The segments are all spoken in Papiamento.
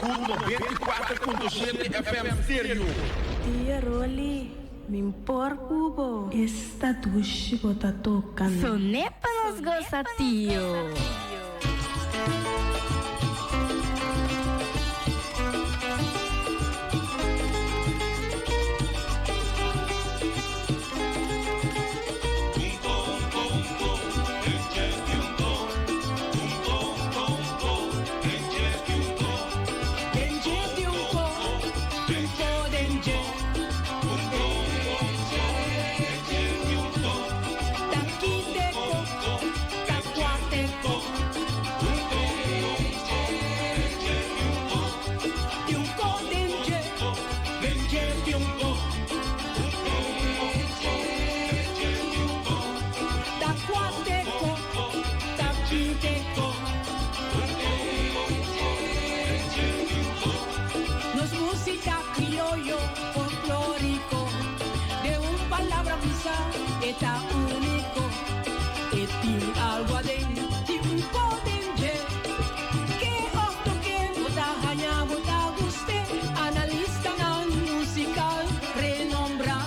Ku 94.7 FM Stereo. Tia Rolly, mi por ku bo. Esta dushi bo ta toka mi. Soné pa nos gosa tio. Nos música criollo folclórico De un palabra bisa e ta único E tin algo aden tin un ko den dje Ke of toke bo ta haña bo ta guste Analistanan musical renombrá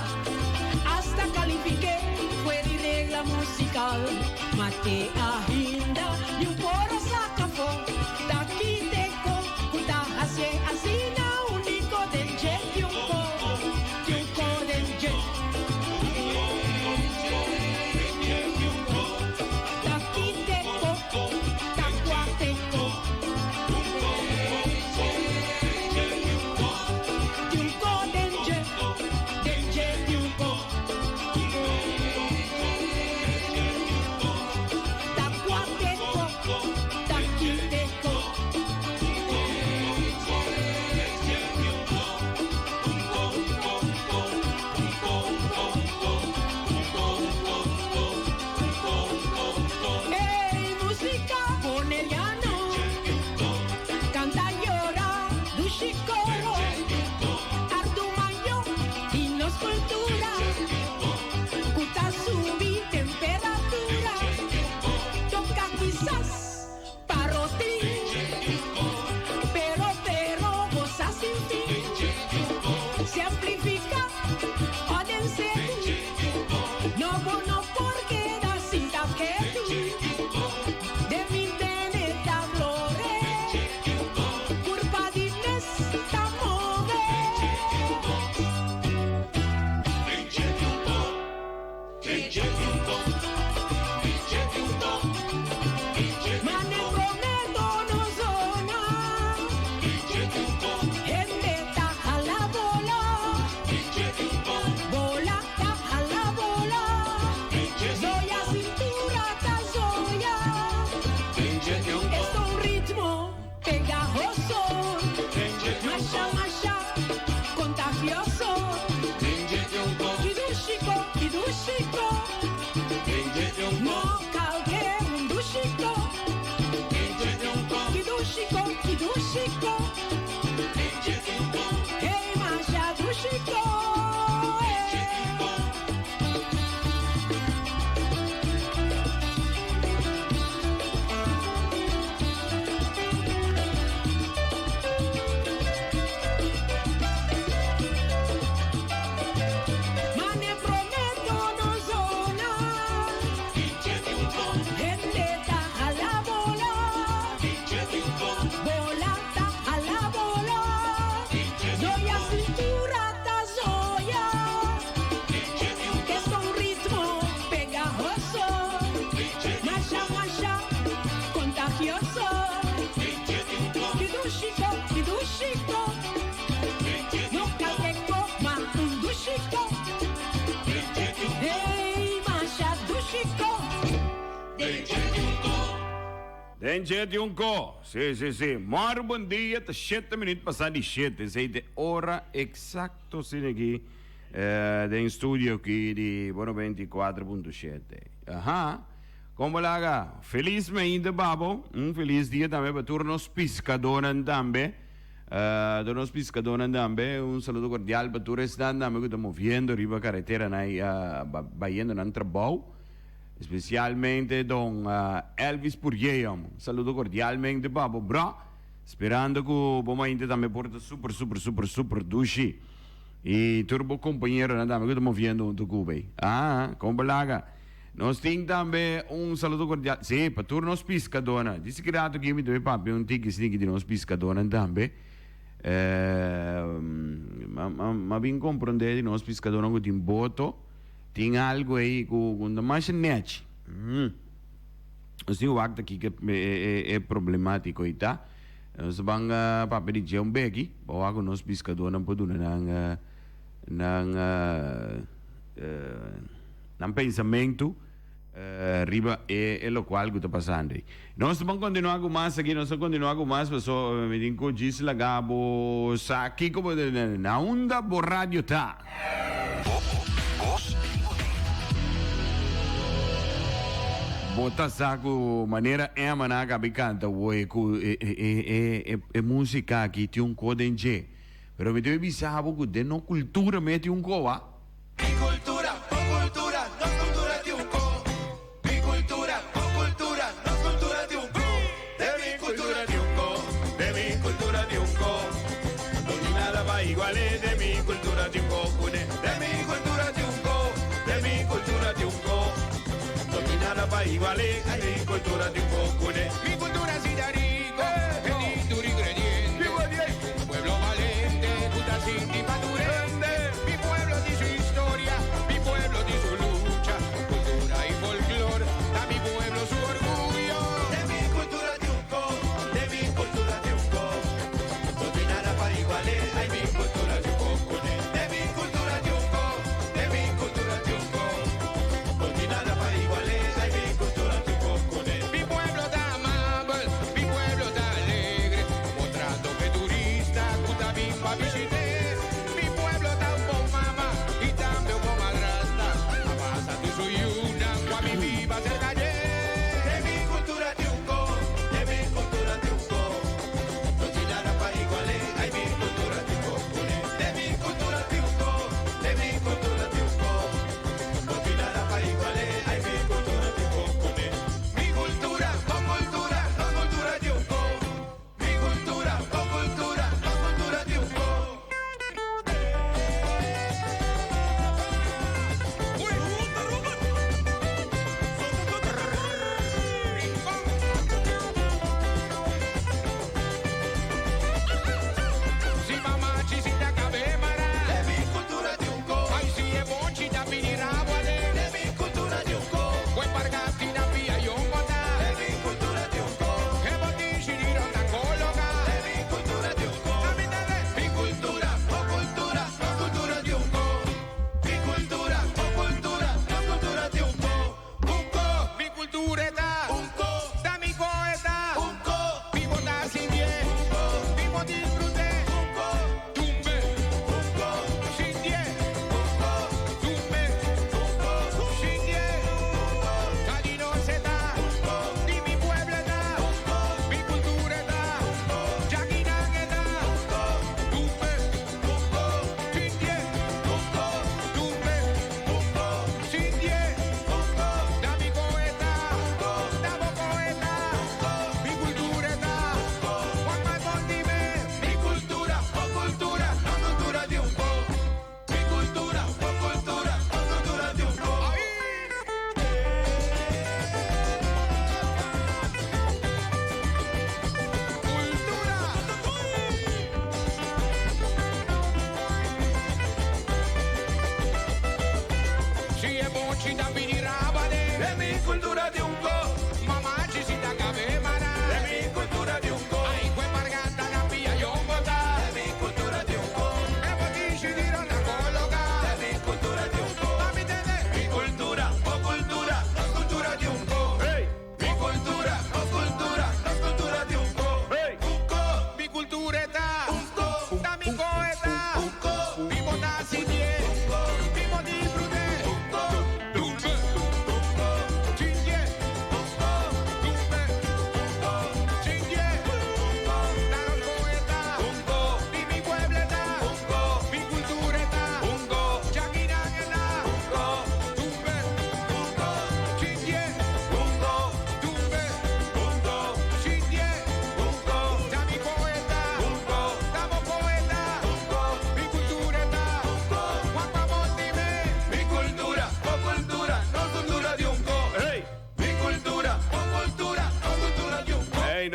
Hasta califique fue di regla musical Ma te ahinda ni un por a saca afó Ta kiteco cu ta hacié asina unico den dje Tin un co, tin un co den dje Ta kiteco, ta cuateco Tin un co den dje, den dje tin un co. Ta cuateco, ta kiteco. Ey, musica boneriano, canta yora, dushi coro, ardumaño di nos cultura, cu ta subi temperatura, toca kisas parotin, pero pero goza sin fin, se amplifica o den setu, no bo no por keda sin ta ketu, den mi tene ta blore, curpa di mes ta move. Mane prometo no zona. Hende ta hala bola. Bola ta hala bola. Zoya cintura ta zoya. Es un ritmo pegajoso. Masha masha contagioso. Kidushiko, kidushiko. No kalke un dushiko. Kidushiko, kidushiko. Hey masha dushiko. Mane prometo no zona. Hende ta hala bola. Bola ta hala bola. Zoya cintura ta zoya. Es un ritmo pegajoso. Masha masha contagioso. Kidushiko, kidushiko. No kalke ma un dushiko. Hey masha dushiko. Den dje di un ko. Si, si, si. Mòru bon dia, ta shete minüt pasá di shete. Esei ta e ora eksakto asina aki den studio aki di Bo 94.7. Aha. Kon bo laga? Felis mainta pa bo. Un felis dia tambe pa tur nos piskadónan tambe. Tur nos piskadónan tambe. Un saludo kordial pa tur esnan tambe ku ta moviendo riba kareteranan i bayendo nan trabou. Especialmente don Elvis Purjeum. Saludo cordialmente pa bo bro. Sperando ku bo mainta tambe por ta super super super super dushi. I tur bo kompañeronan tambe ku ta moviendo huntu ku bo ei. Ah, kon bo laga. Nos tin tambe un saludo kordial, sí, pa tur nos piskadónan. Disi ki rato aki mi ta bai papia un tiki sniki di nos piskadónan tambe. M'a bin komprondé di nos piskadónan ku tin boto, tin algu ei ku ku no ta masha nèchi. Nos tin wak ta kiko e problemátiko ei ta. Nos ta ban papia di dje un beki pa wak ku nos piskadónan por duna nan nan nan pensamentu riba e lokual ku ta pasando ei. Nos ta ban kontinuá ku mas aki, nos ta kontinuá ku mas paso mi tin ku djis laga bo sa kiko bo na unda bo radio ta. Bo ta sa ku manera Emma nan a kabi kanta woi ku e músika aki tin un ko den dje. Pero mi debe bisa bo ku den no kultura me tin un ko a. Mi cultura, bo cultura, nos cultura tin un ko. Mi cultura, bo cultura, nos cultura tin un ko. De mi cultura tin un ko, de mi cultura tin un ko. No tin nada pa igual'é, de mi cultura tin un ko kuné. De mi cultura tin un ko, de mi cultura tin un ko. No tin nada pa igual'é, de mi cultura tin un ko kuné. Mi cultura si ta rico, e tin tur ingrediente. Un pueblo balente cu ta sinti pa tur hende. Mi pueblo tin su historia, mi pueblo tin su lucha. Cultura y folklor ta mi pueblo su orguyo. De mi cultura tin un co, de mi cultura tin un co. No tin nada pa igual'é, ay mi cultura tin un co cuné. De mi cultura tin un co, de mi cultura tin un co. No tin nada pa igual'é, ay mi cultura tin un co cuné. Mi pueblo ta amabel.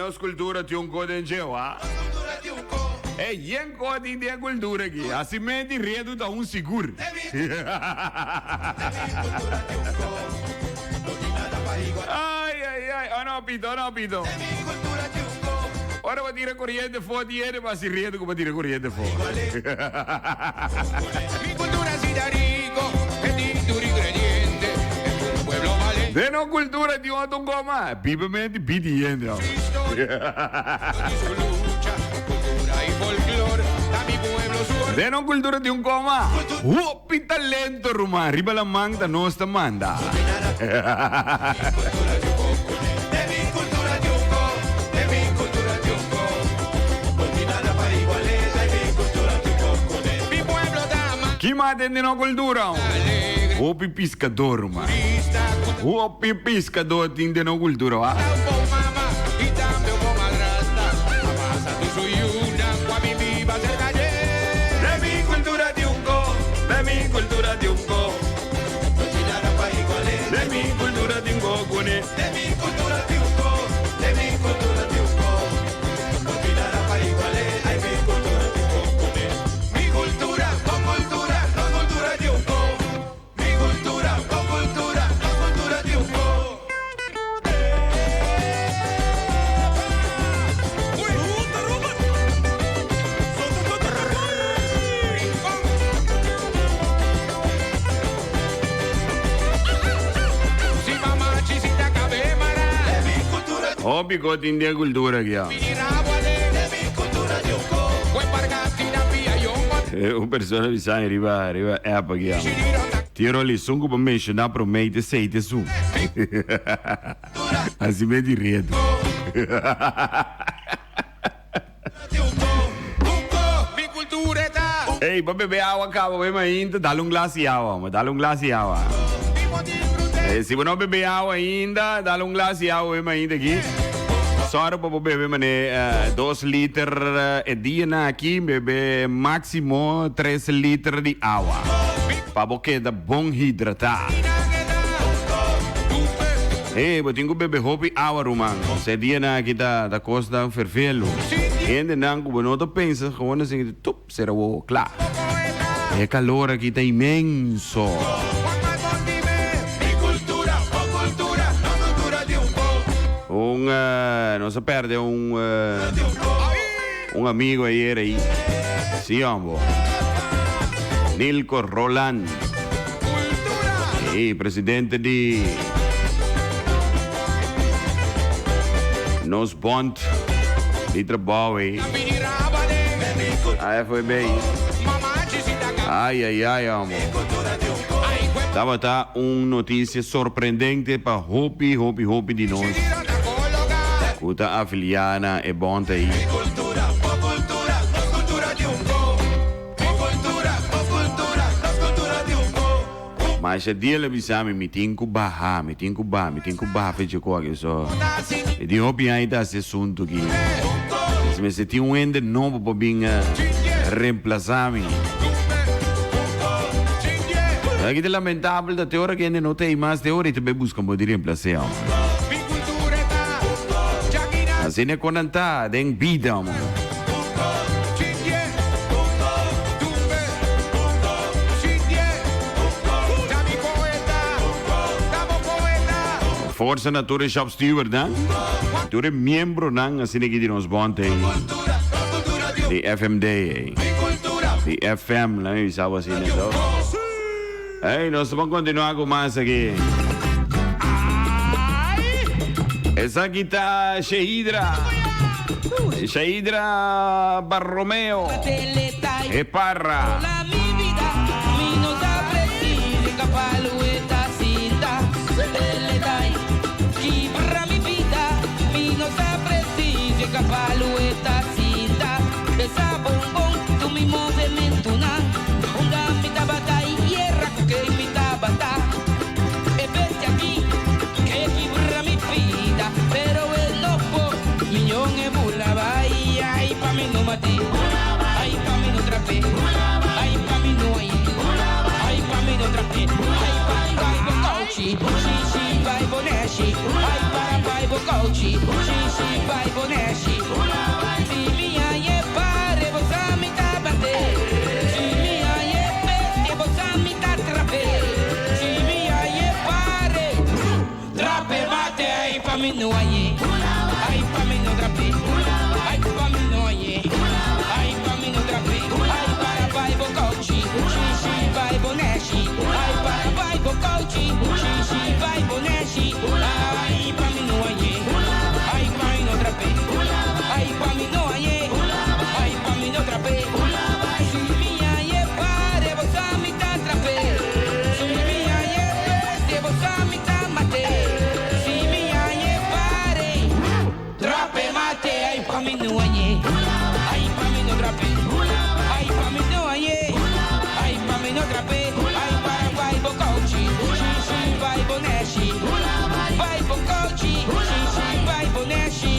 nos cultura tin un co den dje, wa. Ey, yen co tin den e cultura aki. Hacimento y redu ta un sigur. Ay, ay, ay. Oh no, Pito, oh no, Pito. Ora bo tira coriente fo, tin hende pa haci redu cu bo tira coriente fo. Den nos cultura tin otro un goma, biba mente bidi hende. Den nos cultura tin un goma, hopi talento ruman, riba la man ta nos ta manda. Ki mas den di nos cultura? Hopi piscador, ruman. Hopi piscador tin den nos cultura, wa. Hopi ko tin den cultura aki ya. Un persona bisa mi riba riba app aki ya. Tio Rolly, esun ku bo menshoná promé te sei te esun. Así me di redu. Ey, bo bebe awa caba bo mainta, dale un glas di awa, hombre, dale un glas di awa. Eh, si bo no bebe awa ainda, dale un glas di awa bo mainta aki. Sorry pa bo bebe mane eh, 2 liter eh, e dia na aki, bebe maximo 3 liter di awa. Pa bo keda bon hidratá. Hey, bo tin ku bebe hopi awa ruman. Se dianan aki ta ta kosnan fervelu. Hendenan ku bo no ta pensa gewoon asin tup sera wowo kla. E kalor aki ta inmenso. Un nos a perde un un amigo ayer ayi. Si hombo. Nilko Roland. E presidente di nos bond di trabou ei. AFB. Ai ai ai hombo. Tabata un noticia sorprendente pa hopi hopi hopi di nos ku ta afilia na e bond ei. Ma esha dia el a bisa mi, Mi tin ku baha, mi tin ku baha, mi tin ku baha fecha ku aki. So, mi tin hopi aña ta hasi asuntu aki. Si mester tin un hende nobo pa bin reemplasa mi. Aki ta lamentabel ta te ora ku hende no ta ei mas, te ora ei ta bai buska bo di reemplase amo. Asina kon nan ta den bida amo. Forsa na tur e shop steward nan, tur e miembronan asina aki di nos bond ei, di FMD ei, di FM, laat mi bisa bo asina so. Ey, nos ta ban continua cu mas aki. Esaki ta Shehidra. Shehidra Barromeo. E Parra. bai bo neshi. Ai para bai bo kouchi. Shishi bai bo neshi. Si mi hañ'é pare bo sa mi ta bate. Si mi hañ'é bestia bo sa mi ta trap'é. Si mi hañ'é pare trap'é mate. Ai pa mi no hañ'é. Ai pa mi no trap'é. Ai pa mi no hañ'é. Ai pa mi no trap'é. Ai para bai bo kouchi. Shishi bai bo neshi. Ai para bai bo kouchi. Shishi bai bo neshi. Ai pa mi no hañ'é. Ai pa mi no trap'é. Ai pa mi no hañ'é. Ai pa mi no trap'é. Si mi hañ'é pare bo sa mi ta trap'é. Si mi hañ'é bestia bo sa mi ta mat'é. Si mi hañ'é pare trap'é mate. Ai pa mi no hañ'é. Ai pa mi no trap'é. Ai pa mi no hañ'é. Ai pa mi no trap'é. Ai para bai bo kouchi. Shishi bai bo neshi. Bai bo kouchi. Shishi bai bo neshi.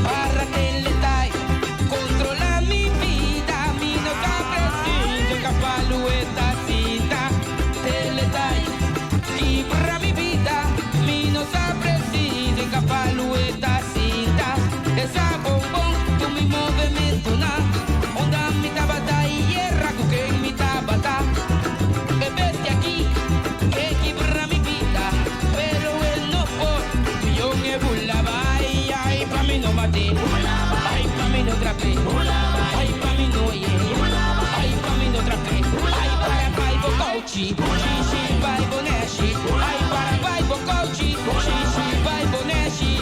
Para teletai, controla mi vida, mi no ta preciso, capalu esta cita. Teletai, quibra mi vida, mi no ta preciso, capalu esta cita. Esa bombón, tu mi movimiento na, onda mi tabata y hierra, que mi tabata. Bebete aquí, que quibra mi vida, pero él no por, yo me burlaba, ay, ay, pa' mí no maté, ay, pa' mí no trapé, ay, pa' mí no oye, ay, pa' mí no trapé, ay, para bai bo kouchi, shishi bai bo neshi, ay, para bai bo kouchi, shishi bai bo neshi,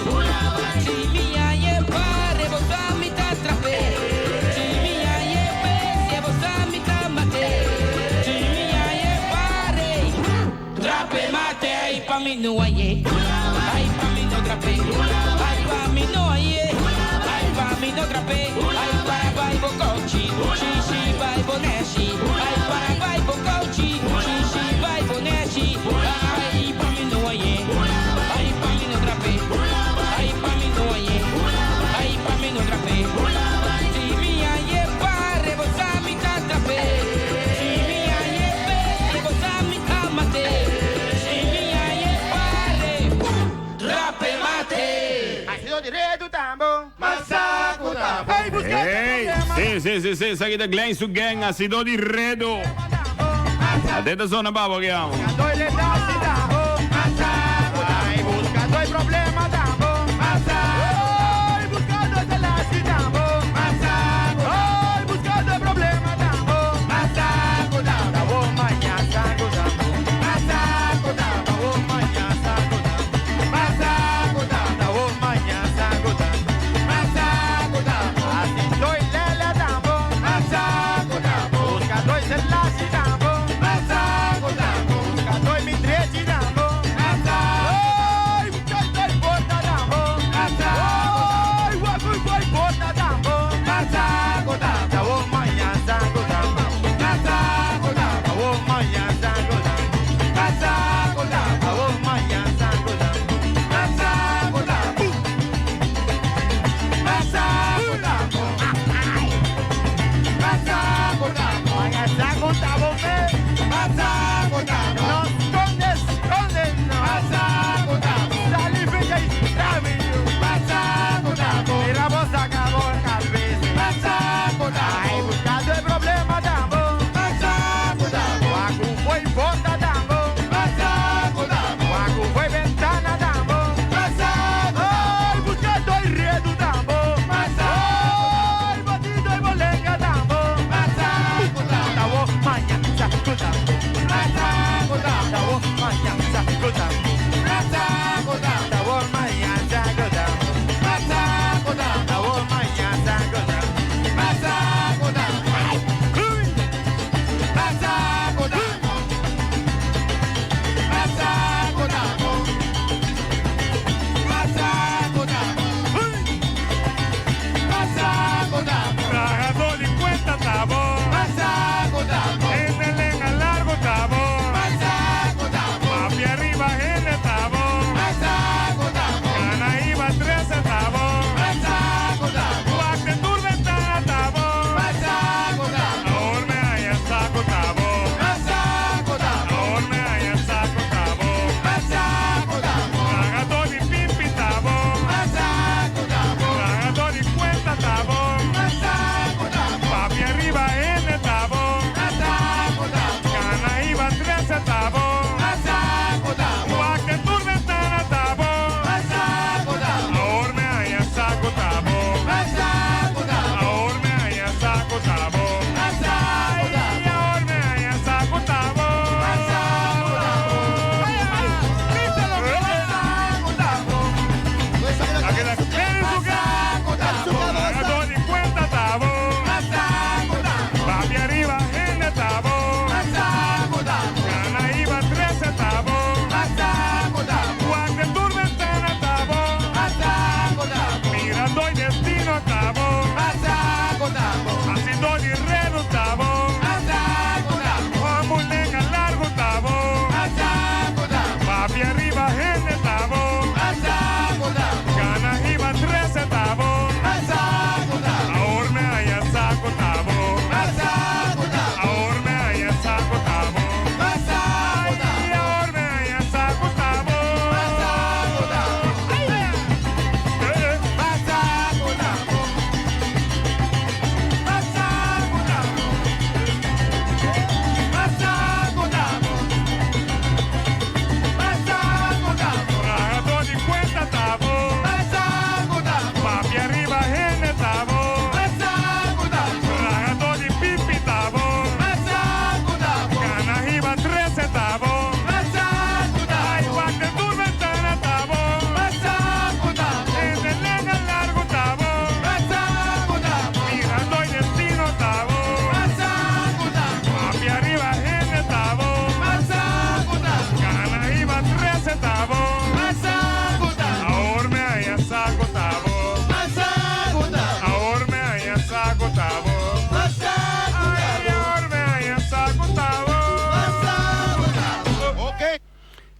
si mi hañ'é pare bo sa mi ta trap'é, si mi hañ'é bestia bo sa mi ta mat'é, si mi hañ'é pare trap'é mate, ai pa mi no hañ'é, ai pa mi no trap'é, ai pa mi no hañ'é, ai pa mi no trap'é, ai para bai bo kouchi, shishi bai bo neshi, ai para bai bo kouchi, shishi bai bo neshi, ai pa mi no hañ'é, ai pa mi no trap'é, ai pa mi no hañ'é, ai pa mi no trap'é, si mi hañ'é pare bo sa mi ta trap'é, si mi hañ'é bestia bo sa mi ta mat'é, si mi hañ'é pare trap'é mate. Hey, si, si, si, si, esaki ta Glenn su gang, Asido di Redo. Atenta zona babo que amo.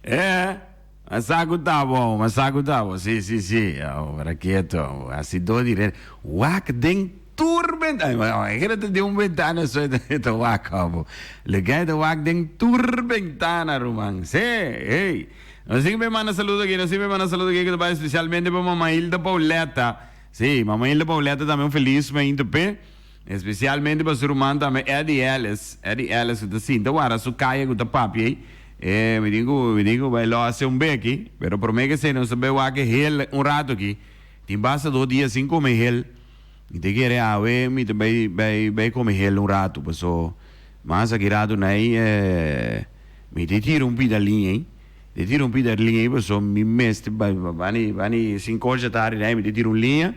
Eh, m'a sa ku ta bo, m'a sa ku ta bo. Si, si, si. Ora keto, hasi dor di red. Wak den tur bentana. E kere ta den un bentana so e ta wak abo. Lugá e ta wak den tur bentana, ruman. Si, hey. Nos tin ku manda saludo aki, nos tin ku manda saludo aki ku ta bai spesialmente pa Mama Hilda Pauletta. Si, Mama Hilda Pauletta tambe un felis mainta p'e. Especialmente pa su ruman tambe Eddie Ellis, Eddie Ellis cu ta sinta wara su caya cu ta papia ey. E mi tin cu mi tin cu bay lo hace un beki, pero prome ke esey nos ta bay wak e hel un rato aki. Tin basta dos dia sin come hel. Mi ta kere awe mi ta bay bay bay come hel un rato paso mas aki rato nay e mi ta tira un pida liña ey. Mi ta tira un pida liña ey paso mi mester bay bani bani cinco or dja tardi nay mi ta tira un liña.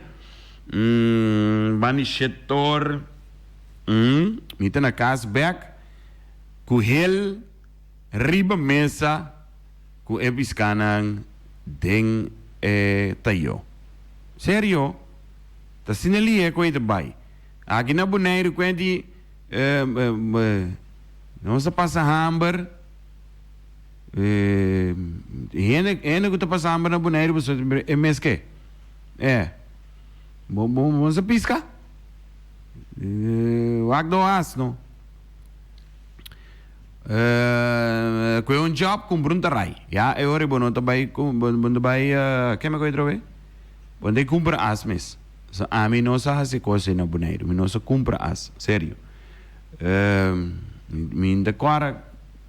Bani shetor Mi ta na kas bek ku hel riba mesa ku e piskanan den e tayo. Serio, ta asina lihe ku e ta bai. Aki na Boneiru kuenti nos a pasa hamber. Hende hende ku ta pasa hamber na Boneiru pasobra e mes ke. E. Bo bo bo sa piska? Wak do asno. Koe un job kumpra un tarai. Ya e ora bo no ta bai bo no ta bai ke mi koe otra be? Bo no ta kumpra as mes. So ami no sa hasi kos ei na Boneiru. Mi no sa kumpra as. Serio. Mi no ta kòrda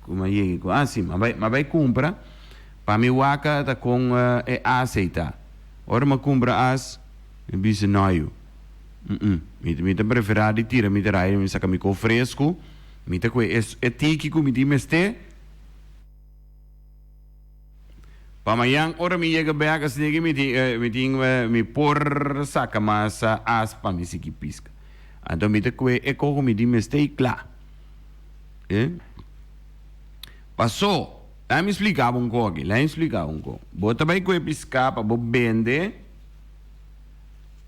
ku mi a yega ku ah si mi a bai mi a bai kumpra pa mi waka ta kon e as ei ta. Ora mi a kumpra as, mi bisa no yu. Mm-mm. Mi mi ta preferá di tira mi terai, mi saka mi ko fresku, mi ta kue e e tiki ku mi tin mester. Pa mañan ora mi yega bek asina ki mi tin mi tin mi por saka mas as pa mi sigui piska. Anto mi ta kue e ko ku mi tin mester i kla. E Pasó. Laat mi splika bo un ko aki, laat mi splika bo un ko. Bo ta bai kue piská pa bo bende,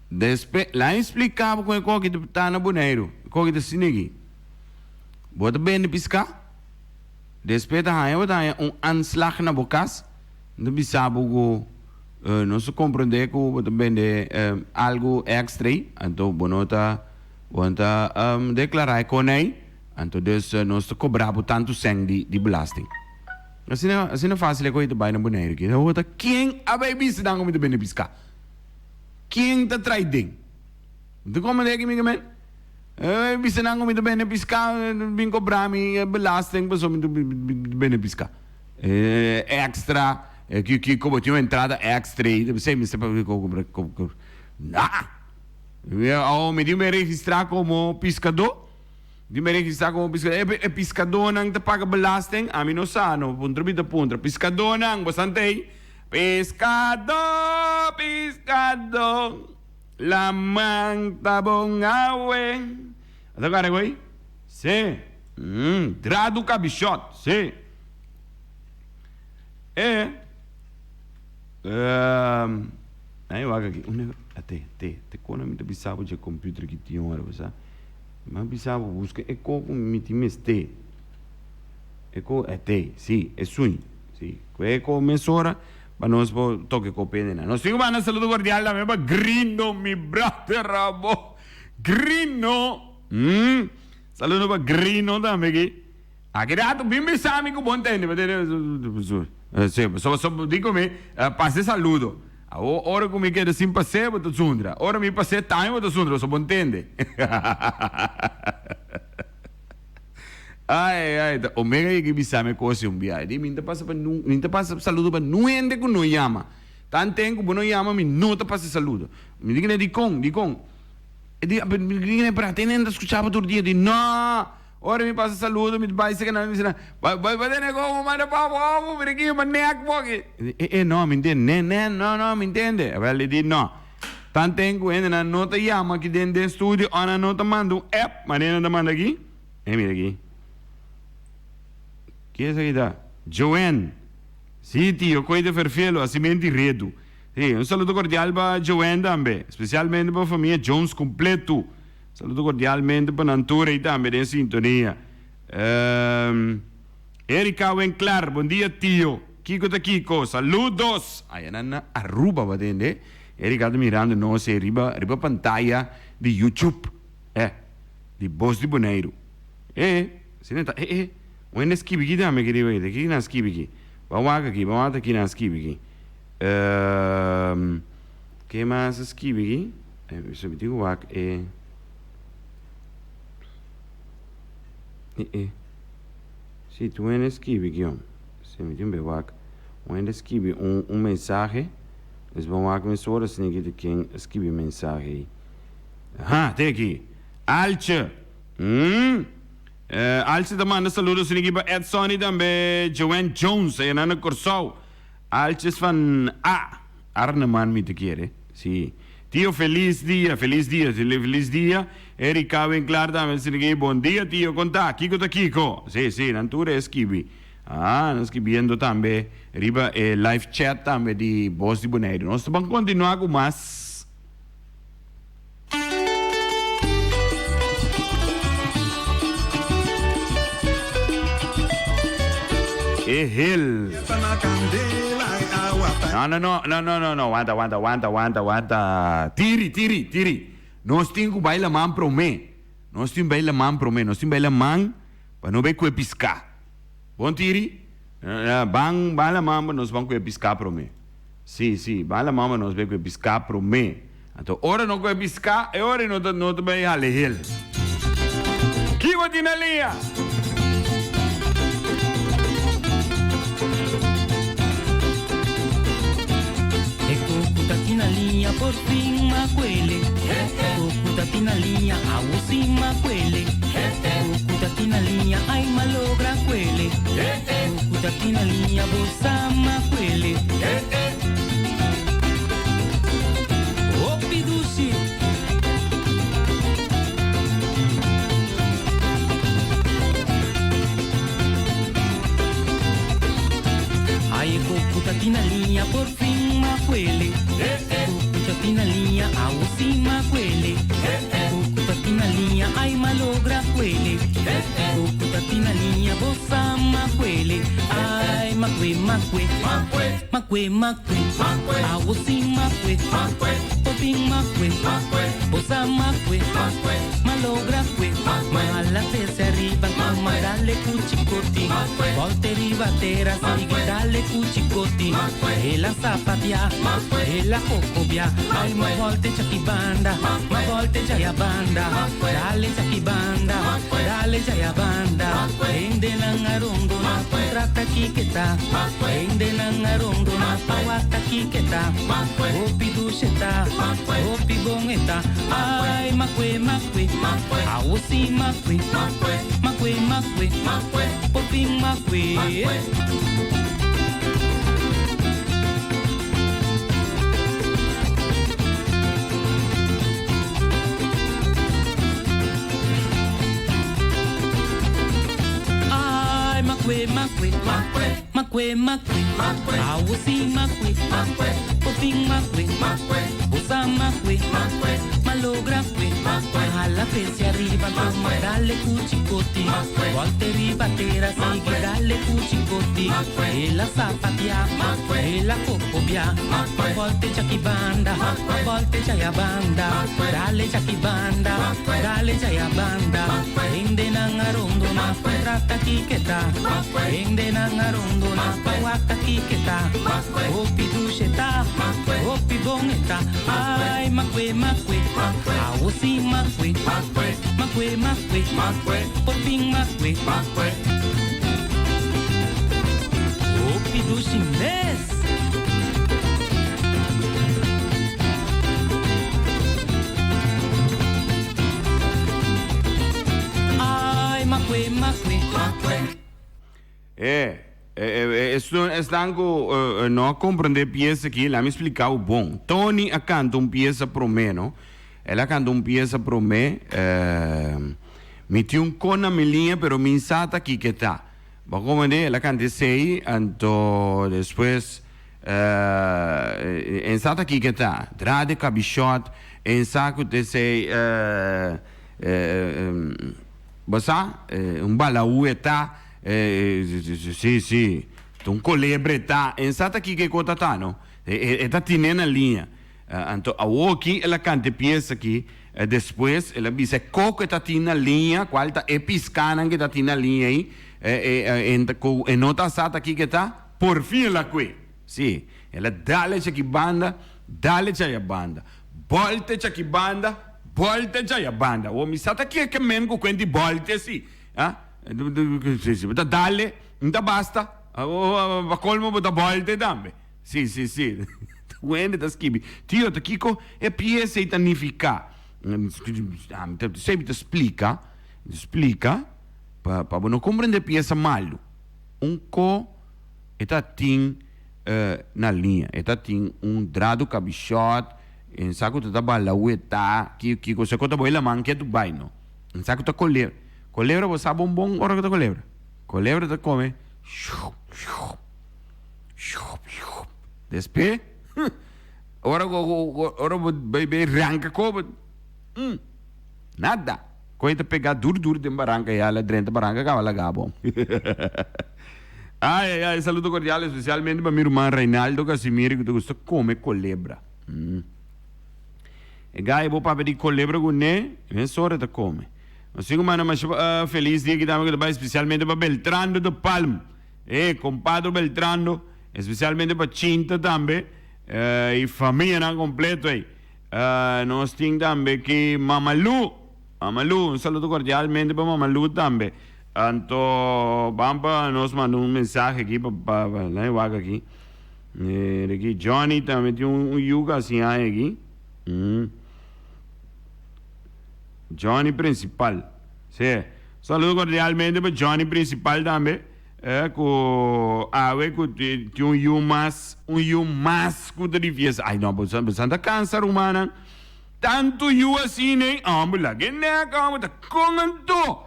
despe, laat mi splika bo kon e koki ta ta na Boneiru, e koki ta asina aki. Bo ta bende piská, despe ta haña bo ta haña un aanslag na bo kas, nan ta bisa bo ku nos ta komprende ku bo ta bende algu èkstra ei, anto bo no ta, bo no ta deklará e kon ei. Anto dus nos ta kobra bo tantu sèn di di belasting. Asina asina fásil e koe ta bai na Boneiru aki. Ho ta ken a bai bisa nan ku mi ta bende piská? Ken ta trai den? Mi ta komprende aki mi men. E bisa nan ku mi ta bende piská bin kobra mi belasting pasobra mi ta bende piská. Extra ki ki komo tin un entrada extra ei ta bisei mester pa kobra kobra. Nah! Awor mi tin mi registrá komo piskadó. Di mi registrá komo piskadó. E e piskadónan ta paga belasting? Ami no sa, no. Puntra mi ta puntra. Piskadónan, bo san t'ei? Piskadó, piskadó, laman ta bon awe. A ta kòrda ko'i? Sí. Dradu kabishòt, sí. E, Ai wak aki. Unda, ate, te, te kona mi ta bisa bo dje computer ki tin ora, bo sa. Mi a bisa bo buska e ko ku mi tin mester. E ko e te, si, e suñ. Si, ku e ko mesora pa nos por toke ko pende nan. Nos tin ku manda saludo kordial tambe pa Grino, mi brother abo. Grino! Mm. Saludo pa Grino tambe aki. Aki rato bin bisa mi ku bo ntende. Si, so, so, di ku mi, pasa e saludo. Awor ora ku mi keda sin pas'é bo ta zundra. Ora mi pas'é tambe bo ta zundra pasobra bo ntende. Ai ai ta Omega yega i bisa mi e kos ei un biaha. E di mi no ta pasa pa nun mi no ta pasa saludo pa nun hende ku no yama. Tanten ku bo no yama mi no ta pasa e saludo. Mi di kende dikon dikon? E di mi di kende pero ate hende ta skucha bo tur dia. E di no! Ora mi pasa saludo mi ta bai seka nan mi bisa nan bai bai bai tene komo manda pa bo mira aki ma nek bo aki. E e no mi ntende ne ne no no mi ntende awel e di no tanten ku hendenan no ta yama aki den den studio o nan no ta manda un app manera nan ta manda aki e mira aki ke esaki ta Joanne si tio koe ta ferfelo asi menti redu si un saludo kordial pa Joanne tambe spesialmente pa famia Jones kompletu. Saludo cordialmente pa nan tur ei tambe den sintonia. Erika Winkler, bon dia tio. Kiko ta kiko? Saludos! Aya nan na Aruba bo tende. Erika ta mirando nos ei riba riba pantaya di YouTube. Eh, di Bos di Boneiru. Eh, asina ta. Eh, eh, un hende skibi aki tambe kerido oye. Kiko nan skibi aki? Ban wak aki, ban wak ta ki nan skibi aki. Ehm, ke mas a skibi aki? Eh, mi tin ku wak e. Eh, eh. Si, tur hende skibi aki, hom. Si, mi tin be wak. Un hende skibi un, un mensahe. Dus ban wak mesora asina aki ta ken a skibi e mensahe ei. Aha, te aki. Alche. Mm. Eh, Alche ta manda saludo asina aki pa Ed Sonny tambe Joanne Jones, enan na Kòrsou. Alche es van A. Arneman mi ta kere. Si. Tio felis dia, felis dia, felis dia. Erika Winklaar tambe asina aki, bon dia tio, kon ta? Kiko ta kiko? Si, si, nan tur e skibi. Ah, nan skibiendo tambe riba e live chat tambe di Bos di Boneiru. Nos ta ban kontinua ku mas. E hel. No, no, no, no, no, no, no, wanta, wanta, wanta, wanta, wanta. Tiri, tiri, tiri. Nos tin ku bai laman promé. Nos tin bai laman promé. Nos tin bai laman pa no bai kue piská. Bon tiri? Ban, ban laman pa nos ban kue piská promé. Sí, sí, ban laman pa nos bai kue piská promé. Anto ora no kue piská, e ora no ta, no ta bai hale hel. Ki bo tin na lia? E coco ta tin na liña por fin macuele. E coco ta tin na liña awo sin macuele. E coco ta tin na liña ay malogra cuele. E coco ta tin na liña bo sa macuele. Hopi dushi. Ay e coco ta tin na liña por fin macuele. E coco ta tin na liña awo si macuele. E coco ta tin na liña ay malogra cuele. E coco ta tin na liña bo sa macuele. Ay macue macue. Macue macue. Awo si macue. Por fin macue. Bo sa macue. Malogra cue. Mala trece ariba toma dale cu chicoti. Volte riba tera sigui dale cu chicoti. El a sapatia, el a cocobia. Ay ma volte chaki banda, ma volte chaya banda. Dale chaki banda, dale chaya banda. Hendenan a rondona contrata kiketa. Hendenan a rondona pa wak kiketa. Hopi dushe ta, hopi bon e ta. Ay makwe makwe, awo si makwe. Makwe makwe, por fin makwe. Ay makwe makwe, makwe makwe, awo si makwe, por fin makwe, bo sa makwe, malogra kwe, hala pesi ariba toma dale ku chikoti, volte riba tera sigui dale ku chikoti, el a sapatia, el a kokobia, volte chaki banda, volte chaya banda, dale chaki banda, dale chaya banda, hendenan a rondona trata kiketa, hendenan a rondona pa wak kiketa, hopi dushe ta, hopi bon e ta, ay makwe makwe, awo si makwe, makwe makwe, por fin makwe, hopi dushi mes. Ay makwe makwe. E, e, e, esnan ku no a komprendé e piesa aki, laat mi splika bo bon. Tony a kanta un piesa promé, no? El a kanta un piesa promé, Mi tin un kon na mi liña, pero mi sa ta kiko e ta. Bo a komprendé? El a kanta esei, anto despues e sa ta kiko e ta. Dra de kabishòt, e sa ku ta esei, bo sa? Un balaú e ta. Sí, sí. Ta un kolebre ta. En sa ta kiko e kota ta no. E ta tine na liña. Anto awoki el a kanta e piesa aki. Despues el a bisa e koko e ta tin na liña, kual ta e piskanan ku e ta tin na liña ei. Ku e no ta sa ta kiko e ta, porfin el a kue. Sí, el a dal echa aki banda, dal echa aya banda. Bòlta echa aki banda, bòlta echa aya banda. Awor mi sa ta kiko men ku kuenta di bòlta si. Ah, si bo ta dal e, no ta basta. Pa kolmo bo ta bòlta e tambe. Sí, sí, sí. Wende ta skibi, Tio, ta kiko e piesa ei ta nifiká? Mi ta semi ta splika, splika pa pa bo no komprendé piesa malu. Un ko e ta tin na liña, e ta tin un dradu kabishòt, en sa ku ta ta bala wetá, ki kiko se ku ta bai laman ketu bai no. En sa ku ta kolebra. Kolebra bo sa bon bon ora ku ta kolebra. Kolebra ta kome shup shup shup shup. Despe ora ku ora bo bai bai ranka koba nada. Koe ta pega dur dur den baranka ya la drenta baranka kaba laga bo. Ay ay ay saludo cordial especialmente pa mi ruman Reinaldo Casimiro ku ta gusta kome kolebra. E gai bo papia di kolebra ku ne mesora e ta kome. Nos tin ku manda masha felis dia aki tambe ku ta bai especialmente pa Beltrando de Palm. E kompadre Beltrando especialmente pa Chinta tambe y famianan kompleto ey. Nos tin tambe ki Mama Lu, Mama Lu, un saludo cordialmente pa Mama Lu tambe. Anto ban pa nos manda un mensahe aki pa pa pa laña wak aki. Mira aki Johnny tambe tin un yu casi aña aki. Johnny Principal. Si. Saludo cordialmente pa Johnny Principal tambe. Ku awe ku tin un yu mas, un yu mas ku ta di fiesta. Ai no, bo san ta kansa rumannan. Tantu yu asina ei, homber laga e nek, homber ta kon anto.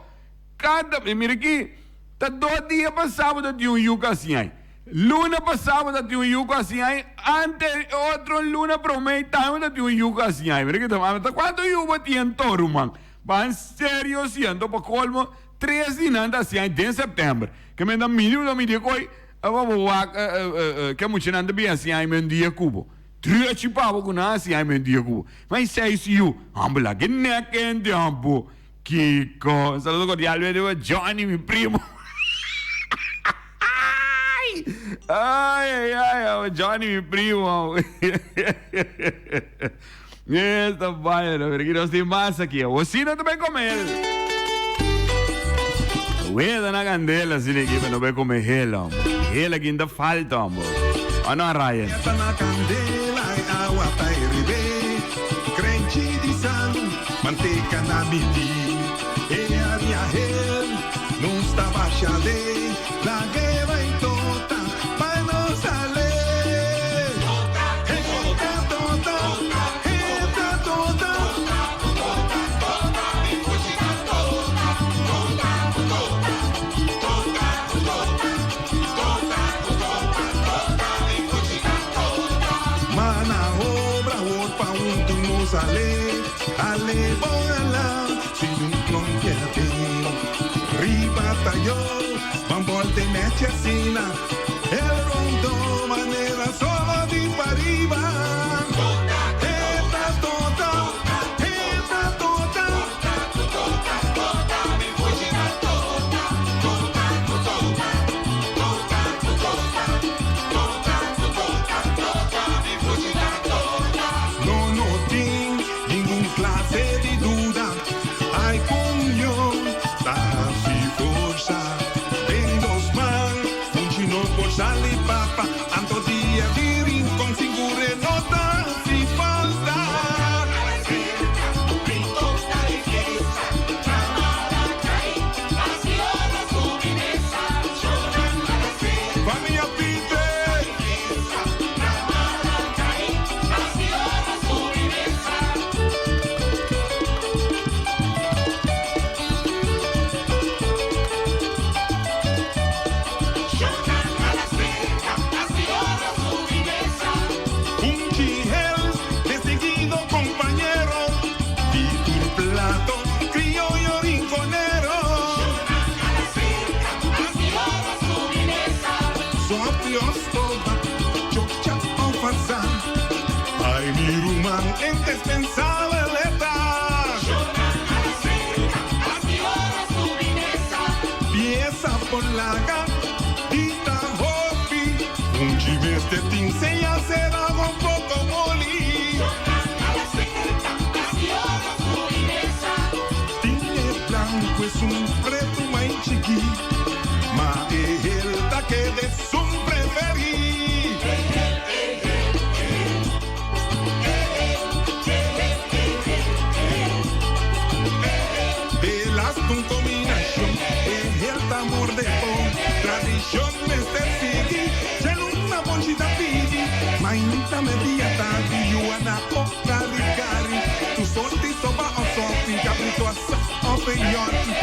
Kada, mira aki, ta dos dia pasá bo ta tin un yu ku asin ai. Luna pasá bo ta tin un yu ku asin ai, ante otro luna promé ei tambe bo ta tin un yu ku asin ai. Mira ki ta, ta kuantu yu bo tin anto ruman? Ban serio si anto pa kolmo. Tres di nan ta hasié den sèptèmber. Ke men ta midi ta midi koi pa bo wak ke muchanan ta bin hasié men dia ku bo. Drechi pa bo ku nan hasié men dia ku bo. Ma i seis yu, hòmber laga e nèk hende hòmber. Kiko? Un saludo kordialmente pa Johnny mi primo. Ai ai ai Johnny mi primo. Esta vaina, pero ki nos tin mas aki. Awor si no ta bay come hel. Weda na candela asina aki, pero no bay come hel, hombre. Hel aki no ta falta, hombre. O no, Ryan? Weda na candela, e awa ta herebe. Crenchi di salu, manteca na miti. E haria hel, nos ta basha de. La guera y tota, pa nos sale. Eta tota, eta tota. Mana obra word pa un tu nos ale, ale bon ala, si un klon pierde. Riba tayo, ban volte netje asina, el rondo manera solo di pariba. Eta tota, eta tota. No no tin ningun clase di duda. Ai puño ta hasi forsa den nos man, funchi no por sali pa. Indispensabel e ta. Pieza por laga di ta hopi. Funchi mester tin sea será un poco moli. Tin e blanco esun pretu mai chiki. Ma e hel ta keda esun preferí. Belas un combinacion, e hel ta morde bon. Tradicion mester sigui, djaluna bonchi ta pidi. Mainta media tardi, yuana o kari kari. Tu sorti soba o sopi, cabrito asa o peyote.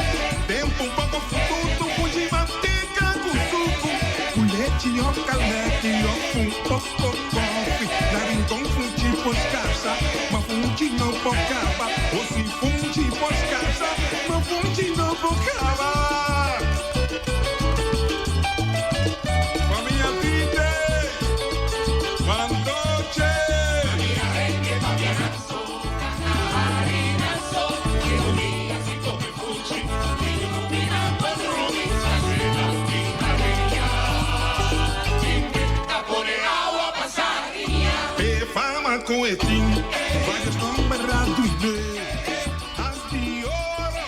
Tempo un poco fututu, funchi manteca cu sucu. Cu lechi o calmeti o un poco koffie. Na Rincon funchi por scarsa, ma funchi no por caba. O si funchi por scarsa, ma funchi no por caba. Famia Tite, Fantoche. E fama cu e tin, varios nomber a dun'e. As di oro,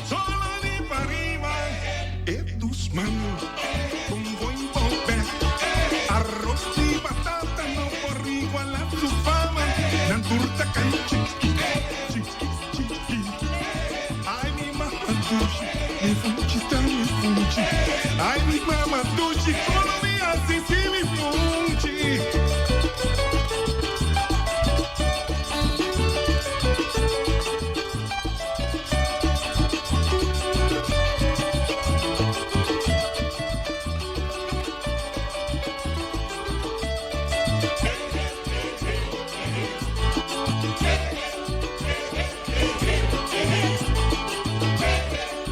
solo di pariba. E dus man, con buen bobe. Arroz di batata no por iguala su fama. Nan tur ta cay chiki, chiki, chiki. Ay mi mama dushi, mi funchi ta mi funchi. Ay mi mama dushi, como mi haci si mi funchi.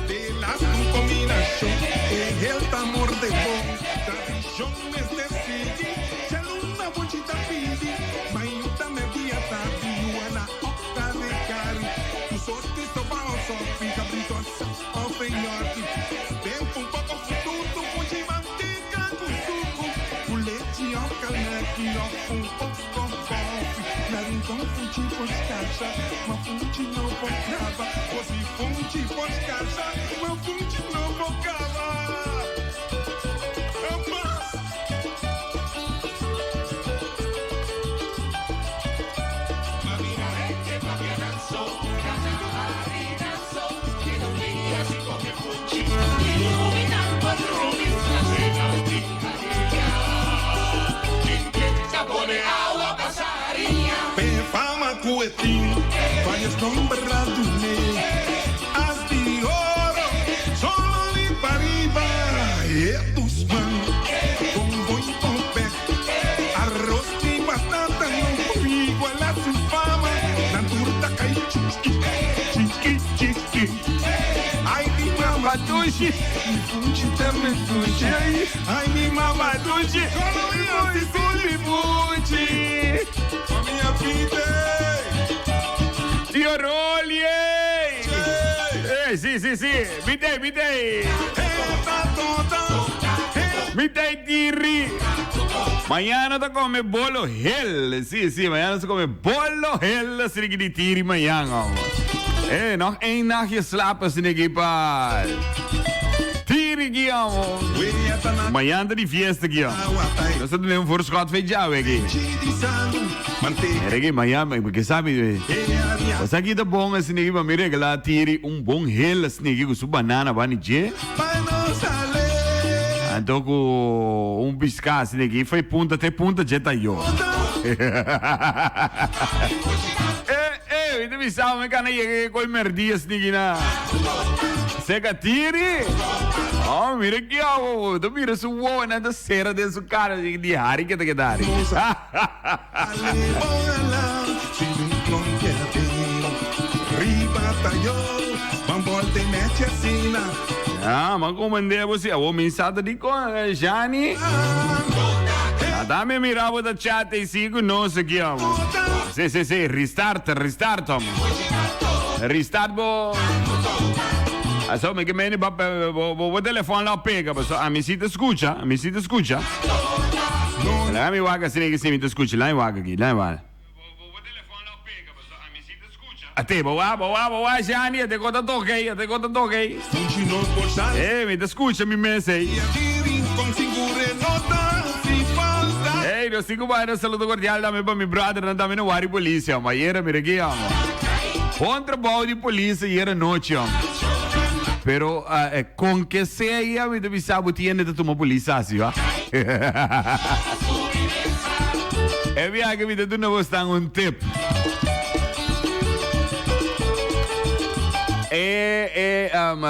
De las un combinacion, e el ta morde bon. Tradicion mester sigui, djaluna bonchi ta pidi. Mainta merdia tardi, yuana o kari kari. Tu sorti soba o sopi, cabrito asa o peyote. Tempo un poco fututu, funchi manteca cu sucu. Cu lechi o calmeti o un poco koffie. Na Rincon funchi por scarsa, ma funchi no por caba. O si funchi por scarsa, ma funchi no por caba. Amas! P'e fama cu e tin, varios nomber a dun'e. As di oro, solo di pariba. E dus man, con boi pope. Arroz di batata no por iguala su fama. Nan tur ta cay chiki, chiki, chiki. Ay mi mama dushi, mi funchi ta mi funchi. Ay mi mama dushi, como mi haci sin mi funchi. Famia Pite. Tio Rolly! Eh, si, si, si. Mi t'ei, mi t'ei. Mi t'ei tiri. Mañana ta come bolo hel. Si, si, mañana se come bolo hel. Sriki di tiri mañana. Eh, nog één nachtje slapen, sriki pa. Tiri ki amo. Mañana ta di fiesta ki amo. Nos ta tene un voorschot fe djawe aki. Reki mañana, porque sabi, Pues aki ta bon asina pa mi regla Tiri un bon hel asina ku su banana bani dje. Anto ku un piská asina aki foi punta te punta dje ta yo. Eh, eh, mi ta bisa mi kana yega ke koi merdi asina aki na. Seka Tiri. Oh, mira ki awo, ta mira su wowonan ta sera den su kara di hari ke ta keda hari. Ah, ma komandé bo si. Awor mi sa ta di kon, Shani. Ata mi mira bo ta chat ei si ku nos aki amo. Si si si, restart, restart amo. Restart bo. Aso mi ke meni bo bo bo telefon lo pega paso ami si ta skucha, ami si ta skucha. Laga mi wak asina ki si mi ta skucha, laga mi wak aki, laga mi wak. Ate, bo wak, bo wak, bo wak, Shani, ate ko ta toka ei, ate ko ta toka ei. Ey, mi ta skucha mi mes ei. Ey, nos tin ku bai na saludo kordial tambe pa mi brothernan tambe na wari polis, amo. Ayera mira aki, amo. Bon trabou di polis ayer anochi, amo. Pero, kon ke sea, mi ta bisa bo tin hende ta tuma polis asi, wa. E biaha mi ta duna bosnan un tip. E, e, um,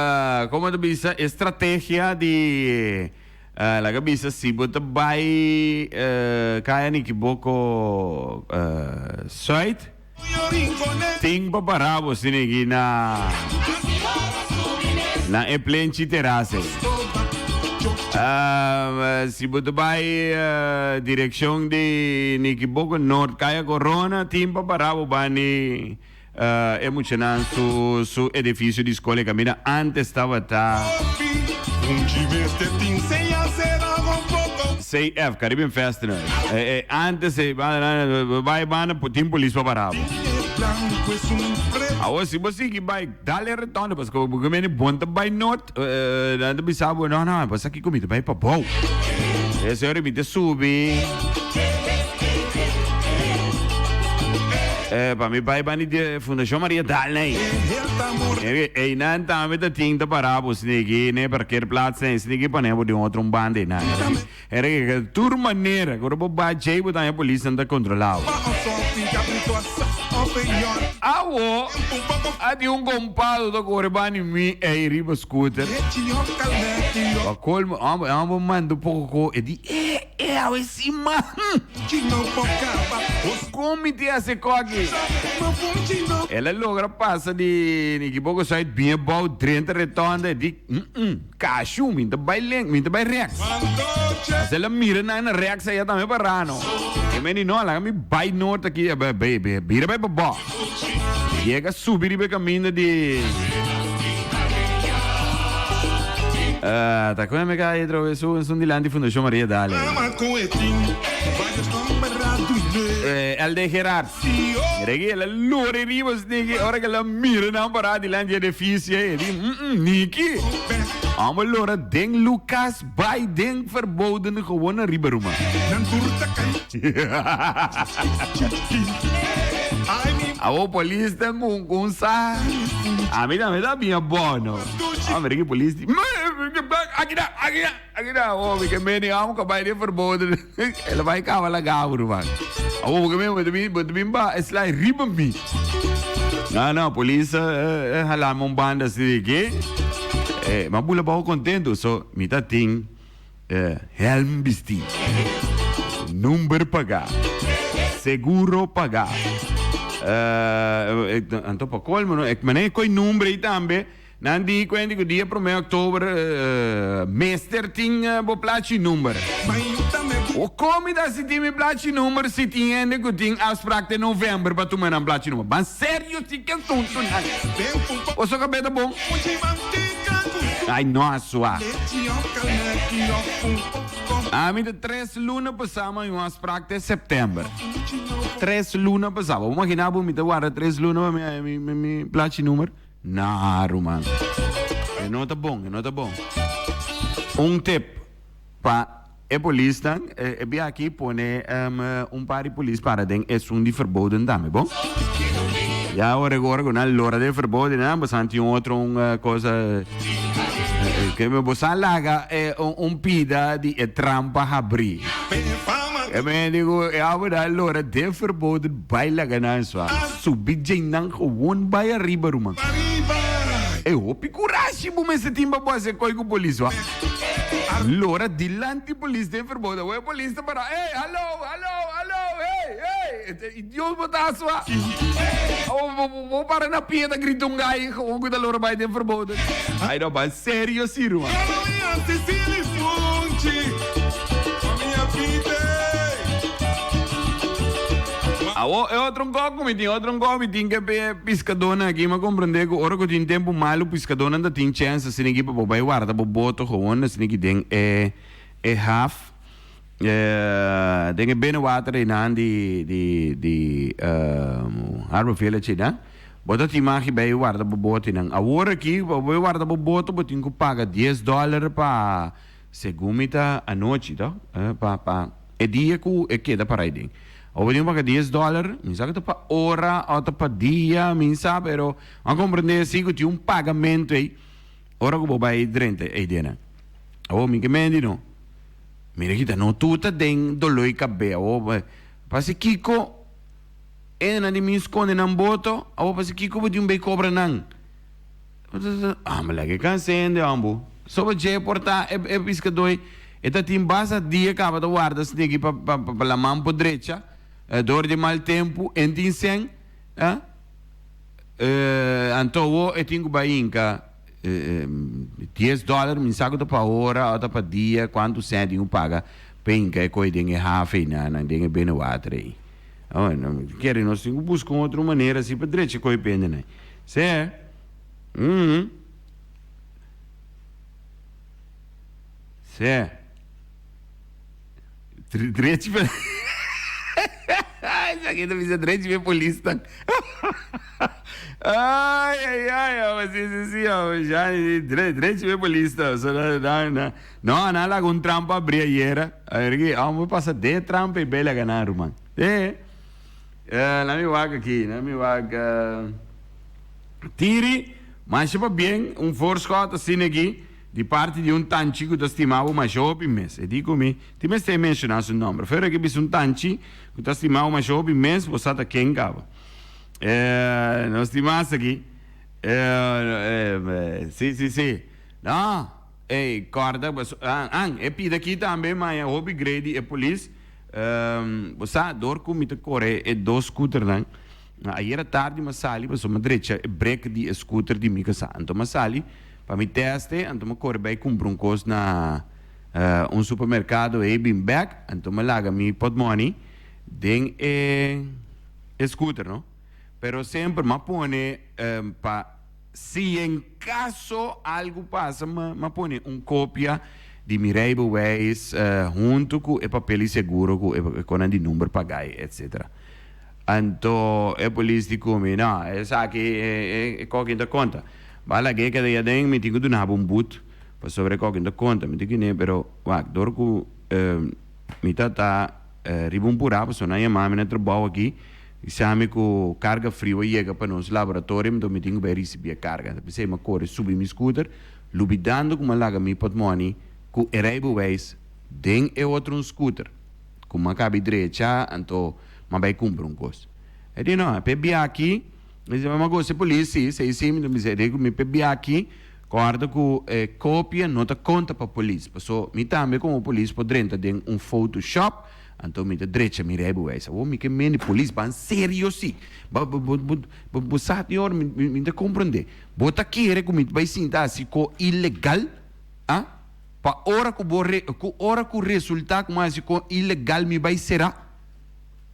como ta bisa, e strategia di, uh, laga bisa, si bo ta bai, uh, kaya ni equivoco, uh, Zuid, tin pa para bo sinigi na, na e plenchi terrace. Um, si bo ta bai, uh, direccion di Nikiboko Noord, kaya Corona, tin pa para bo bani, E muchanan su su edificio di skol e kaminda antes tabata CF, Caribbean Fastener. E antes e bai banda tin polis pa para bo. Awor si bo sigui bai dal e rotonde pasobra bo mende bon ta bai noord nan ta bisa bo no no bo sa kiko mi ta bai pabou. E señor mi ta subi. Eh, pa mi bai bani di Fundacion Maria Dalney. Einan tambe ta tin ta para bo sniki ne parkeerplaats ne sniki pone bo den otro un banda einan. Era que tur manera ku bo ba djei bo tambe polisnan ta kontrola bo. Awo a tin un kompado ta kore bani mi ei riba scooter. Pa kolmo amo manda poko ko e di eh. E awe siman! Kon mi tin hasi koki? El a logra pasa di Nikiboko Zuid bien abou drenta retonda e di, Mm-mm, kashu, mi ta bai link, mi ta bai rechts. As el a mira nan na rechts aya tambe para no. E men di no, laga mi bai noord aki, bira bai pabou. Yega subi riba e kaminda di. Ta kon mi kai otra vez su esun dilanti Fundacion Maria Dale. LD Gerard. Mira aki el a lori riba sniki ora ke el a mira nan pará dilanti edificio ei. E di, mm Niki. Amo lora den Lucas bai den verboden gewoon ariba ruman. Awor polis ta ku un sa. Ami tambe ta bien bono. A mira ki polis di, Aki na, aki na, aki na. Awor mi ke meni amo ka bai den verboden. El a bai kaba laga bo ruman. Awor bo ke meni bo ta bin, bo ta bin ba slai riba mi. No, no, polis a hala mi un banda asi di ke. Mi a bula baho kontento. So mi ta tin. Helm bisti. Number paga. Seguro paga. Anto pa colmo no, mane e coy number ei tambe, nan di cuenta cu dia prome october mester tin bo plachi number. O como ta si tin mi plachi number si tin hende cu tin afspraak te november pa tuma nan plachi number? Ban serio si ke asunto nan. Boso cabeza bon? Ay no a sua. Ami ta tres luna pasá ma mi afspraak te september. Tres luna pasá. Bo imagina bo mi ta warda tres luna pa mi haña mi mi plachi number? Nah ruman. E no ta bon, e no ta bon. Un tip pa e polisnan, e bia aki pone un par di polis para den esun di verboden tambe, bon? Ya ora ora ku nan lora den verboden nan bosan tin otro un cosa ke bosan laga un pida di e trampa habri. E men di ku e abo nan lora den verboden bai laga nan swa subi djei nan gewoon bai ariba ruman. E hopi kurashi bo mester tin pa bo hasi e koi ku polis wa. Lora dilanti polis den verboden. Awor e polis ta para, Ey, hallo, hallo, hallo, hey, hey. E Dios bo ta asua. Awor bo para na pia ta grita un gai gewoon cu ta lora bay den verboden. Ay no, ban serio si ruman. Awo e otro un kos ku mi tin, otro un kos mi tin ke pe piskadónan aki, mi a komprendé ku ora ku tin tempu malu piskadónan ta tin chèns asina aki pa bo bai warda bo boto gewoon asina aki den e e haf den e binnenwater einan di di di Harbor Village einan. Bo ta tin magi bai warda bo boto einan. Awor aki pa bo bai warda bo boto bo tin ku paga dies dòler pa Segun mi ta anochi to, pa pa e dia ku e keda para aiden. Awor bo tin ku paga dies dòler, mi sa ku ta pa ora o ta pa dia, mi sa, pero a komprendé si ku tin un pagamentu ei ora ku bo bai drenta eidennan. Awor mi ke mendi no, mira kita no tur ta den doló i kabé. Awor pasi kiko hendenan di mi skonde nan boto, awor pasi kiko bo tin bai kobra nan? Amba laga e cansa hende hombo. Soba dje por ta e e piscador ei e ta tin basta dia caba ta warda sneki pa pa pa laman por drecha door di mal tempo en tin cen ah anto awo e tin cu bay hinca dies dollar mi sa cu ta pa ora o ta pa dia cuanto cen tin cu paga pa hinca e coy den e haaf ei nan den e binnenwater ei. Kere nos tin cu busca un otro manera asi pa drecha e coy pende nan. Se. Mm. Se. Drechi pa. Esaki ta bisa drechi pa e polisnan. Ai, ai, ai, oh, si, si, si, oh, ja, drechi pa e polisnan. So, na, na, na. No, nan laga un trampa abri ayera. A ver ki, oh, pasa de trampa i bela ganan, ruman. Eh. Na mi wak aki, na mi wak. Tiri, masha pabien, un voorschot asina aki di parti di un tanchi ku ta stima bo masha hopi mes. E di ku mi, tin mester menshoná su nòmber. Fero aki bisa un tanchi ku ta stima bo masha hopi mes, bo sa ta ken kaba. Nos tin mas aki. Si, si, si. No, ey, kòrda, an, e pida aki tambe maña hopi grei di e polis. Bo sa, dor ku mi ta kore e dos scooternan, Ayera tardi m'a sali pasobra m'a drecha e brek di e scooter di mi casa. Anto m'a sali pa mi teste, anto m'a kore bai kumpra un kos na un supermerkado ei bin bek, anto m'a laga mi potmoni den e e scooter no. Pero semper m'a pone pa si en kaso algu pasa m'a pone un kopia di mi rijbewijs hunto ku e papel di seguro ku e konan di number pagai etcetera. Anto e polis di ku mi, No, esaki e kokin ta konta. Bo a lag'é keda ei aden, mi tin ku duna bo un but pasobra e kokin ta konta. Mi tin kuné, pero wak, dor ku mi ta ta riba un purá pasobra nan a yama mi na trabou aki, bisa mi ku karga friu a yega pa nos laboratorio, anto mi tin ku bai risibí e karga. Anto p'esei mi a kore subi mi scooter, lubidando ku mi a laga mi potmoni ku e rijbewijs den e otro un scooter. Ku mi a kabi drecha, anto m'a bai kumpra un kos. E di, No, p'e bia aki, mi di, m'a gosa e polis, si, esei si, mi ta bisa, e di ku mi p'e bia aki, kòrda ku e kopia no ta konta pa polis, paso mi tambe komo polis por drenta den un fotoshop, anto mi ta drecha mi rijbewijs. Awor mi ke mende polis, ban serio si, bo, bo, bo, bo, bo sa tin ora mi, mi ta komprendé, bo ta kere ku mi ta bai sinta hasi ko ilegal, ah? Pa ora ku bo re, ku ora ku resultá ku mi a hasi kon ilegal mi bai será,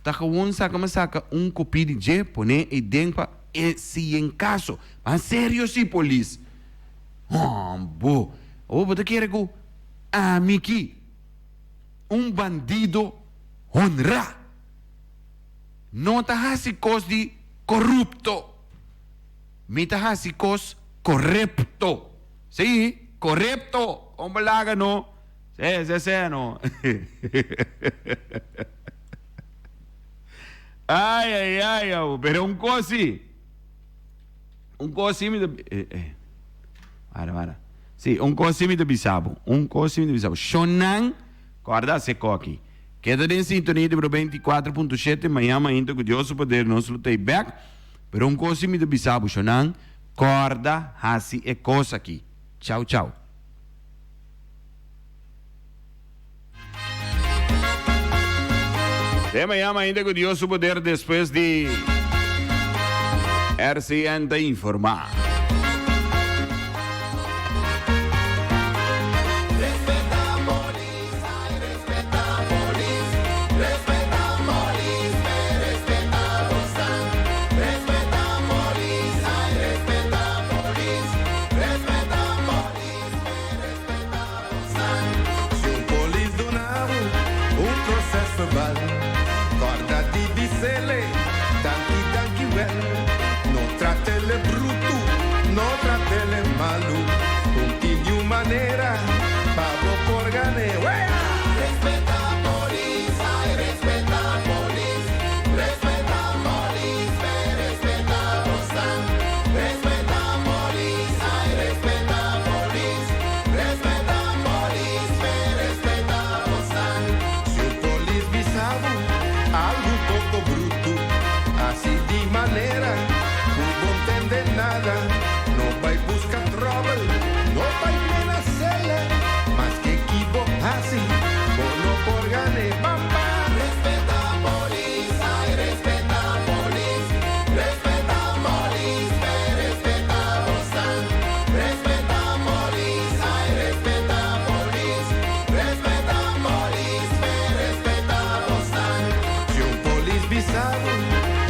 ta gewon saka mi saka un kopí di dje pone ei den pa e si en kaso. Ma serio si polis. Hombo, awor bo ta kere ku ami ki un bandido honrá no ta hasi kos di korupto. Mi ta hasi kos korepto. Sí, corepto! Con bo laga no? Sí, sí, sí, no. Ay, ay, ay, awo. Pero un cos sí. Un cos sí mi ta... Eh, eh. Para, para. Sí, un cos sí mi ta bisa bo. Un cos sí mi ta bisa bo. Shonnan, corda se koki. Keda den sintonia di Bro 24.7. Mañana mainta cu Dios su poder nos lo ta back. Pero un cos sí mi ta bisa bo, shonnan. Corda haci e cos aki. Chau chau. Te mañana ainda cu Dios su poder despues di RCN ta informa.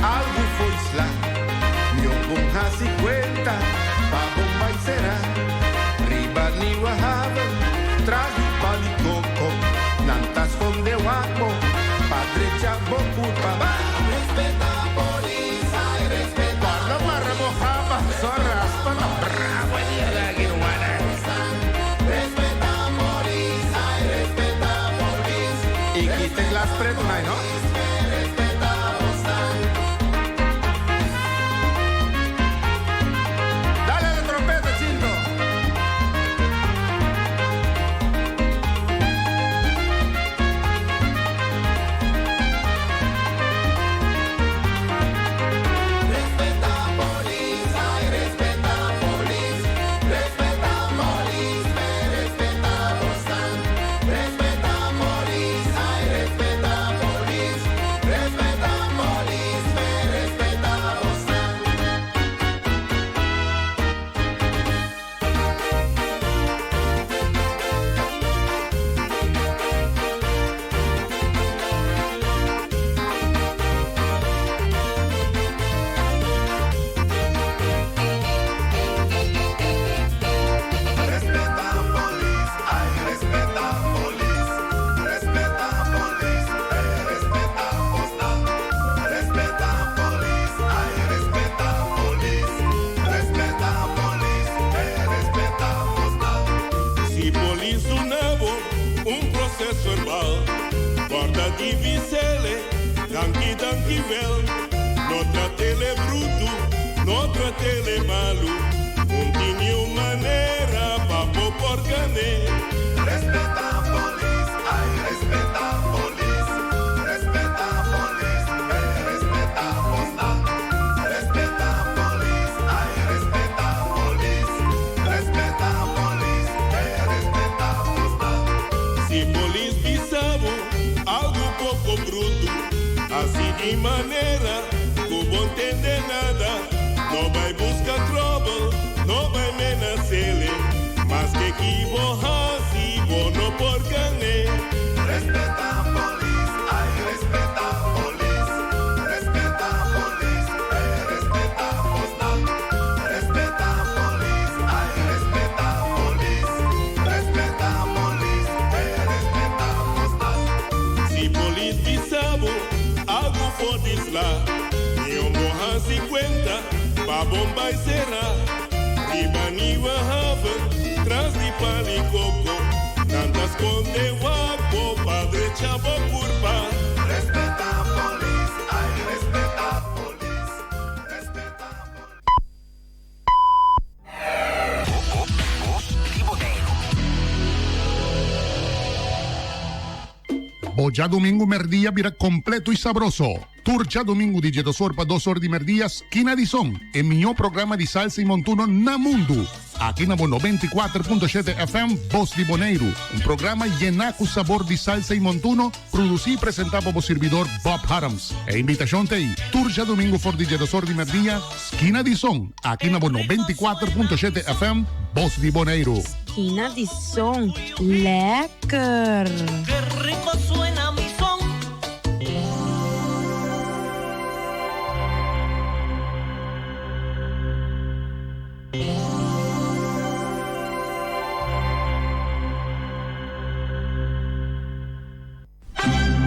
Algu fo'i sla Mi bon hasi kuenta Pa bon bai será Riba Nieuwe Haven Tras di pal'i koko Nan ta skonde wak bo Pa drecha bo kurpa Ba Respetá polis Ai respetá Guarda guarda bo haba So raspa ta bravo e dia de aki rumannan Respetá polis Ai respetá polis I kita e glas pretu nai no. Dale la trompeta, Chinto. Respeta polis, ay respeta polis, respeta polis, me respeta bosnan. Respeta polis, ay respeta polis, respeta polis, me respeta bosnan. Respeta polis, ay respeta polis, respeta polis, eh respeta bosnan. Respeta polis, ay respeta polis, respeta polis, eh respeta bosnan. Si polis duna bo un proces verbal, corda di bisele, danki danki wel. No tratele brutu, no tratele malu, un tin niun manera pa bo por gané. Respeta polis, ay respeta polis, respeta polis, eh respeta bosnan. Respeta polis, ay respeta polis, respeta polis, eh respeta bosnan. Si polis bisa bo algu poko brutu, hasi di manera ku bo ntende nada. No bai buska tròbel, no bai menasele, maske ki bo hasi bo no por gané. Respeta polis, ay respeta polis, respeta polis, eh respeta bosnan. Respeta polis, ay respeta polis, respeta polis, eh respeta bosnan. Si polis bisa bo algu for di sla, mihó bo hasi kuenta pa bon bai será. Riba Nieuwe Haven, tras di pal'i koko, nan ta skonde wak bo pa drecha bo kurpa. Respeta polis, ay respeta polis, respeta polis. Bos di Boneiru. Bo djadumingu merdia bira kompleto i sabroso. Tur djadumingu di djedosor pa dosor di merdia Skina di Son, e mihó programa di salsa i montuno na mundu. Aki na bo 94.7 FM Bos di Boneiru, un programa yená ku sabor di salsa i montuno, produsí i presentá pa bo sirbidor Bob Harms. E invitashon ta ei, tur djadumingu for di djedosor di merdia, Skina di Son, aki na bo 94.7 FM Bos di Boneiru. Skina di Son, lekker! Ke rico suena mi son.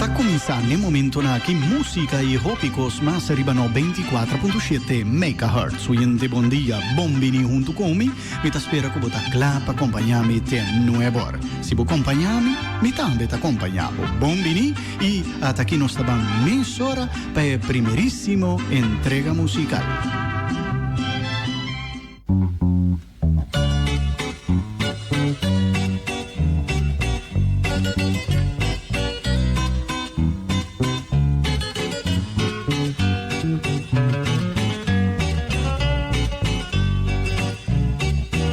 Ta cuminsa n'e momentonan aki musica y hopi cos mas riba 94.7 megahertz. Oyente bon dia, bon bini hunto cu mi. Mi ta spera cu bo ta cla pa compaña mi te nuebor. Si bo compaña mi, mi tambe ta compaña bo. Bon bini y ata aki nos ta ban mesora pa e primerisimo entrega musical.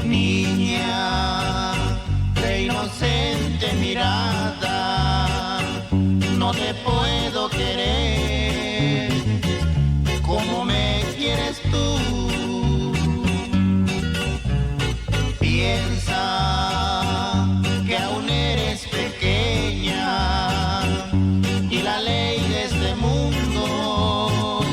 Niña de inocente mirada, no te puedo querer como me quieres tú. Piensa que aún eres pequeña y la ley de este mundo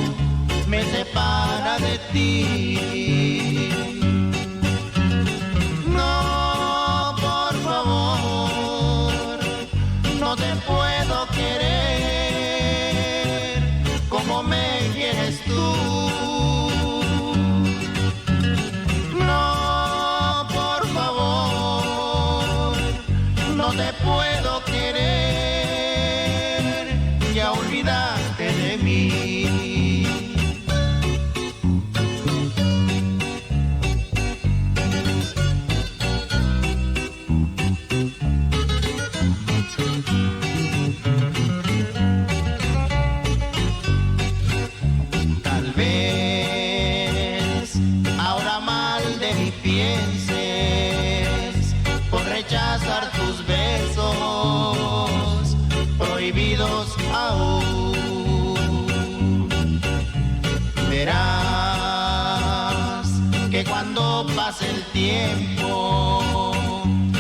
Que cuando pase el tiempo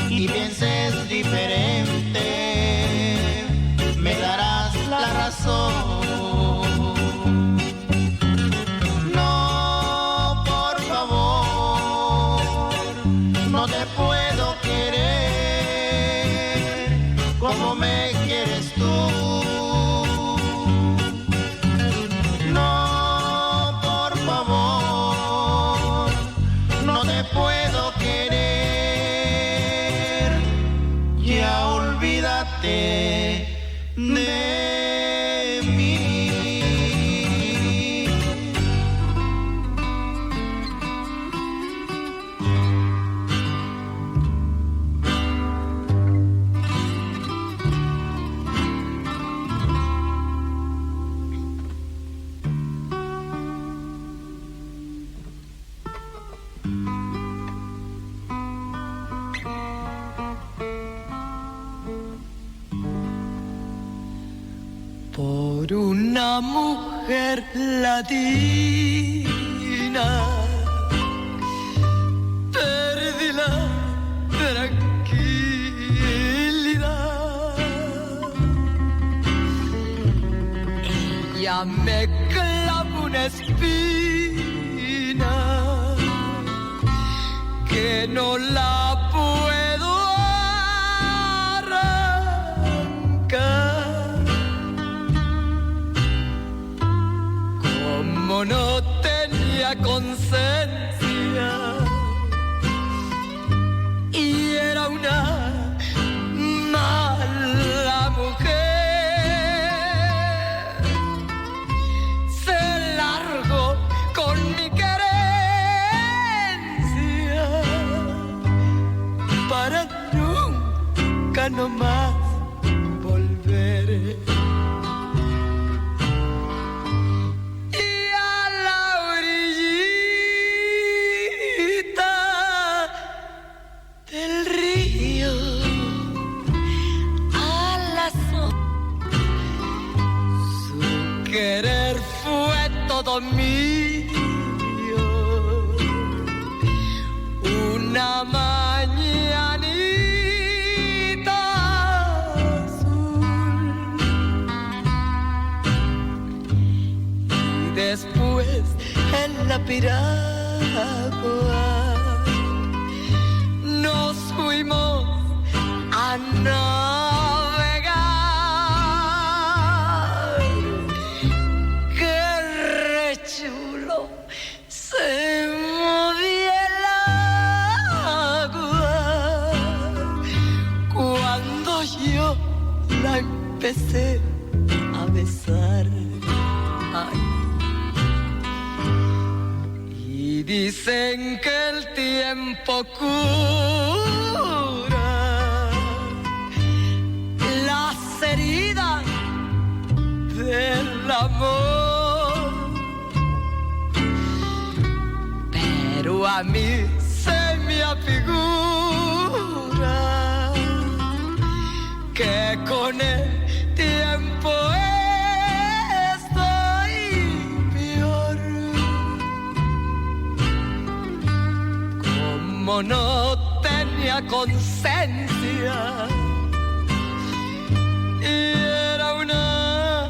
y pienses diferente, me darás la razón. No, por favor, no te puedo querer como me quieres tú. No, por favor, no te puedo querer. Ya olvídate de mí. Por una mujer latina perdí la tranquilidad. Ella me clavó una espina que no la puedo arrancar. Como no tenía conciencia y era una mala mujer, se largó con mi querencia para nunca no más volver. Y a la orillita del río, a la su querer fue todo mío. Una mañanita azul. Y después en la piragua nos fuimos a navegar. Qué rechulo se movía el agua cuando yo la empecé a besar. Ay. Y dicen que el tiempo cura las heridas del amor. Pero a mí se me afigura que con el tiempo estoy peor. Como no tenía conciencia y era una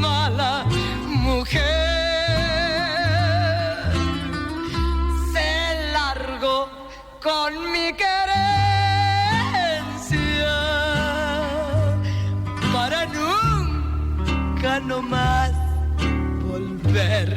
mala mujer, se largó con mi querencia para nunca no más volver.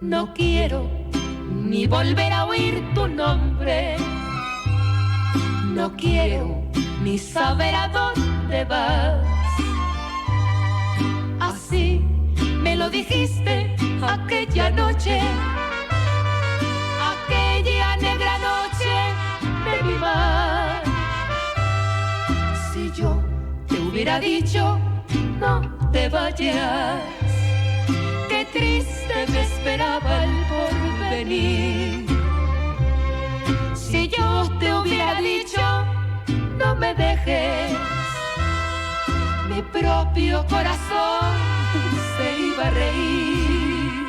No quiero ni volver a oír tu nombre. No quiero ni saber a dónde vas. Así me lo dijiste aquella noche, aquella negra noche de mi mar. Si yo te hubiera dicho, no te vayas, qué triste me esperaba el porvenir. Si yo te hubiera dicho, no me dejes, mi propio corazón se iba a reír.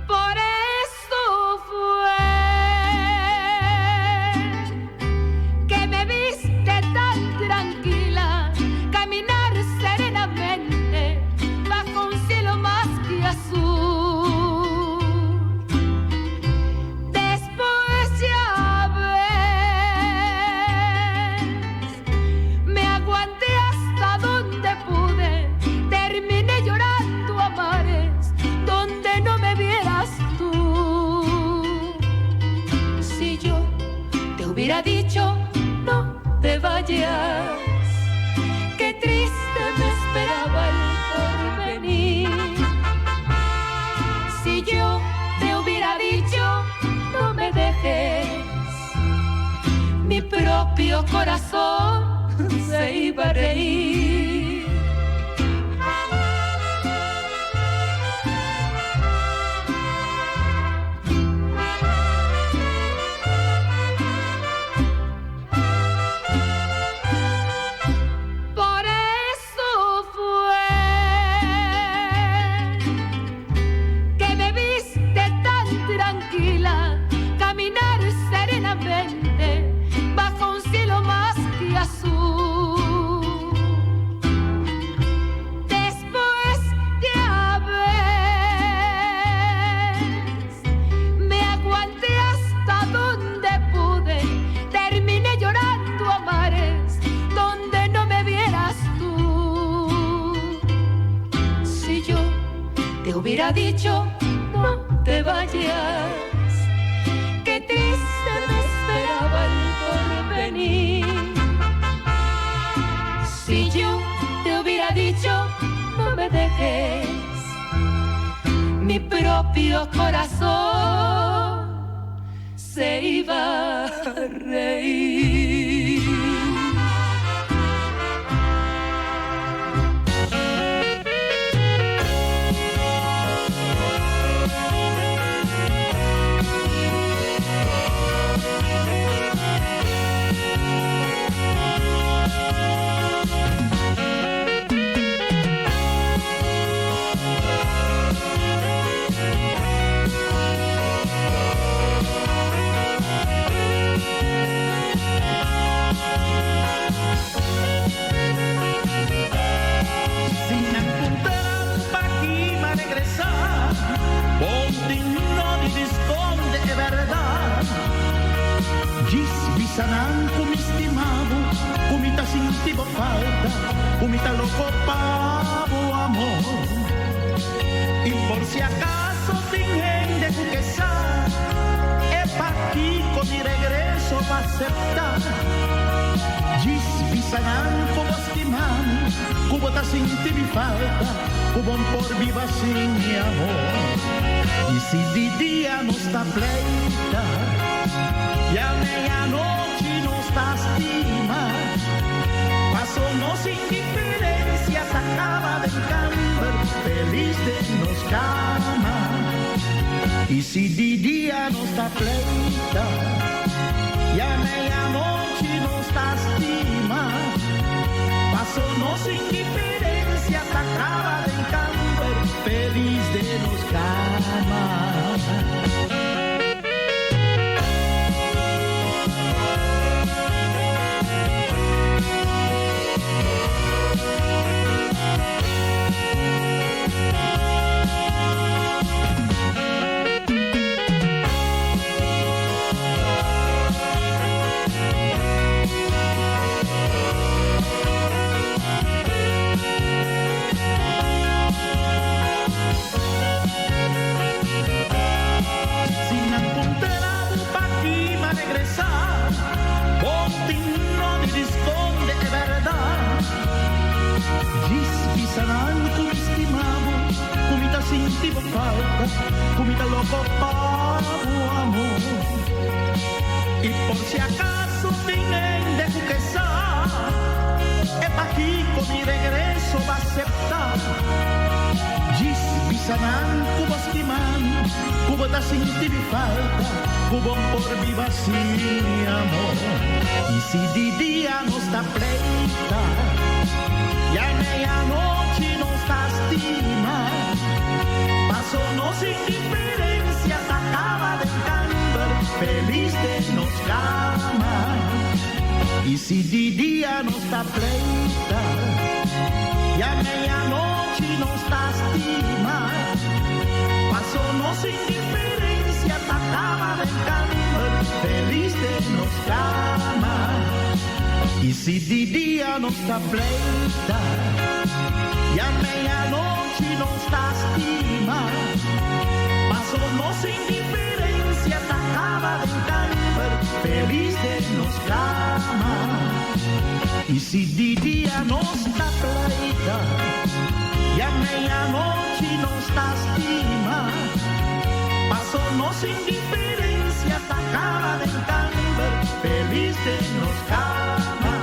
Por eso fue que me viste tan tranquila caminar serenamente bajo un cielo más que azul. Después ya ves, me aguanté hasta donde pude, terminé llorando a mares donde no me vieras tú. Si yo te hubiera dicho, no te vayas, qué triste me esperaba el porvenir. Si yo te hubiera dicho, no me dejes, mi propio corazón se iba a reír. Por eso fue que me viste tan tranquila caminar serenamente bajo un cielo más que azul. Después ya ves, me aguanté hasta donde pude, terminé llorando a mares donde no me vieras tú. Si yo te hubiera dicho, no te vayas, qué triste me esperaba el porvenir. Si yo te hubiera dicho, no me dejes, mi propio corazón se iba a reír. Si nan puntra pakiko m'a regresá, bo tin nodi di skonde e bèrdat. Djis bisa nan ku mi stima bo, ku mi ta sinti bo falta, ku mi ta loko pa bo amor. I por si akaso tin hende ku ke sa, e pakiko mi regreso b'a aseptá. Djis bisa nan ku bo stima mi, ku bo ta sinti mi falta, ku bo n' por biba sin mi amor. I si di dia nos ta pleita, i meianochi nos ta stima, paso nos indiferensia ta kaba den kamber, felis den nos kama. I si di dia nos ta pleita, i meianochi nos ta stima, paso nos indiferensia ta kaba den kamber, felis den nos kama. falta, ku mi ta loko pa bo amor. I por si akaso tin hende ku ke sa, e pakiko mi regreso b'a aseptá. Djis bisa nan ku bo stima mi, ku bo ta sinti mi falta, ku bo por biba sin mi amor. I si di dia nos ta pleita, ya meianochi nos ta stima, paso nos indiferencia ta caba den kamber, feliz den nos cama. I si di dia nos ta pleita, ya meianochi nos ta stima, paso nos indiferencia ta caba den kamber, feliz den nos cama. I si di dia nos ta pleita, ya meianochi nos ta stima, paso nos indiferencia ta caba den kamber, feliz den nos cama. I si di dia nos ta pleita, ya meianochi nos ta stima, paso nos indiferencia ta caba den kamber, feliz den nos cama.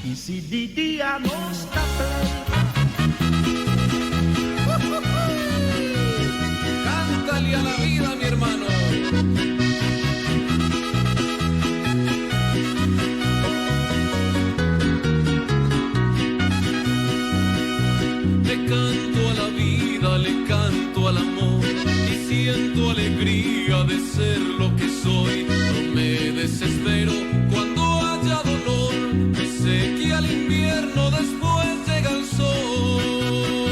I si di dia nos ta pleita. Cántale a la vida, mi hermano. Le canto a la vida, le canto al amor y siento alegría de ser lo que soy. No me desespero cuando haya dolor, pues sé que al invierno después llega el sol.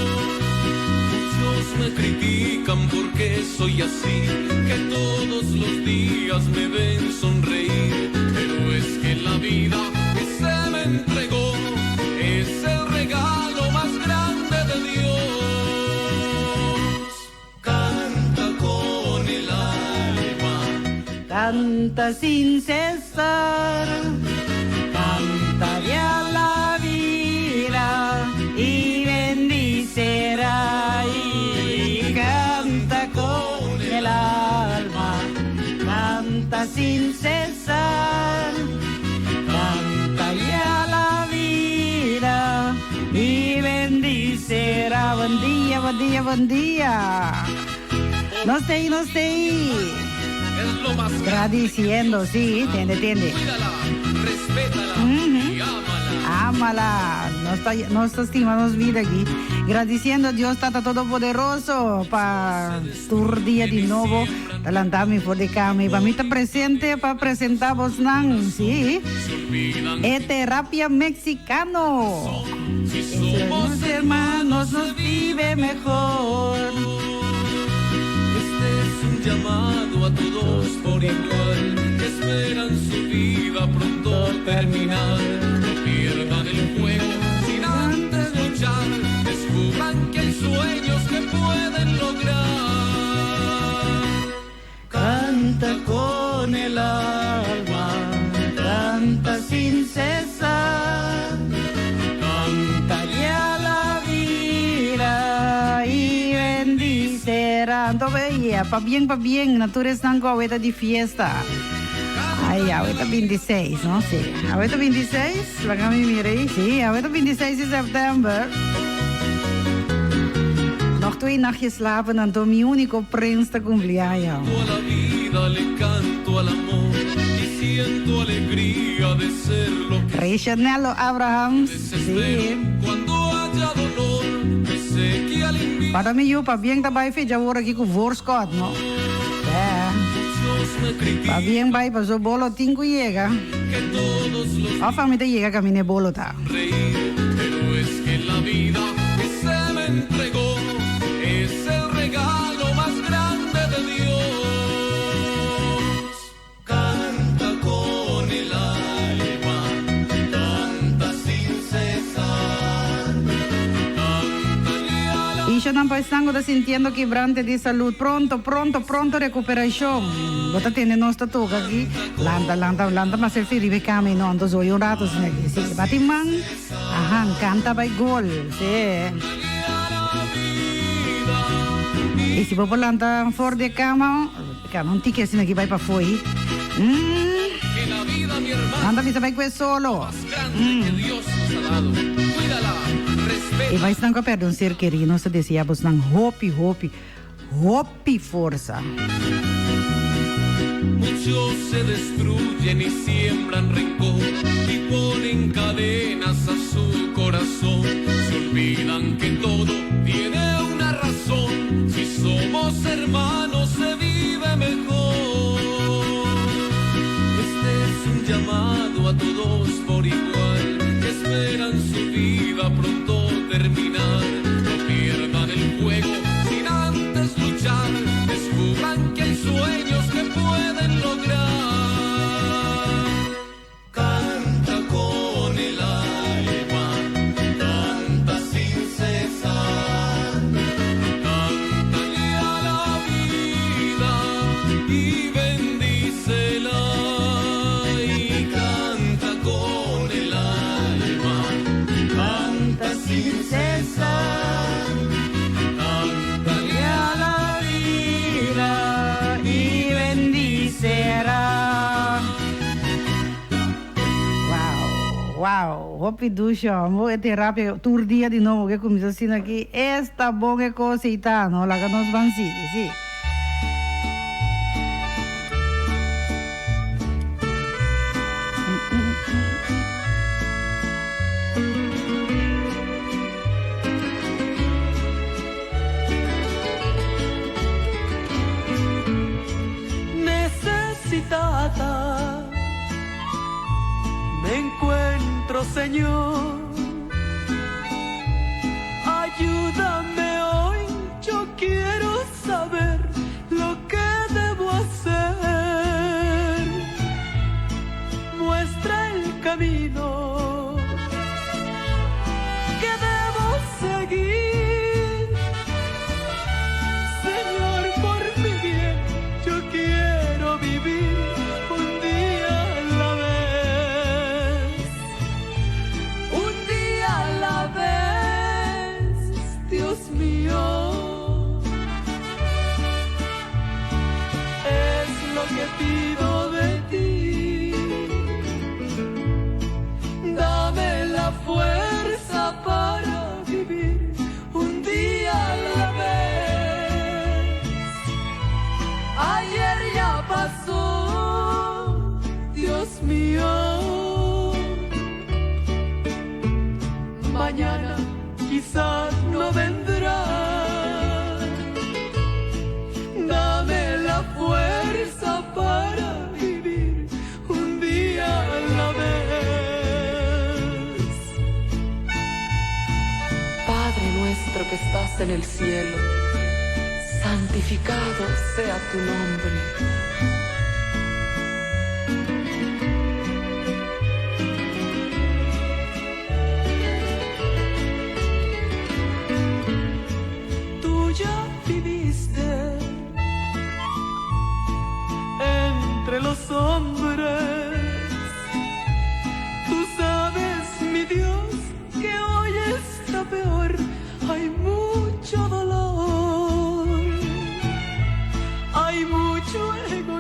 Muchos me critican porque soy así, que todos los días me ven sonreír, pero es que la vida que se me entregó es el regalo más grande de Dios. Canta con el alma. Canta sin cesar, canta a la vida y bendicerá y canta con el alma, canta sin cesar, canta a la vida y bendicerá. Bon dia, bon dia, bon dia. No sé, no sé. Es lo más Gradiciendo, sí, tende, tende. Cuídala, respétala Ujú. y ámala. Ámala. Nos ta, nos ta stima nos bida aki. Gradiciendo a Dios Tata Todopoderoso pa tur dia di nobo. Ta lanta mi for di cama. Pa mi ta presente pa presenta bosnan. Sí. E terapia mexicano. Si Entre somos los hermanos nos vive mejor. Este es un llamado a todos por igual que esperan su vida pronto terminar. No pierdan el juego sin antes luchar. Descubran que hay sueños que pueden lograr. Canta con el alma, canta sin cesar, canta a la vida y bendicerá. Anto bella, pabien, pabien, na tur esnan cu awe ta di fiesta. Ay, awe ta 26, no? Sí. Awe ta 26, laga mi mira ahí. Sí, awe ta 26 di september. Nog twee nachtjes slapen, anto mi unico prins ta cumpleaños. Canto a la vida, le canto al amor y siento alegría de ser lo que Rejanelo Abrahams, sí. Cuando haya dolor, que sé que al invierno Para mi yu, pabien ta bai fecha awor aki ku voorschot, no? Yeah. muchos me critican Pabien bai paso bolo tin ku yega. que todos los Of a mi ta yega kamin'e bolo ta. reír, pero es que la vida que se me entregó es el regalo más grande de Dios. Canta con el alma, canta sin cesar, cántale a la Y nan pa esnan ta sintiendo quebrante di salud. Pronto, pronto, pronto recuperacion. Bo ta tende nos ta toca aki. Lanta, lanta, lanta, mas el riba cama no. Anto zoy un rato sin aki. Sí, bati man. Aha, canta bay gol. Sí. Ei, si bo por lanta for di e kama, kama un tiki asina aki bai pafó ei. Mm. Nan ta bisa bai ku e solo. Mm. E baisnan ku a perde un ser kerí, nos ta deseá bosnan hopi, hopi, hopi forsa. Muchos se destruyen y siembran rencor y ponen cadenas a su corazón. Se olvidan que todo tiene una razón. Si somos hermanos se vive mejor. Este es un llamado a todos por igual que esperan su vida pronto terminar. No pierdan el juego sin antes luchar. Descubran que hay sueños que pueden lograr. Canta con el alma, canta sin cesar. Cántale a la vida y bendícela. Y canta con el alma, canta sin cesar. Cántale a la vida y bendícela. Wow, wow, hopi dushi homber, e terapia tur dia di nobo ke kuminsá asina aki, esta bon e kos ei ta, no laga nos ban sigui, si. Necesitada me encuentro, Señor. Ayúdame hoy, yo quiero saber lo que debo hacer. Muestra el camino que debo seguir. Señor, por mi bien, yo quiero vivir un día a la vez. Un día a la vez, Dios mío. Es lo que pido de ti. Dame la fuerza para vivir un día a la vez. Ayer ya pasó, Dios mío. Mañana quizás no vendrá. Dame la fuerza para vivir un día a la vez. Padre nuestro que estás en el cielo, santificado sea tu nombre. Tú ya viviste entre los hombres. Tú sabes, mi Dios, que hoy está peor. Hay mucho dolor, hay mucho egoísmo.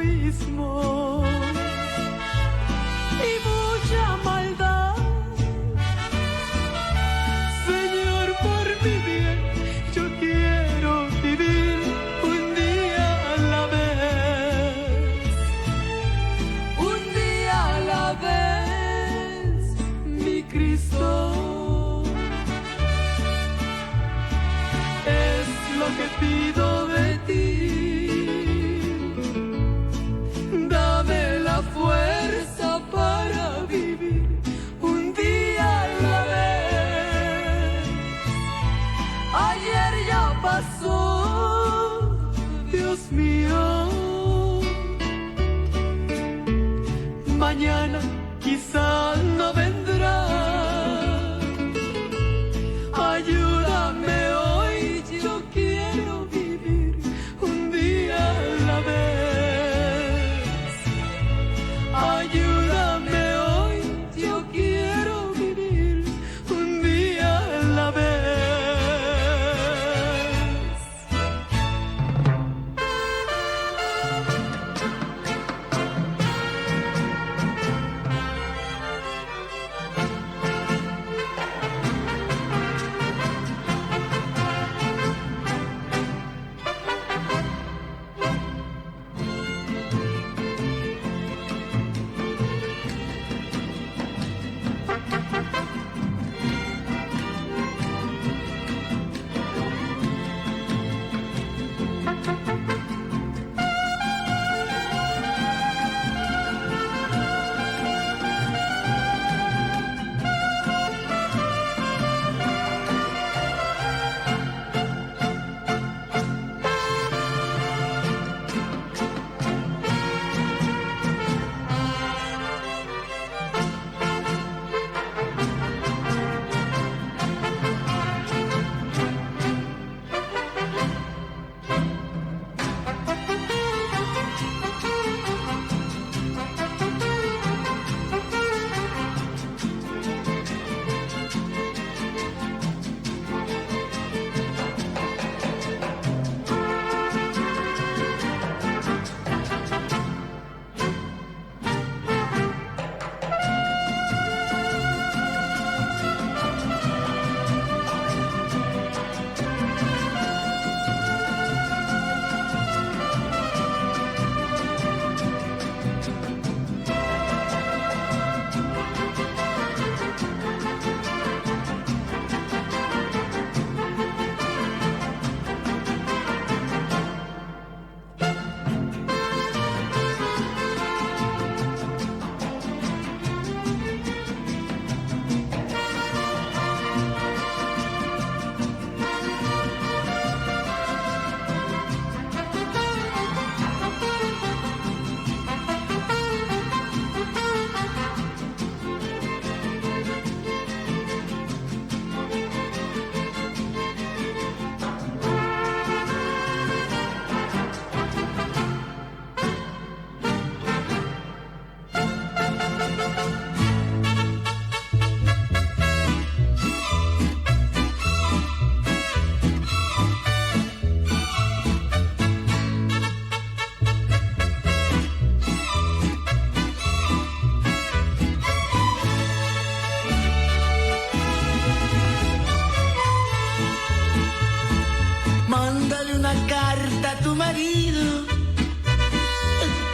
carta a tu marido.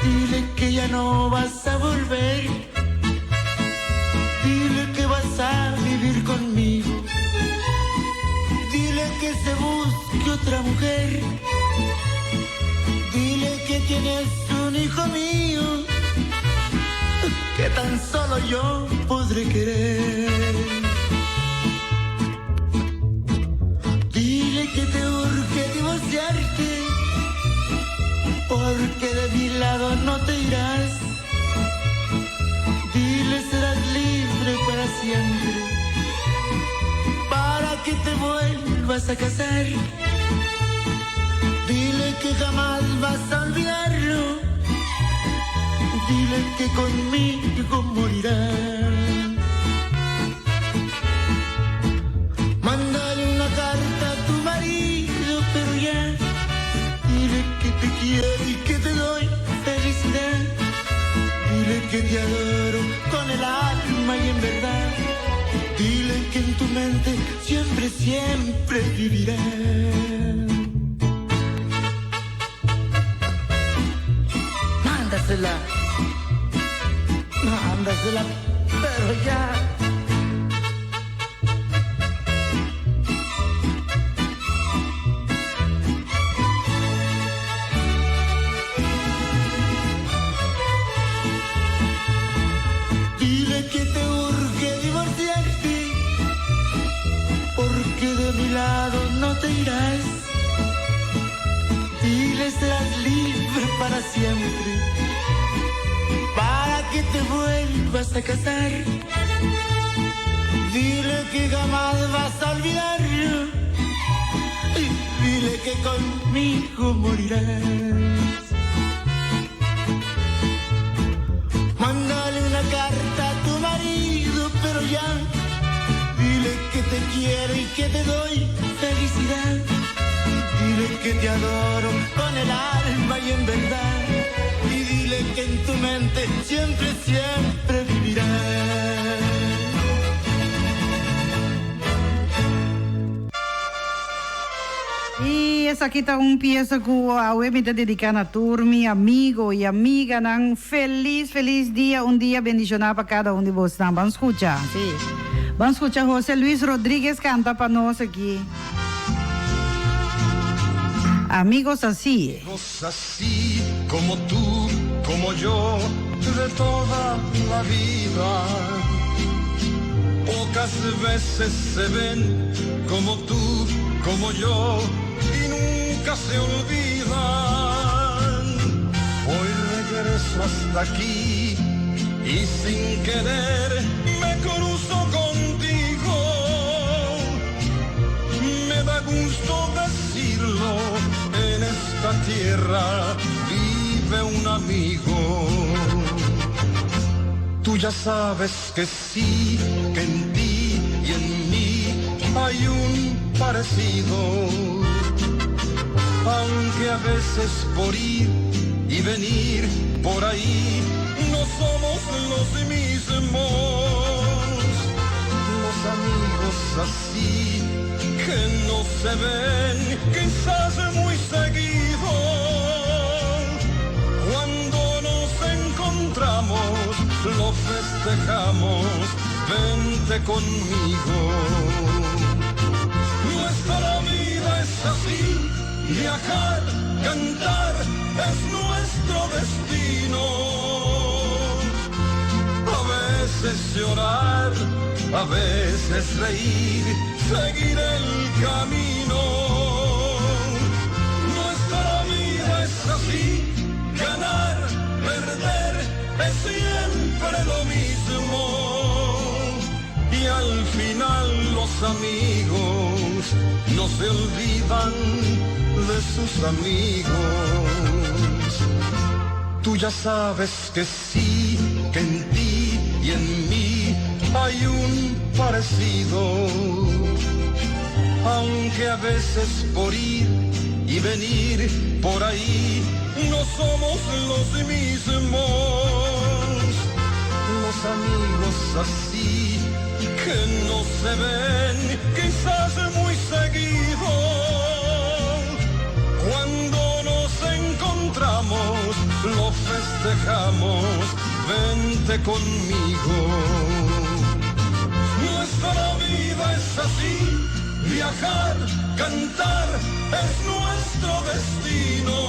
Dile que ya no vas a volver. Dile que vas a vivir conmigo. Dile que se busque otra mujer. Dile que tienes un hijo mío que tan solo yo podré querer. Dile que te urge divorciarte, porque de mi lado no te irás. Dile serás libre para siempre, para que te vuelvas a casar. Dile que jamás vas a olvidarlo. Dile que conmigo morirás. Mándale una carta a tu marido, pero ya. Dile que te quiero y que te doy felicidad. Dile que te adoro con el alma y en verdad. Dile que en tu mente siempre, siempre vivirá. Mándasela. Mándasela, pero ya. Dile que te urge divorciarte, porque de mi lado no te irás. Dile serás libre para siempre, para que te vuelvas a casar. Dile que jamás vas a olvidarlo. Y dile que conmigo morirás. Mándale una carta a tu marido, pero ya. Dile que te quiero y que te doy felicidad. Dile que te adoro con el alma y en verdad. Y dile que en tu mente siempre, siempre vivirá. Y esaki ta un pieza cu awe mi ta dedica na tur mi amigo y amiganan. Feliz, feliz dia, un dia bendiciona pa cada un di bosnan. Ban scucha, si. Ban scucha Jose Luis Rodriguez canta pa nos aki. Amigos así. Amigos así como tú, como yo, de toda la vida. Pocas veces se ven como tú, como yo, y nunca se olvidan. Hoy regreso hasta aquí y sin querer me cruzo contigo. Me da gusto decirlo, en esta tierra vive un amigo. Tú ya sabes que sí, que en ti y en mí hay un parecido. Aunque a veces por ir y venir por ahí no somos los mismos. Los amigos así que no se ven quizás muy seguido. Cuando nos encontramos, lo festejamos, vente conmigo. Nuestra vida es así, viajar, cantar, es nuestro destino. A veces llorar, a veces reír, seguir el camino. Nuestra vida es así, ganar, perder, es siempre lo mismo. Y al final los amigos no se olvidan de sus amigos. Tú ya sabes que sí, que en ti y en mí hay un parecido. Aunque a veces por ir y venir por ahí no somos los mismos. Los amigos así que no se ven quizás muy seguido. Cuando nos encontramos, lo festejamos. Vente conmigo. Nuestra vida es así, viajar, cantar es nuestro destino.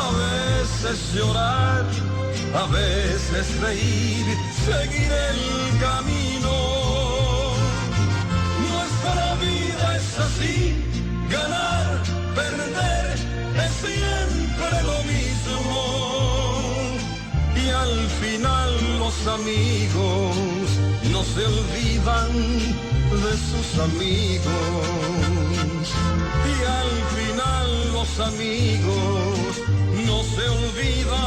A veces llorar, a veces reír, seguir el camino. Nuestra vida es así, ganar, perder, es siempre lo mismo. Y al final los amigos no se olvidan de sus amigos. Y al final los amigos no se olvidan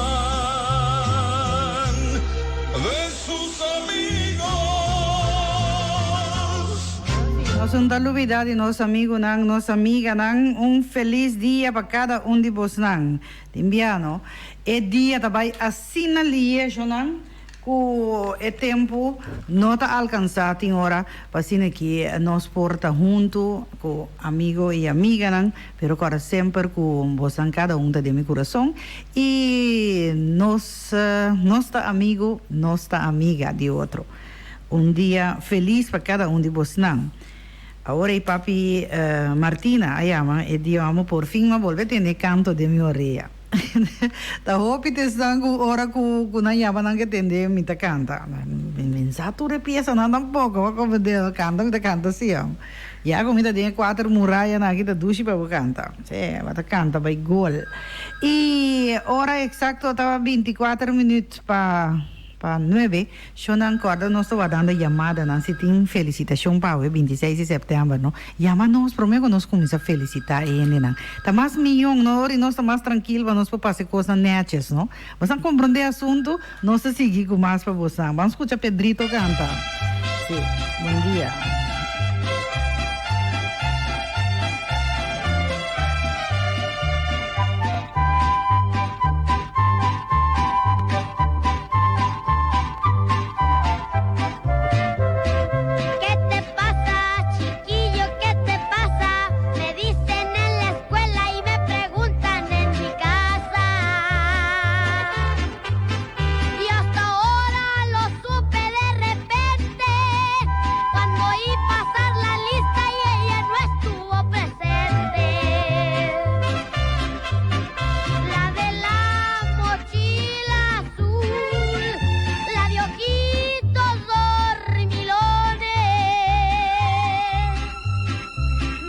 de sus amigos. Nos no ta lubidá di nos amigunan, nos amiganan. Un felis dia pa kada un di bosnan. Tin bia no. E dia ta bai asina lieshonan ku e tempu no ta alkansá tin ora pa asina ki nos por ta huntu ku amigo i amiganan, pero kòrda semper ku bosnan kada un ta den mi kurason i nos nos ta amigu, nos ta amiga di otro. Un dia felis pa kada un di bosnan. Awor ei papi Martina a yama e dia amo por fin m'a bolbe tende e kanto den mi orea. Ta hopi ta esnan ku ora ku ku nan yama nan ke tende mi ta kanta. Mi sa tur e piesanan tampoko bo komprende no kanta mi ta kanta si amo. Ya ku mi ta den e kuater murayanan aki ta dushi pa bo kanta. Si bo ta kanta bai gol. I ora eksakto tabata binti kuater minüt pa pa nuebe. Shonnan corda nos ta wardando yamadanan si tin felicitacion pa awe 26 di september no yama nos prome cu nos cuminsa felicita e hendenan ta mas miyon no ora y nos ta mas trankil pa nos por pasa e cosnan netjes no bosan comprende e asunto nos ta sigui cu mas pa bosan ban scucha Pedrito canta si bon dia. ¿Qué te pasa, chiquillo? ¿Qué te pasa? Me dicen en la escuela y me preguntan en mi casa. Y hasta ahora lo supe de repente, cuando oí pasar la lista y ella no estuvo presente. La de la mochila azul, la de ojitos dormilones,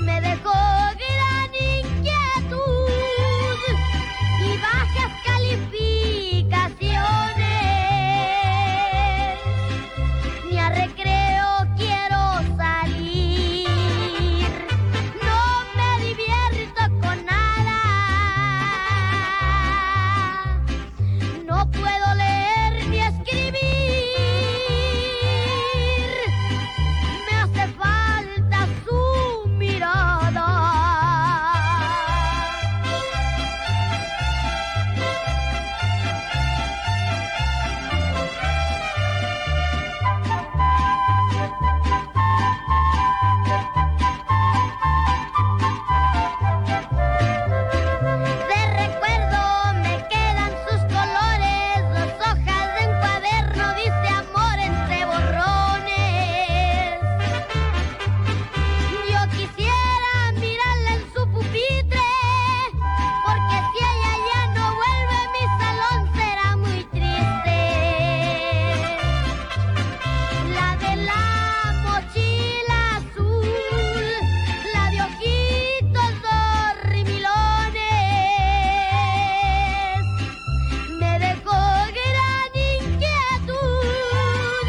me dejó gran inquietud y bajas calificaciones. Ni a recreo quiero salir, no me divierto con nada. No puedo leer ni escribir, me hace falta su mirada. De recuerdo me quedan sus colores, dos hojas de un cuaderno dice amor entre borrones. Yo quisiera mirarla en su pupitre, porque si ella ya no vuelve mi salón será muy triste. La de la mochila azul, la de ojitos dormilones, me dejó gran inquietud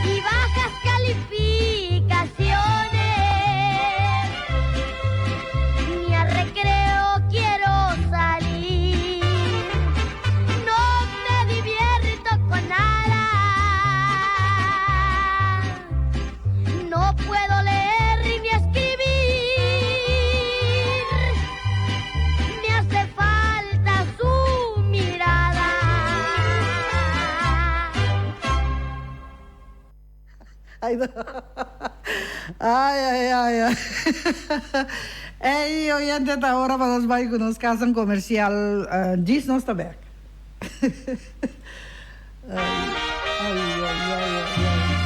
y bajas calificaciones. Ni a recreo quiero salir, no me divierto con nada. No puedo leer ni escribir, me hace falta su mirada. Ay, no. Ay, ay, ay, ay. Ey, oyente, ta ora pa nos bai ku nos kasan komersial. Djis nos ta bek. Ay, ay, ay, ay, ay, ay.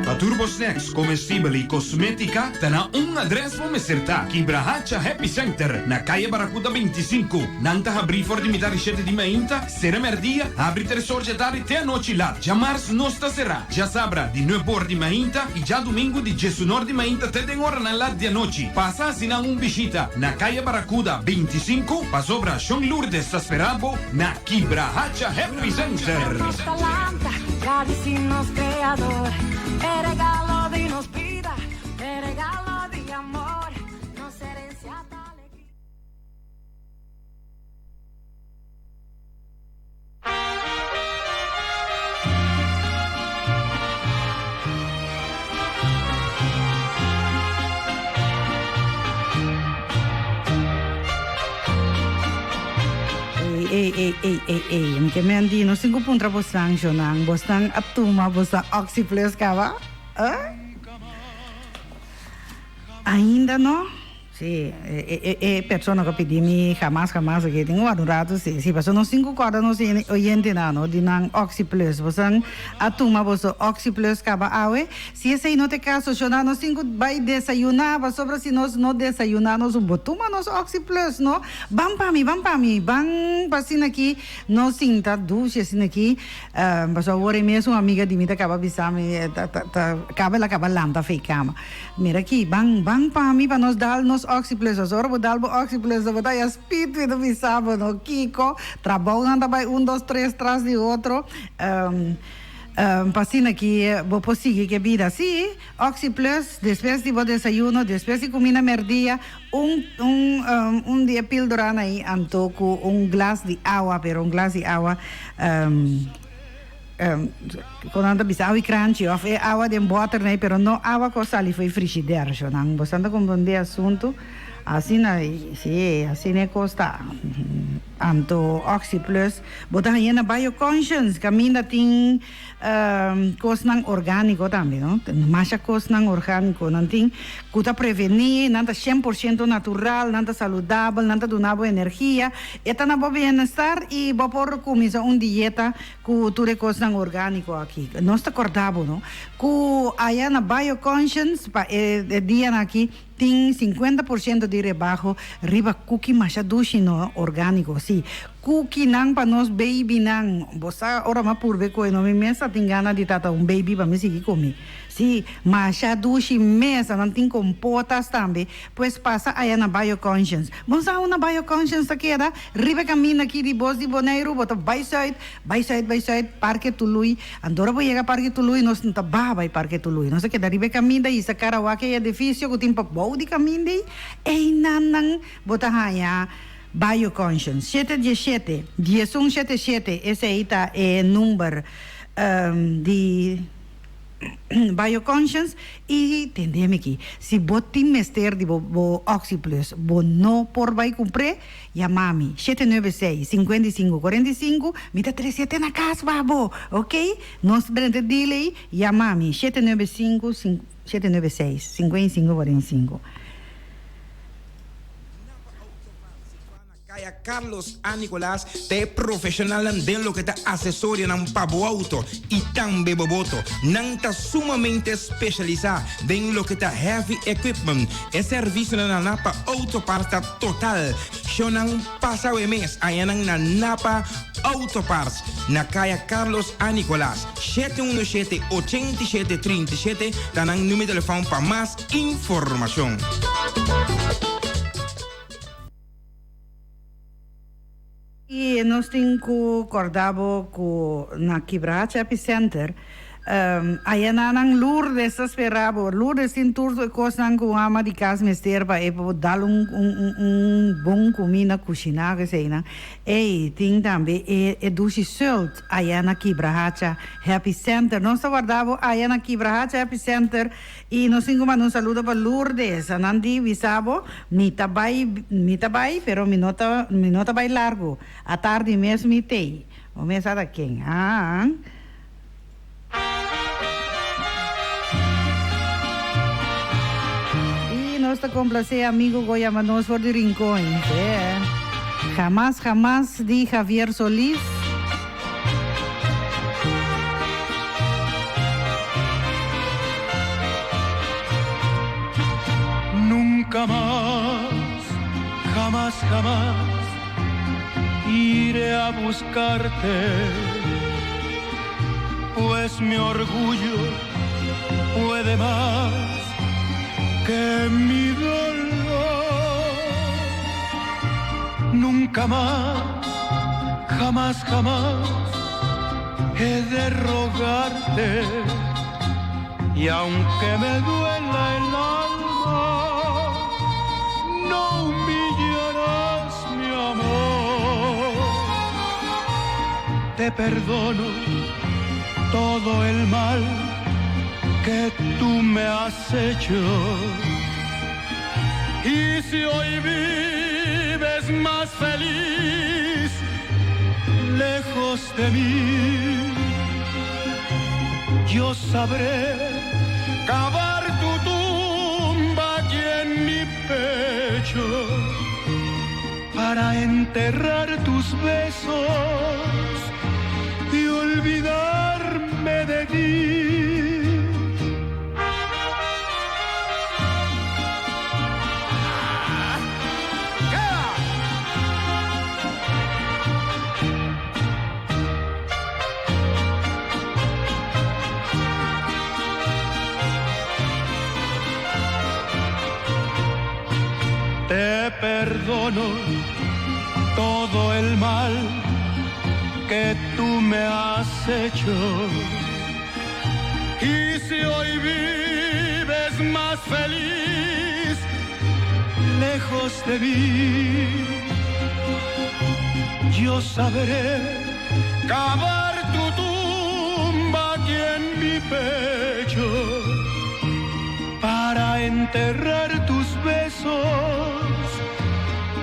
Pa tur bo snacks, comestibel y cosmetica ta na un adres bo mester ta, Kibrahacha Happy Center na Calle Barracuda 25. Nan ta habri for di mitar di shete di mainta, sera merdia, habri tres or dje tardi te anochi lat. Djamars nos ta sera, djasabra di nuebe or di mainta y djadumingu di djesunor di mainta te den oranan lat di anochi. Pasa haci nan un bishita na Calle Barracuda 25, pasobra Shon Lourdes ta spera bo na Kibrahacha Happy Center. Nos ta lanta, gradisi nos Creador, e regalo di nos bida, e regalo di amor, nos herencia ta alegria. Ey, ey, ey, ey, ey, mi ke men di, nos tin ku puntra bosnan, Jonan, bosnan a tuma bosnan Oxyplus kaba? Eh? Ainda no? Sí, e e persona ku a pidi mi hamas hamas aki tin wak un ratu sí. Sí, pasobra nos tin ku kòrda nos oyentenan no di nan Oxyplus. Boso a tuma boso Oxyplus kaba awe? Si esei no ta e kaso, shona nos tin ku bai desayuná pasobra si nos no desayuná nos bo tuma nos Oxyplus no. Ban pa mi, ban pa mi, ban pa asina aki nos sinta dushi asina aki. Pasobra awor e mes un amiga di mi ta kaba bisa mi ta ta ta kaba el a kaba lanta fei kama. Mira aki, ban, ban pa mi pa nos dal nos Oxyplus. Pasobra ora bo dal bo Oxyplus bo ta haya speed mi ta bisa bo no kiko. Trabounan ta bai un dos tres tras di otro. Pa asina ki bo por sigui ku e bida. Sí, Oxyplus despues di bo desayuno, despues di kuminda merdia, un un un di e píldoranan ei anto ku un glas di awa, pero un glas di awa. Kon nan ta bisa awi kranchi of e awa den boter nei pero no awa ku a sali for e frishider sho nan boso ta komprende e asuntu asina si asina e kos ta anto oxi plus bo ta haña na bio conscience kaminda tin kosnan orgániko tambe no masha kosnan orgániko nan tin ku ta prevení nan ta shen por shento natural nan ta saludabel nan ta duna bo energia e ta na bo bienestar i bo por kuminsá un dieta Ku tur e kosnan orgániko aki. Nos ta kòrda bo, no? Ku aya na BioConscience pa e dianan aki tin 50% di rebaho riba kuki masha dushi, no? Orgániko, sí. Kukinan pa nos babynan. Bo sa ora mi a purba e koe, no? Mi mes a tin gana di tata un baby pa mi sigui komi. Sí, masha dushi mes. Nan tin kompotas tambe. Pues pasa aya na BioConscience. Bon sa unda BioConscience ta keda? Riba e kaminda aki di Bos di Boneiru bo ta bai sùit, bai sùit, bai sùit, Parke Tului. Anto ora bo yega Parke Tului nos no ta baha bai Parke Tului. Nos ta keda riba e kaminda hisa kara wak e edifisio ku tin pa bou di kaminda ei. Einan nan bo ta haña BioConscience. Shete diesshete, diesun shete shete, esei ta e number di. BioConscience y tende mi aki, si bo tin mester di bo bo Oxyplus bo no por bay cumpr'e, yama mi, shete nuebe seis, 55 45, mi ta trece te na cas pa bo, ok? Nos drenta deal ey, yama mi, shete nuebe sinku, shete nuebe seis, 55 45. Kaya Carlos A. Nicolaas ta e profesionalnan den loke ta asesorionan pa bo auto y tambe bo boto. Nan ta sumamente specialisa den loke ta heavy equipment. E servicionan na Napa Auto Parts ta total. Shownan pasa awe mes añanan na Napa Auto Parts na Kaya Carlos A. Nicolaas. 717 87 37 ta nan numero telefon pa mas informacion. I nos tin ku kòrda bo ku na Kibracha Epicenter aya na nan Lourdes ta spera bo. Lourdes tin tur e kosnan ku un ama di kas mester pa e por dal un un bon kuminda kushiná ku eseinan. Ey tin tambe e e dushi sult aya na Kibrahacha Happy Center. Nos ta warda bo aya na Kibrahacha Happy Center. I nos tin ku manda un saludo pa Lourdes. Anan di bisa bo, Mi ta bai, mi ta bai, pero mi no ta, mi no ta bai largu. Atardi mes mi tei. Bo mes sa ta ken. Haan. nos ta complace amigo cu a yama nos for di Rincon. Sí. Jamás, jamás di Javier Solís. Nunca mas, jamás, jamás iré a buscarte, pues mi orgullo puede más que mi dolor. Nunca más, jamás, jamás he de rogarte. Y aunque me duela el alma, no humillarás mi amor. Te perdono todo el mal que tú me has hecho. Y si hoy vives más feliz, lejos de mí, yo sabré cavar tu tumba aquí en mi pecho para enterrar tus besos y olvidarme de ti. Te perdono todo el mal que tú me has hecho. Y si hoy vives más feliz, lejos de mí, yo sabré cavar tu tumba aquí en mi pecho para enterrar tus besos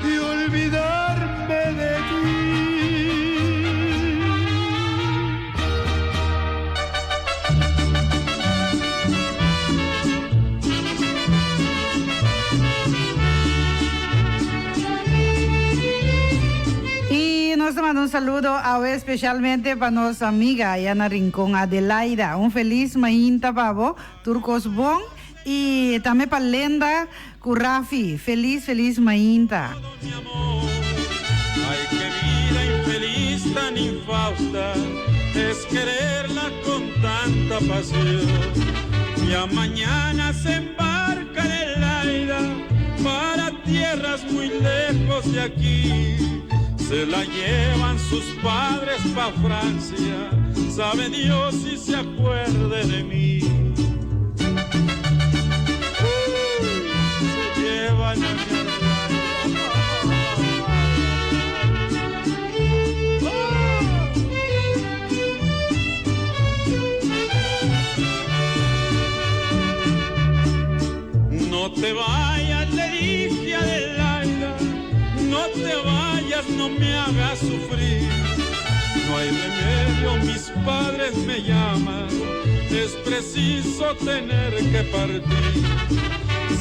y olvidarme de ti. Y nos ta manda un saludo awe especialmente pa nos amiga aya na Rincon Adelaida. Un feliz mainta pa bo, tur cos bon. Y tambe pa Lenda cu Rafi. Feliz feliz mainta. Ay, qué vida infeliz tan infausta es quererla con tanta pasión. Ya mañana se embarca Adelaida para tierras muy lejos de aquí. Se la llevan sus padres pa' Francia, sabe Dios si se acuerde de mi. Se llevan a mi No te vayas, le dije a Adelaida, no te vayas, no me hagas sufrir. No hay remedio, mis padres me llaman, es preciso tener que partir.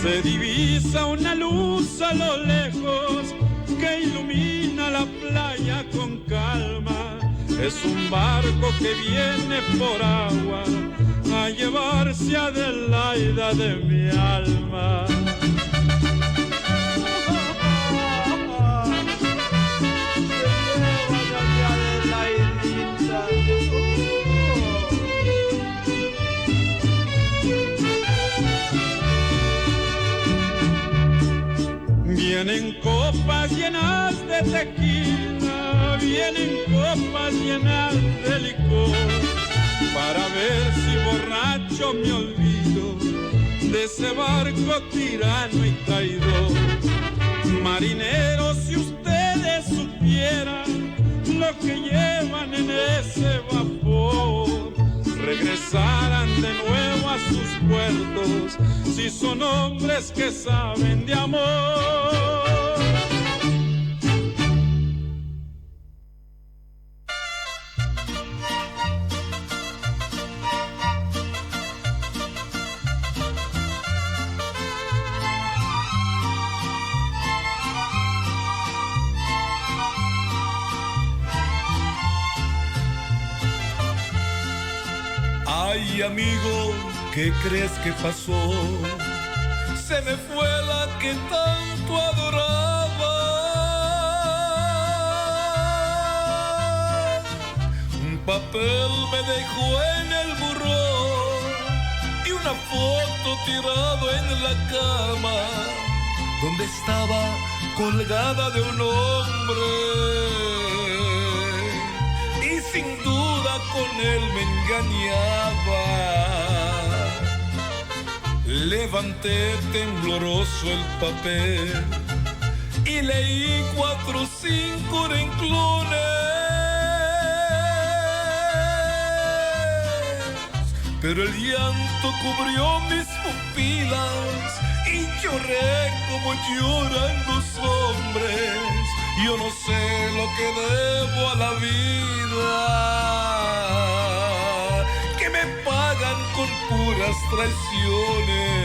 Se divisa una luz a lo lejos que ilumina la playa con calma. Es un barco que viene por agua a llevarse a Adelaida de mi alma. Vienen copas llenas de tequila, vienen copas llenas de licor, para ver si borracho me olvido de ese barco tirano y traidor. Marineros, si ustedes supieran lo que llevan en ese vapor, regresarán de nuevo a sus puertos si son hombres que saben de amor. Ay amigo, ¿qué crees que pasó? Se me fue la que tanto adoraba. Un papel me dejó en el buró y una foto tirado en la cama donde estaba colgada de un hombre y sin duda con él me engañaba. Levanté tembloroso el papel y leí cuatro o cinco renglones. Pero el llanto cubrió mis pupilas y lloré como lloran los hombres. Yo no sé lo que debo a la vida, que me pagan con puras traiciones.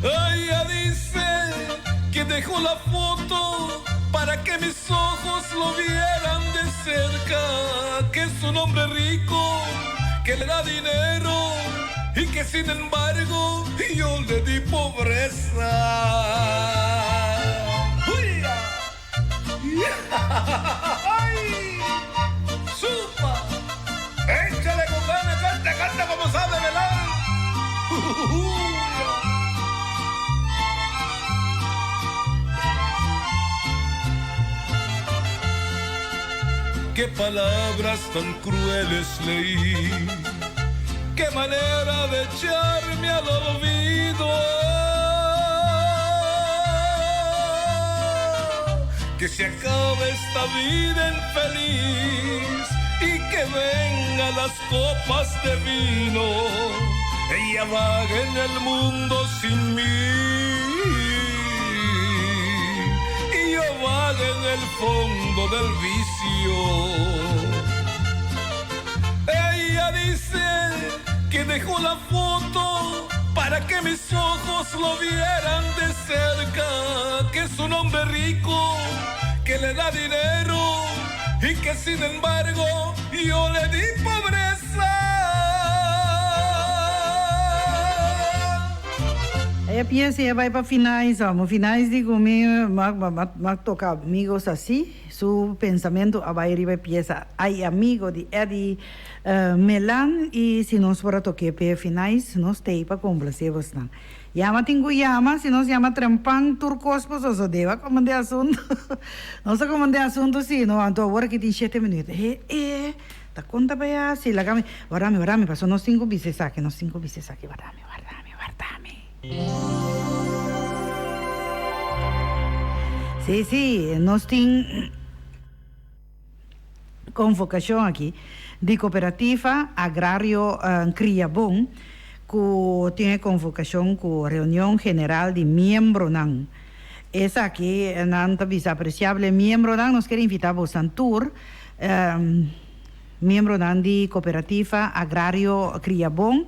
Ella dice que dejó la foto para que mis ojos lo vieran de cerca, que es un hombre rico, que le da dinero y que sin embargo yo le di pobreza. ¡Uya! ¡Ay! ¡Supa! ¡Échale con ganas! ¡Canta, canta como sabe, ¿verdad? Qué palabras tan crueles leí, qué manera de echarme al olvido. Que se acabe esta vida infeliz y que vengan las copas de vino. Ella vaga en el mundo sin mí y yo vaga en el fondo del vicio. Ella dice que dejó la foto para que mis ojos lo vieran de cerca, que es un hombre rico, que le da dinero y que sin embargo yo le di pobreza. E piesa ei a bai pa finais, amo. Finais di ku mi m'a m'a toka Amigos Así. Su pensamentu a bai riba e piesa Ay Amigo di Eddie Melan i si nos por a tok'é p'e finais nos t'ei pa komplasé bosnan. Yama tin ku yama, si nos yama trempan tur kos por sosodé. Bo a komand'é asuntu? Nos a komand'é asuntu si no, anto awor aki tin shete minuut. E e ta konta pa e hasi? Laga mi, warda mi, warda mi, pasobra nos tin ku bisa esaki, nos tin ku bisa esaki, warda mi, warda mi, warda mi. Sí, sí, nos tin konvokashon aki di Kooperativa Agrario Kriabon ku tin e konvokashon ku reunion general di miembronan. Esaki nan ta bisa apresiable miembronan, nos kier invita bosan tur miembronan di Kooperativa Agrario Kriabon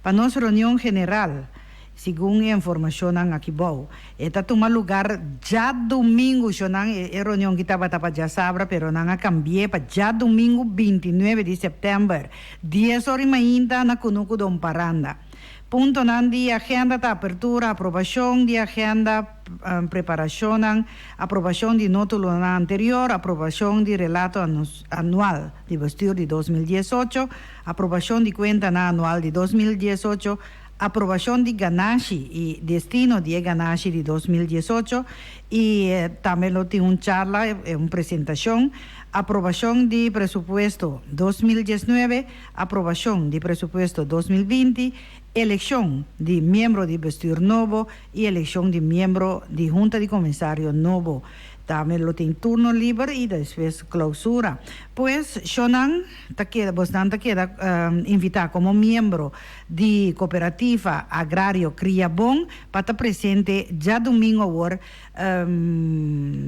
pa nos reunion general. Segun e informashonnan aki bou, e ta tuma lugar djadumingu. Shonnan, e reunion ki tabata pa djasabra, pero nan a kambi'é pa djadumingu bintinuebe di sèptèmber, dies ora i mainta na Kunuku Don Paranda. Puntonan di agenda ta apertura, aprobashon di agenda, preparashonnan, aprobashon di nótulonan anterior, aprobashon di relato anual di bestuur di 2018, aprobashon di kuentanan anual di 2018, Aprobacion di ganashi y destino di e ganashi di 2018 y tambe lo tin un charla, un presentacion, Aprobacion di presupuesto 2019, Aprobacion di presupuesto 2020, Eleccion di miembro di bestuur nobo y eleccion di miembro di Junta di Comisario nobo. Tambe lo tin turno liber y despues clausura. Pues, shonan ta keda, bosnan ta keda invita como miembro di Cooperativa Agrario Cria Bon pa ta presente djadumingo awor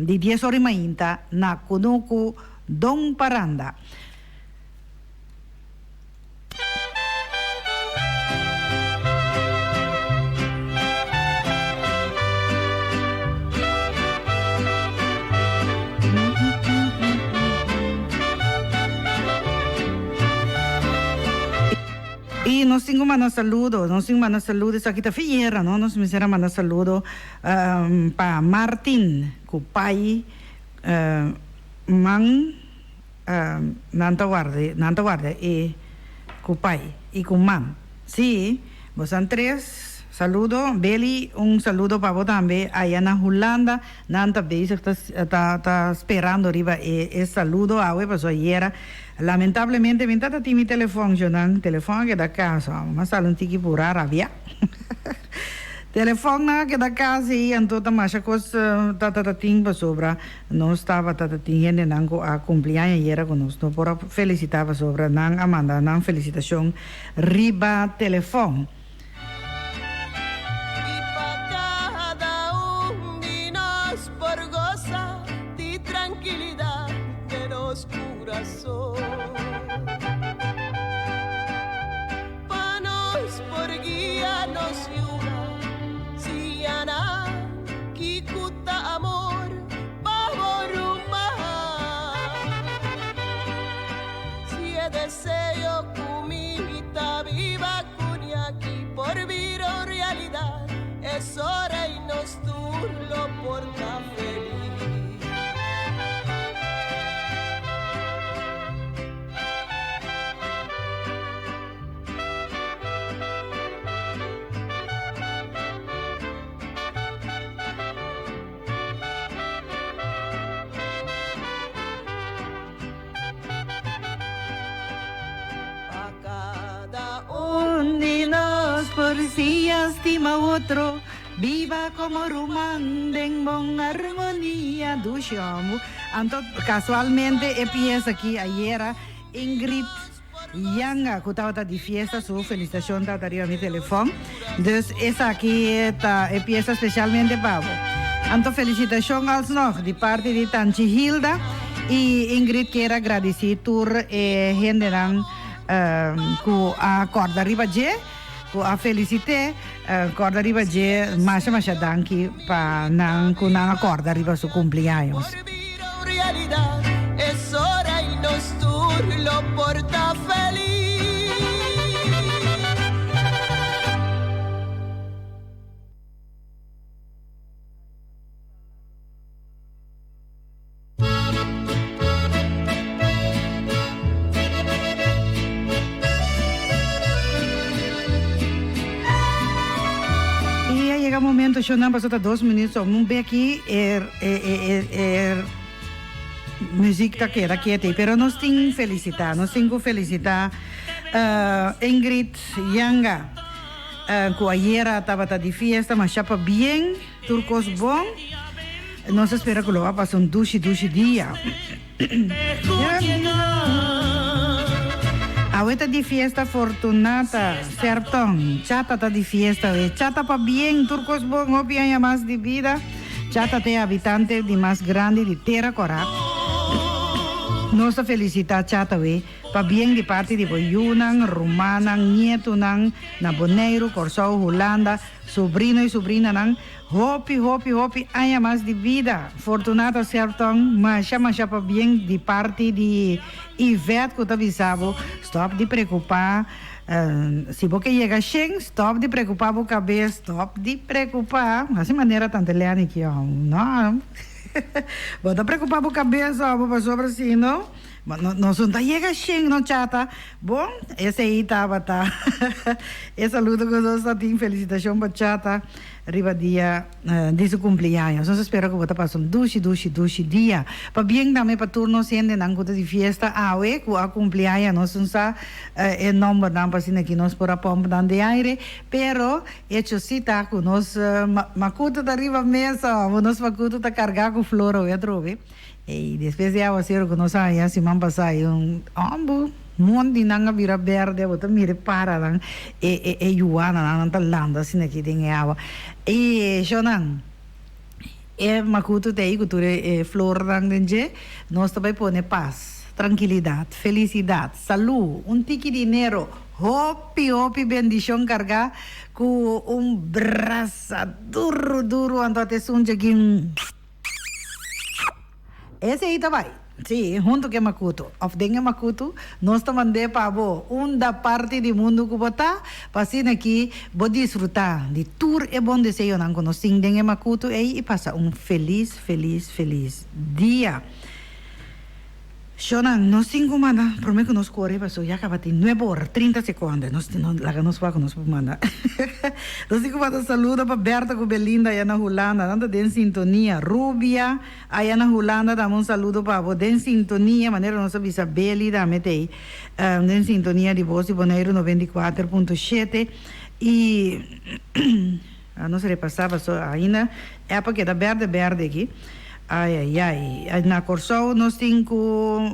di dies ora y mainta na Cunucu Don Paranda. I nos tin ku manda saludo, nos tin ku manda saludo, esaki ta fiera, no? Nos mester a manda saludo pa Martin ku Pai Man nan ta warda, nan ta warda e ku Pai i ku Man. Sí, bosan tres saludo. Beli, un saludo pa bo tambe aya na Hulanda. Nan ta bezig ta ta ta sperando riba e e saludo awe pasobra ayera lamentablemente mi ta ta tin mi telefon shonan telefon a keda cas amo a sali un tiki pura rabia telefon nan a keda cas ei anto ta masha cos ta ta ta tin pasobra nos tabata ta tin hendenan cu a cumpli aña ayera cu nos no por a felicita pasobra nan a manda nan felicitacion riba telefon. Y pa cada un di nos por goza di tranquilidad den nos curazon. Pa nos por guia nos yunan, siña nan kico ta amor pa bo ruman. Si e deseo cu mi ta biba Cuñaki por bira un realidad es ora y nos tur lo por ta feliz. Un di nos por siña stima otro, biba como ruman den bon armonia. Dushi homu. Anto casualmente e pieza aki ayera Ingrid Yanga cu tabata di fiesta su felicitacion tabata riba mi telefon. Dus esaki ta e pieza specialmente pa bo. Anto felicitacion alsnog di parti di Tanchi Hilda y Ingrid kier a gradici tur e hendenan cu a corda riba dje, cu a felicit'e, corda riba dje. Masha masha danki pa nan cu nan a corda riba su cumpleaños. Y a yega momento shownan paso ta dos minuut so un beki e e e e muziek ta keda kete pero nos tin felicita nos tin cu felicita Ingrid Yanga cu ayera tabata di fiesta masha pabien. Tur kos bon. Nos ta spera ku lo a pasa un dushi dushi dia. Awe ta di fiesta Fortunata, Serton, Chata ta di fiesta awe. Chata pabien, tur kos bon, hopi aña mas di bida. Chata ta e habitante di mas grandi di Tera Kòrá. Nos ta felisitá Chata awe. Pabien di parti di bo yunan, rumannan, nietunan na Boneiru, Kòrsou, Hulanda, sobrino i sobrinanan, hopi, hopi, hopi aña mas di bida. Fortunata Serton, masha, masha pabien di parti di Yvette ku ta bisa bo, stòp di preokupá, si bo ke yega shen, stòp di preokupá bo kabes, stòp di preokupá, hasi manera tante Leni ki, no, bo ta preokupá bo kabes, bo pasobra si no. No, nos no ta yega shen no chata. Bon, esei tabata e saludo ku nos ta tin. Felisitashon pa Chata riba dia di su kumpliaños. Nos ta spera ku bo ta pasa un dushi, dushi, dushi dia. Pabien tambe pa tur nos hendenan ku ta di fiesta awe ku a kumpliaña. Nos no sa e nombernan pa asina ki nos por a pòmp nan den aire, pero echo si ta ku nos makutu ta riba mesa, nos makutu ta kargá ku flor awe atrobe. Ey, despues di awacero cu nos a haña siman pasa y un hombo mondi nan a bira berde, bo ta mira e paranan, e e e yuananan nan ta landa asina aki den e awa. Y shownan, e macuto ta ey cu tur e flornan den dje, nos ta bay pone pas, trankilidad, felicidad, salud, un tiki dinero, hopi hopi bendicion carga cu un brasa duro duro anto a te sunchi aki. Esei ta bai. Sí, huntu ku e makutu. Òf den e makutu, nos ta mand'é pa bo unda parti di mundu ku bo ta, pa asina ki bo disfrutá di tur e bon deseonan ku nos tin den e makutu ei i pasa un felis, felis, felis dia. Shownan, nos tin ku manda promé ku nos kore paso ya kaba tin nuebe ora trinta sekonde nos tin laga nos wak ku nos por manda nos tin ku manda saludo pa Bertha ku Belinda aya na Hulanda nan ta den sintonia Rubia aya na Hulanda dame un saludo pa bo den sintonia manera nos a bisa Beli dame t'ei den sintonia di Bos di Boneiru 94.7 i nos repasa paso ainda app a keda berde berde aki. Ai ai ai. Na Kòrsou nos tin ku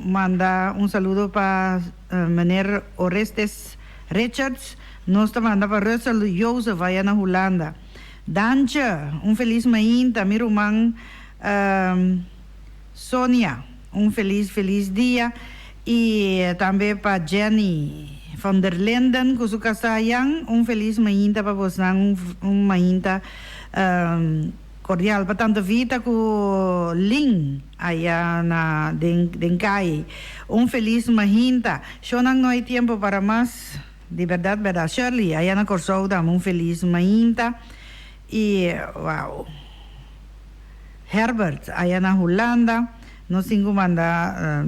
manda un saludo pa meneer Orestes Richards. Nos ta manda pa Russell Joseph aya na Hulanda. Dantje, un felis mainta. Mi ruman Sonia, un felis felis dia. I tambe pa Jenny van der Linden ku su kasá Jan, un felis mainta pa bosnan, un mainta. Cordial pa Tante Vita cu Lin aya na den den calle. Un feliz mahinta. Shonan no hay tiempo para mas. Di berdad berdad. Shirley aya na Corsou dame un feliz mahinta. Y wow. Herbert aya na Hulanda. Nos tin cu manda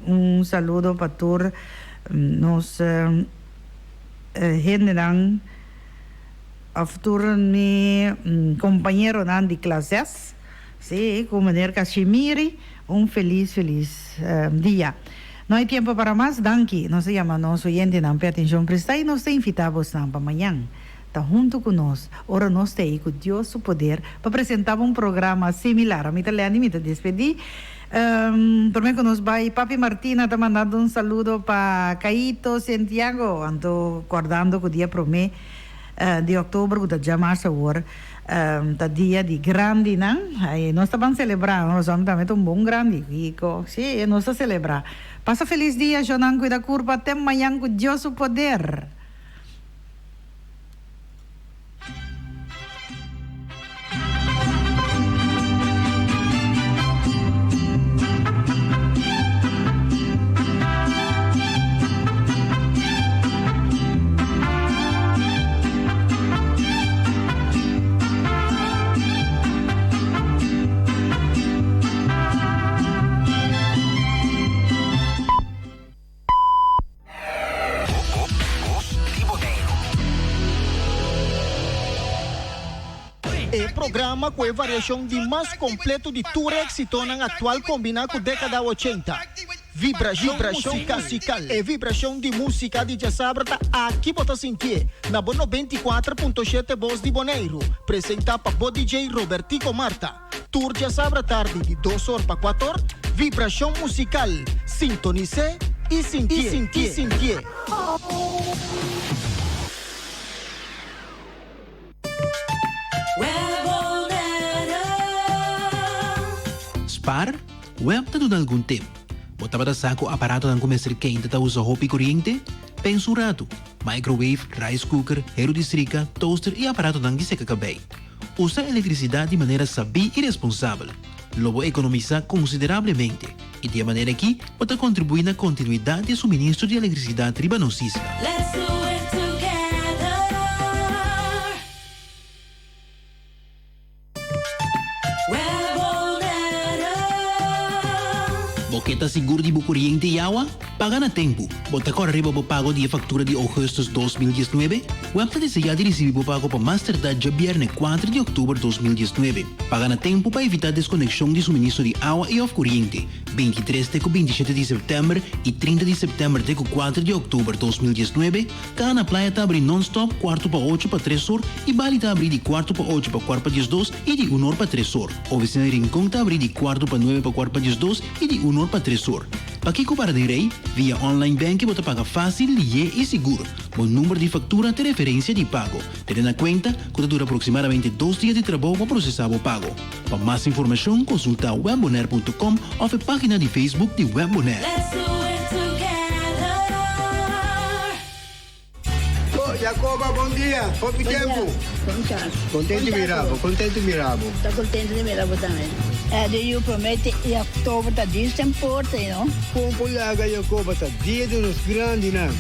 un saludo pa tur nos hendenan. Of tur mi compañeronan di klases, sí, cu meneer Kashimiri, un feliz, feliz dia. No hay tiempo para mas, danki. Nos ta yama nos oyentenan p'e atencion presta y nos ta invita bosnan pa mañan ta hunto cu nos ora nos ta ey cu Dios su poder pa presenta bo un programa similar. Ami ta Lenny, mi ta despedi. Prome cu nos bay, Papi Martina ta mandando un saludo pa Caito Santiago, anto cordando cu dia prome di october cu ta djamarsa awor ta dia di grandinan. Ay, nos ta ban celebra, nos homber tambe ta un bon grandi, kico? Si, nos ta celebra. Pasa feliz dia, shownan cuida curpa, te mañan cu Dios su poder. E programa ku e variashon di mas kompleto di tur e eksitonan aktual kombiná ku dékada ochenta. Vibrashon musikal. E vibrashon di músika di djasabra ta aki bo ta sintié na bo 94.7 Bos di Boneiru, presentá pa bo DJ Robertico Marta. Tur djasabra tardi di dos or pa kuator, Vibrashon Musikal, sintonis'é i sintié, i sintié. Spar, Web ta duna algun tip. Bo tabata sa ku aparatonan ku mester keinta ta usa hopi koriente? Pensa un ratu. Microwave, rice cooker, heru di strika, toaster i aparatonan di seka kabei. Usa elektrisidat di manera sabí i responsabel. Lo bo ekonomisá konsiderablemente i di e manera akí bo ta kontribuí na kontinuidat di e suministro di elektrisidat riba nos isla. Let's do it together. Bo ke ta sigur di bo koriente i awa? Paga na tempu. Bo ta kòrda riba bo pago di e faktura di ougùstùs 2019? Web ta deseá di risibí bo pago pa mas tardá djabièrnè kuater di òktober 2019. Paga na tempu pa evitá deskonekshon di suministro di awa i òf koriente, 23 te ku 27 di sèptèmber i 30 di sèptèmber te ku kuater di òktober 2019, Kaha na Playa ta abrí nònstòp kuartu pa ocho pa tres or i Bali ta abrí di kuartu pa ocho pa kuart pa diesdos i di un or pa tres or. Ofisina di Rincon ta abrí di kuartu pa nuebe pa kuart pa diesdos i di un or pa tres or. Pakiko para den rei? Via online banking bo ta paga fásil, lihé i sigur. Bo number di faktura ta referensia di pago. Tene na kuenta ku ta dura aproksimadamente dos dia di trabou pa prosesá bo pago. Pa mas informashon konsultá webbonaire.com òf e página di Facebook di Web Bonaire. Let's do it together. Oh, Jacoba, bon dia. Hopi tempu. Kon ta? Kontentu mira bo, kontentu mira bo. Ta kontentu di mira bo tambe. Eddie yu promé te i òktober ta djis den porta, you know. Kon por laga Jacoba ta dia di nos grandinan?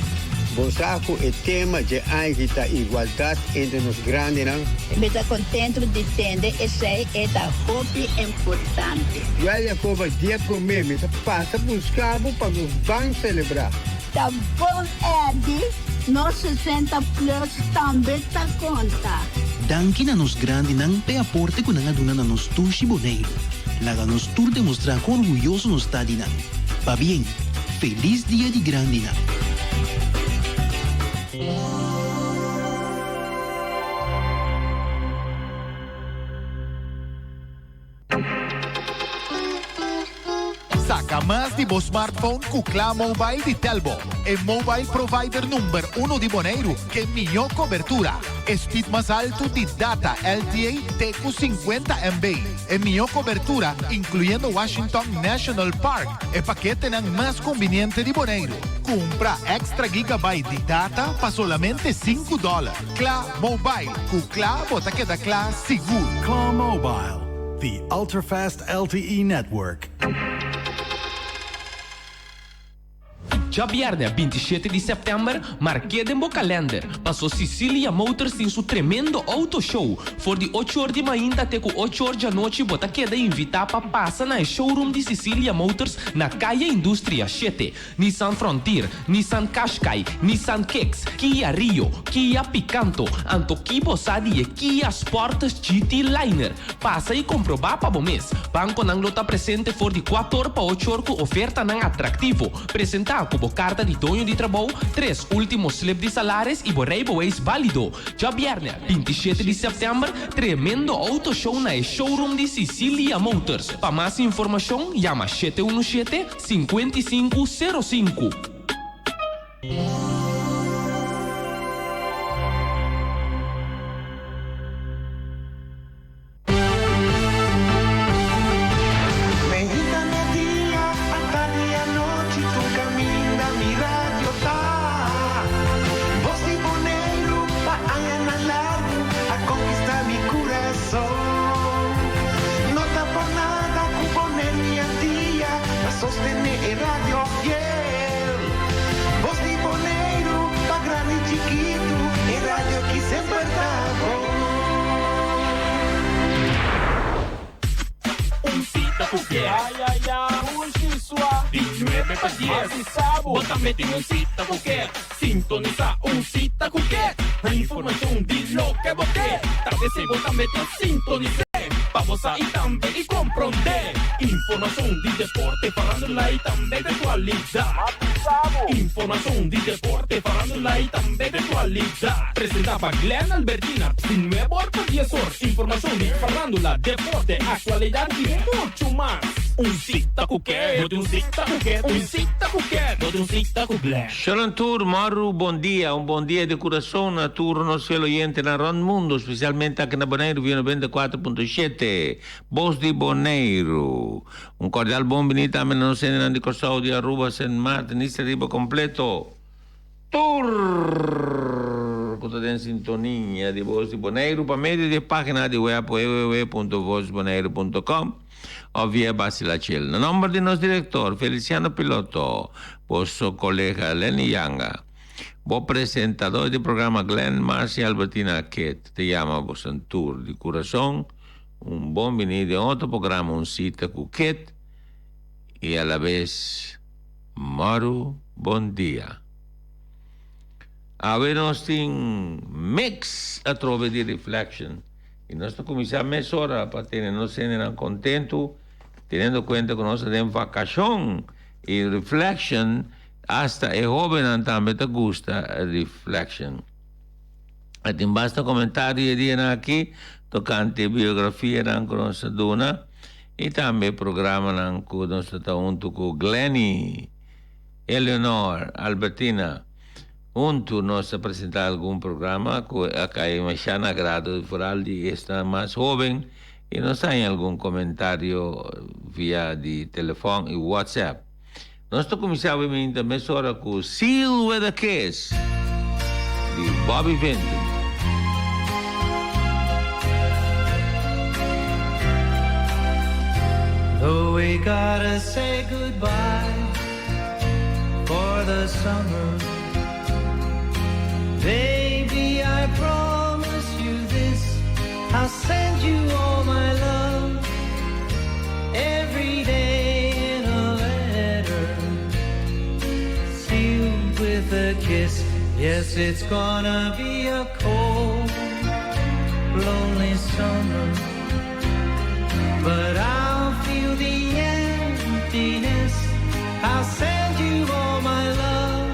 Bo sa ku e tema dje aña ta igualdat entre nos grandinan? Mi ta kontentu di tende esei, e ta hopi importante. Wèl Jacoba, dia promé mi ta pasa buska bo pa nos ban selebrá. Ta bon Eddie, nos 60 plus tambe ta konta. Danki na nos grandinan p'e aporte ku nan a duna na nos dushi Boneiru. Laga nos tur demostrá kon orguyoso nos ta di nan. Pabien! Felis Dia di Grandinan! Saca mas di bo smartphone cu Kla Mobile di Telbo, e mobile provider number uno di Boneiru ke mihó cobertura, e speed mas altu di data LTE te cu 50 MB, e mihó cobertura incluyendo Washington National Park, e paketenan mas conviniente di Boneiru. Cumpra extra gigabyte di data pa solamente sinku dollar. Kla Mobile, cu Kla bo ta keda kla sigur. Kla Mobile, the ultra-fast LTE network. Djabièrnè 27 di sèptèmber, mark'é den bo kalènder, paso Sicilia Motors tin su tremendo auto show. For di ocho or di mainta te ku ocho or djanochi bo ta keda invitá pa pasa na e showroom di Sicilia Motors na Kaya Industria shete. Nissan Frontier, Nissan Qashqai, Nissan Kicks, Kia Rio, Kia Picanto, anto ki bo sa di e Kia Sportage GT Liner? Pasa y comproba pa bo mes. Banconan lo ta presente for di cuator pa ochor cu ofertanan atractivo. Presenta cu bo carta di doño di trabou, tres ultimo slip di salaris y bo rijbewijs balido. Djabierne, 27 di september, tremendo auto show na e showroom di Sicilia Motors. Pa mas informacion, yama 717, 55 05. Meinta, media, atardi i anochi tur kaminda mi radio ta. Bos di Boneiru pa añanan largu a konkistá mi kurason. No ta por nada ku Boneiru i Antia ta sostené e radio fiel. Bos di Boneiru pa grandi i chikitu e radio ki semper ta bon. Un sita ku ke. Ay ay ay, sua. Di nuebe pa dies. Bo tambe tin un sita ku ke. Sintonisa un sita ku ke. Informashon di loke bo ke. Ta desei bo tambe ta sintonis'é. Pa bo sa i tambe i komprondé. Informashon di deporte, farandula i tambe di aktualidat. Informashon di deporte, farandula i tambe di aktualidat. Presentá pa Glenn Albertina, di nuebe or pa dies or. Informashon di farandula, deporte, aktualidat i muchu mas. Un sita ku ke. Bo tin un sita ku ke. Un sita ku ke. Bo tin un sita ku Glenn. Shalom tur, Maru, bon dia, un bon dia di kurason na tur nos fiel oyentenan rònt mundu, spesialmente aki na Boneiru via 94.7, Bos di Boneiru. Un kordial bon bini tambe na nos hendenan di Kòrsou, di Aruba, Sint Maarten, Isla Riba kompleto. Tur ku ta den sintonia di Bos di Boneiru pa medio di e página di web www.vosboneiru.com òf via Basilachel. Na nòmber di nos direktor Feliciano Piloto, boso kolega Lenny Yanga, bo presentador di programa Glenn Marcy Albertina Ket ta yama boso tur di kurason un bon bini den otro programa Un Sita ku Ket i alabes Maru bon dia. Awe nos tin mix atrobe di reflection y nos ta cuminsa mesora pa tene nos hendenan contento teniendo cuenta cu nos ta den vacacion y reflection hasta e hobennan tambe ta gusta reflection. A tin basta comentario e dianan aki tocante biografianan cu nos ta duna. I tambe programanan ku nos ta ta huntu ku Glenny, Eleonor, Albertina. Huntu nos ta presentá algun programa ku a kai mashá na agrado foral di esnan mas hóben i nos ta haña algun komentario via di telefòn i WhatsApp. Nos ta kuminsá awe mesora ku Seal with a Kiss di Bobby Vinton. Though we gotta say goodbye for the summer. Baby, I promise you this. I'll send you all my love every day in a letter sealed with a kiss. Yes, it's gonna be a cold, lonely summer, but I'll feel the emptiness. I'll send you all my love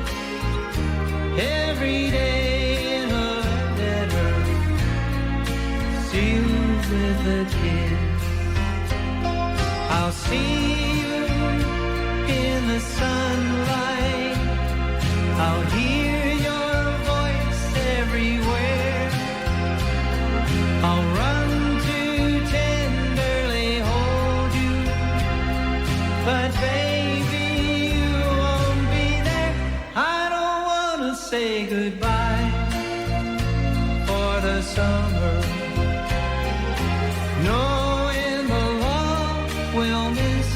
every day in a letter sealed with a kiss. I'll see you in the sunlight. I'll hear your voice everywhere. I'll run to tenderly hold you, but baby, you won't be there. I don't wanna say goodbye for the summer. Knowing the love we'll miss,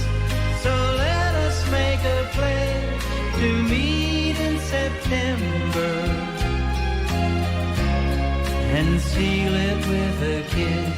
so let us make a pledge to meet in September and seal it with a kiss.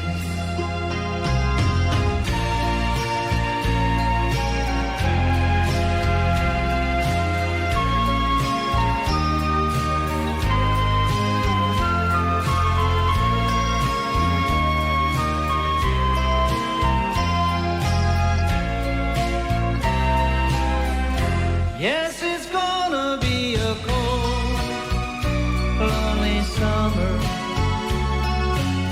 Yes, it's gonna be a cold, lonely summer,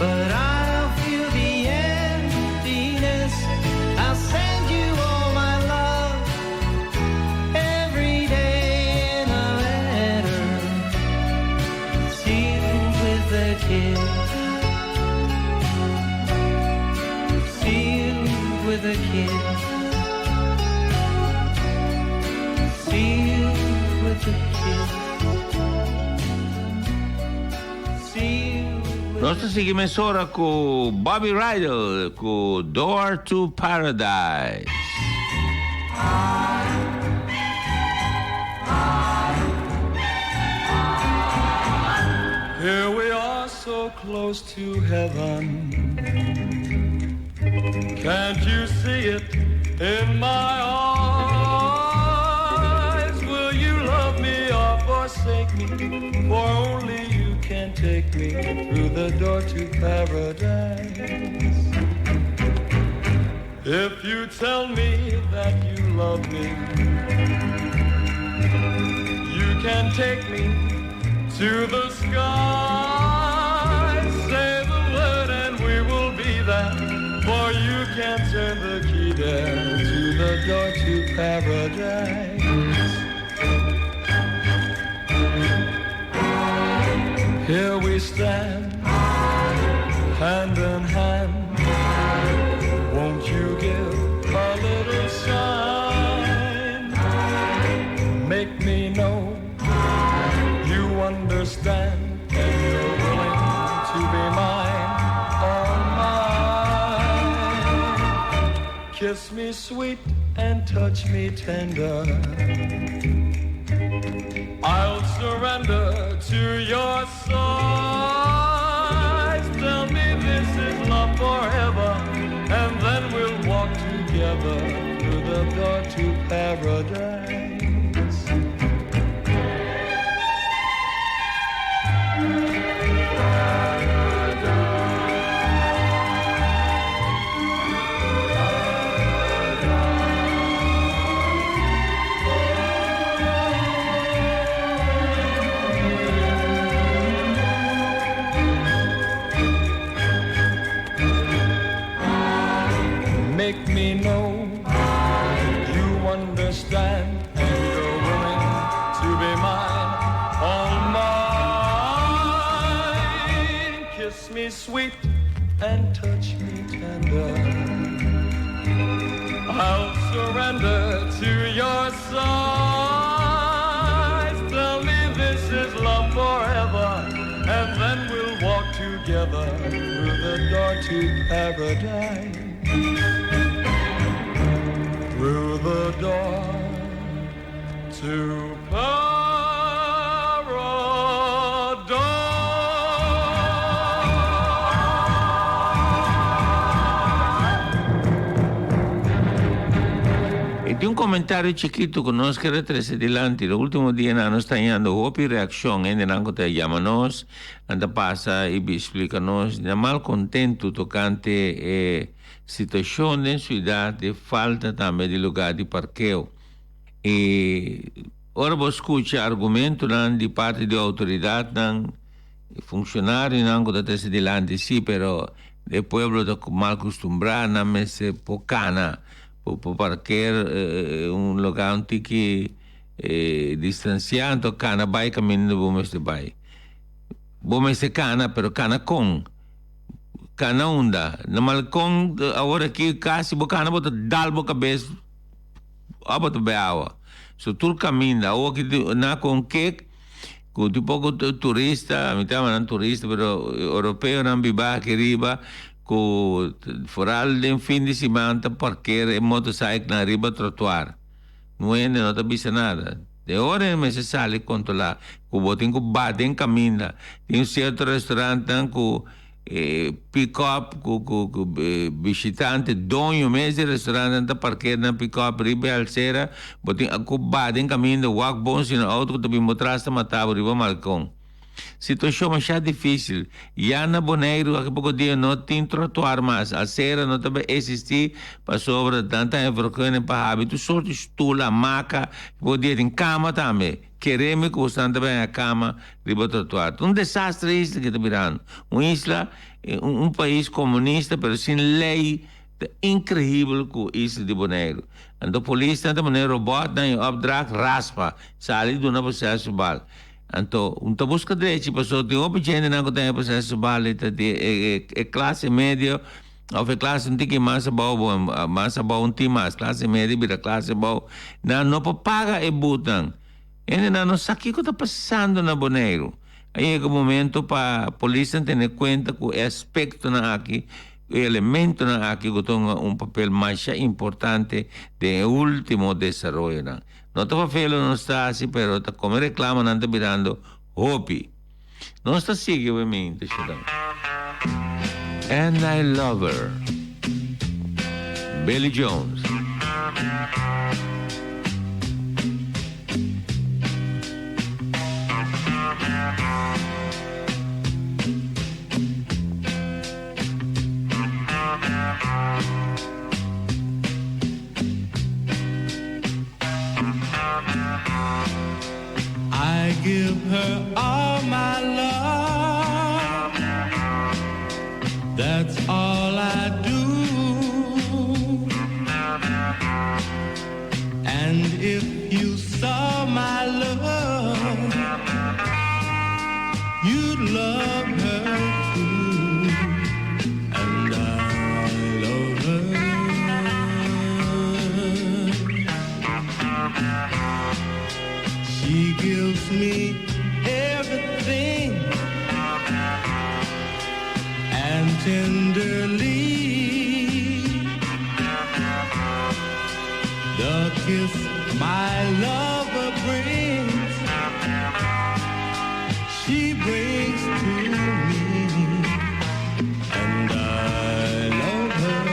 but I'll feel the emptiness. I'll send you all my love every day in a letter, sealed with a kiss, sealed with a kiss. Sealed with a kiss. Sealed with Nos ta sigui mesora ku Bobby Rydell ku Door to Paradise. Here we are so close to heaven. Can't you see it in my eyes? Will you love me or forsake me? For only you can take me through the door to paradise. If you tell me that you love me, you can take me to the sky. Say the word and we will be there. For you can turn the key there to the door to paradise. Here we stand, hand in hand. Won't you give a little sign? Make me know you understand and you're willing to be mine, all mine. Kiss me sweet and touch me tender. I'll surrender to your sighs. Tell me this is love forever, and then we'll walk together through the door to paradise. Make me know you understand and you're willing to be mine, all mine. Kiss me sweet and touch me tender. I'll surrender to your sighs. Tell me this is love forever, and then we'll walk together through the door to paradise. to paradise. E tin un komentario chikitu ku nos kere trese dilanti. Lo ultimo dianan nos ta hañando hopi reakshon. Hendenan ku ta yama nos, nan ta pasa i splika nos di nan malkontentu tokante e situashon den siudat, e falta tambe di lugá di parkeo. I ora bo skucha argumentunan di parti di outoridatnan, e funshonarionan ku ta trese dilanti, sí, pero e pueblo ta mal kustumbrá, nan mester por kana, por parker un lugá un tiki distansiá, anto kana bai kaminda bo mester bai. Bo mester kana, pero kana kon? Kana unda? Na malkon awor aki kasi bo kana bo ta dal bo kabes. Abo ta bay awa. So tur caminda. Awo aki na con kek cu tin poco turista, mi ta yama nan turista pero europeonan biba aki riba cu foral den fin di siman ta parker e motorcyclenan riba trotuar. No hende no ta bisa nada. Den ora e mester sali controla cu bo tin cu ba den caminda. Tin cierto restaurantnan cu. E pick-up ku ku ku bishitante doño mes di restaurantnan ta parker nan pick-up riba e alsera, bo tin ku baha den kaminda wak bon si no outo ku ta bin bo tras ta mata bo riba malkon. Situashon masha difisil. Ya na Boneiru aki poko dia no tin trotuar mas, alsera no ta bai existi pasobra nan ta haña vergunning pa habi tur sorti stul, hamaka, poko dia tin kama tambe. Kere mi ku bosnan ta bai haña kama riba trotuar. Ta un desastre e isla ke ta birando. Un isla, un pais komunista pero sin lei. Ta inkreibel ku isla di Boneiru. Anto polisnan ta pone robòtnan i opdracht raspa, sali duna proseso bal. Anto un ta buska drechi pasobra tin hopi djentenan ku ta haña proseso bal i ta di e klase medio òf e klase un tiki mas abou bo mas abou un tin mas klase medio bira klase abou. Nan no por paga e butnan. Hendenan no sa kiko ta pasando na Boneiru. A yega momento pa polisnan tene kuenta ku e aspektonan aki, ku e elementonan aki ku ta hunga un papel masha importante den e ultimo desaroyonan. No ta fafelo nos ta hasi pero ta kome reklamonan ta birando hopi. Nos ta sigui we mi intenshonan. And I love her. Billy Jones. I give her all my love. That's all I do. And if you saw my love, you'd love her too. And I love her. She gives me everything and tenderly the kiss my lover brings she brings to me and I love her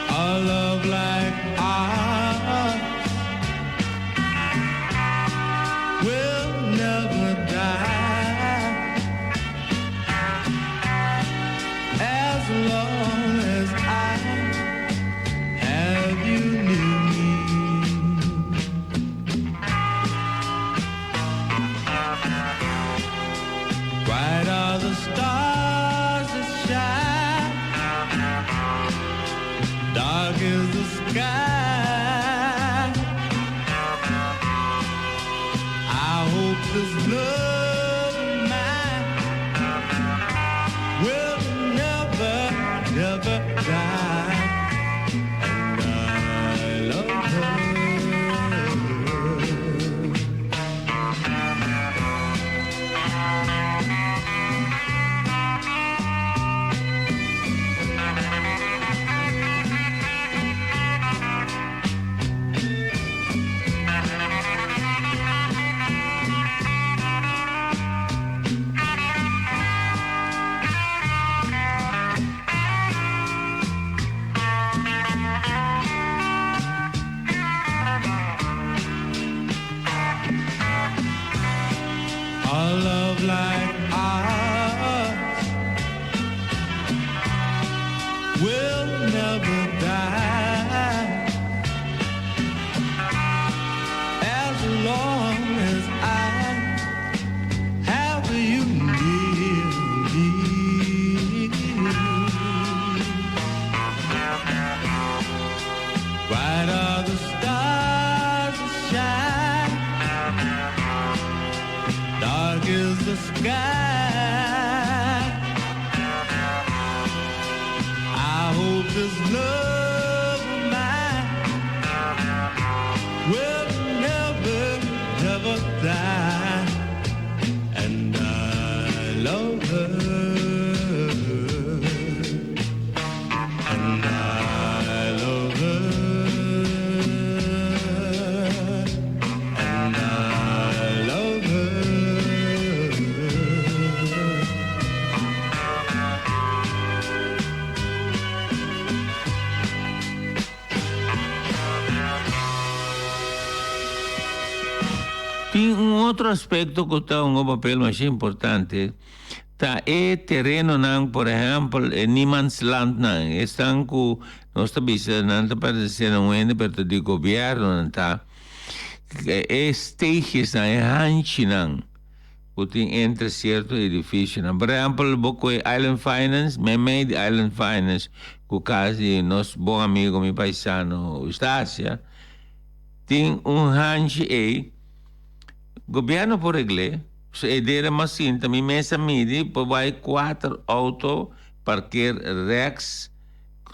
a love like ours will never die as long as I have you near me. Bright are the stars that shine, dark is the sky. I hope this love of mine will never, never die. And I love her. love like ours will never die. As long as I have you near me. Bright are the stars that shine, dark is the sky. I hope this love of mine will never, never die. And I love her. And I love her. And I love her. Tin un otro aspecto cu ta un papel mas importante, ta e terenonan, por ehempel, e niemandslandnan, esnan cu nos ta bisa nan ta pertenece na un hende pero ta di gobierno nan ta, e steegjesnan, e hanchinan cu tin entre cierto edificionan. Por ehempel, bo cu e Island Finance, meimei di Island Finance cu cas di nos bon amigo, mi paisano Eustacia, Tin un hanchi ei, gobierno por regl'é, so e dera mas sinta mi mes a midi por bai kuater auto parkeer rechts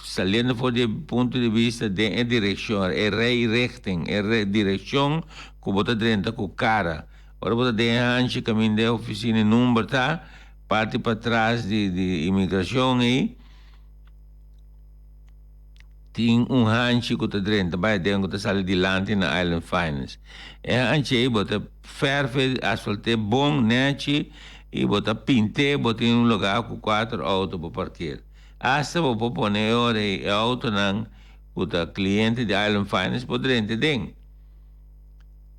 saliendo for di e punto di bista den e direccion, e rijrichting, e direccion ku bo ta drenta ku kara. Ora bo ta den e hanchi kaminda e oficina e number ta, parti patras di di imigracion ei. Tin un hanchi ku ta drenta bai aden ku ta sali dilanti na Island Finance. E hanchi ei bo ta fèrf'e, asfalt'é bon, nèchi, i bo ta pint'é, bo tin un lugá ku kuater outo por parkeer. Asta bo por pone e ora ei e outonan ku ta kliente di Island Finance por drenta den.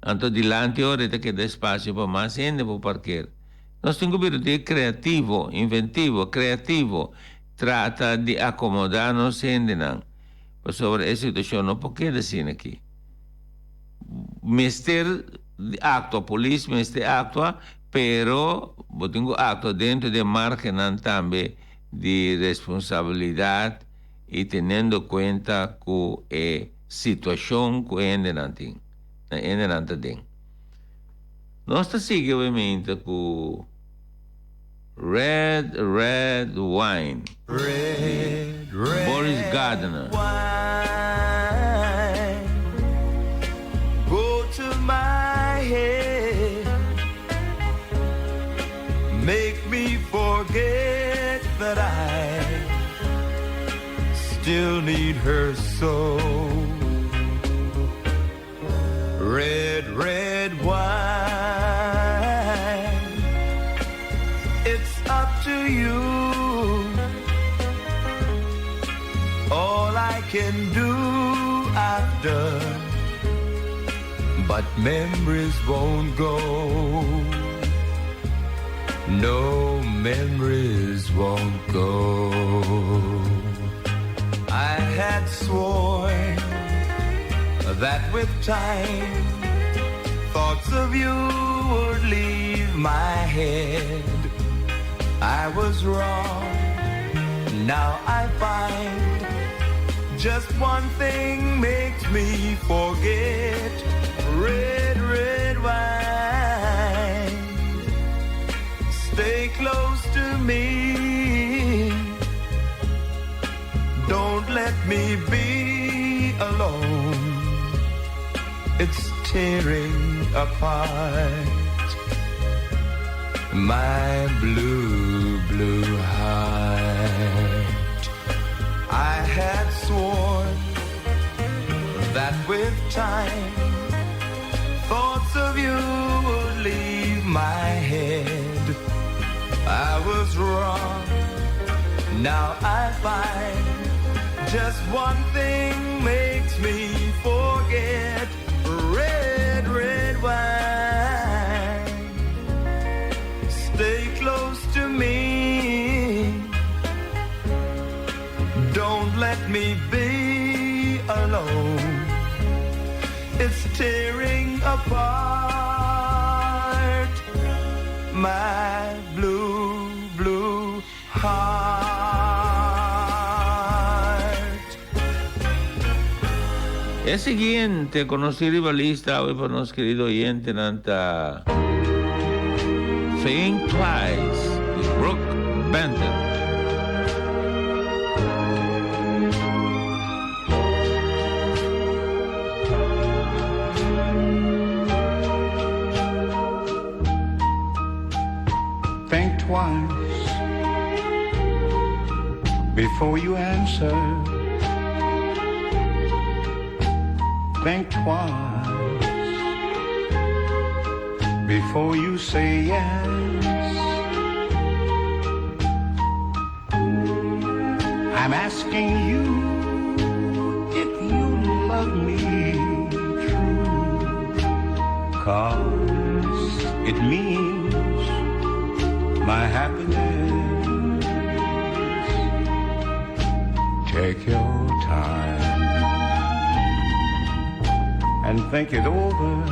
Anto dilanti e ora ei ta keda espasio pa mas hende por parkeer. Nos tin ku bira di kreativo, inventivo, kreativo. Trata di akomodá nos hendenan, pasobra e situashon no por keda asina aki. Mester di aktua, polis mester aktua, pero bo tin ku aktua dentro di e margennan tambe di responsabilidat i teniendo kuenta ku e situashon ku e hendenan tin, e hendenan ta den. Nos ta sigui obviamente ku. Red Red Wine di Boris Gardner. Go to my head Make me forget that I Still need her so Red, red wine It's up to you All I can do I've done But memories won't go No memories won't go I had sworn that with time Thoughts of you would leave my head I was wrong Now I find Just one thing makes me forget Red, red wine Stay close to me Don't let me be alone It's tearing apart My blue, blue heart I had sworn that with time Thoughts of you would leave my head I was wrong Now I find Just one thing makes me forget Red, red wine. me be alone. It's tearing apart my blue, blue heart. E siguiente conocí riba lista awe pa nos querido oyentenan ta Think Twice di Brook Benton. Think twice before you answer. Think twice before you say yes. I'm asking you if you love me true. Cause it means my happiness. Take your time and think it over.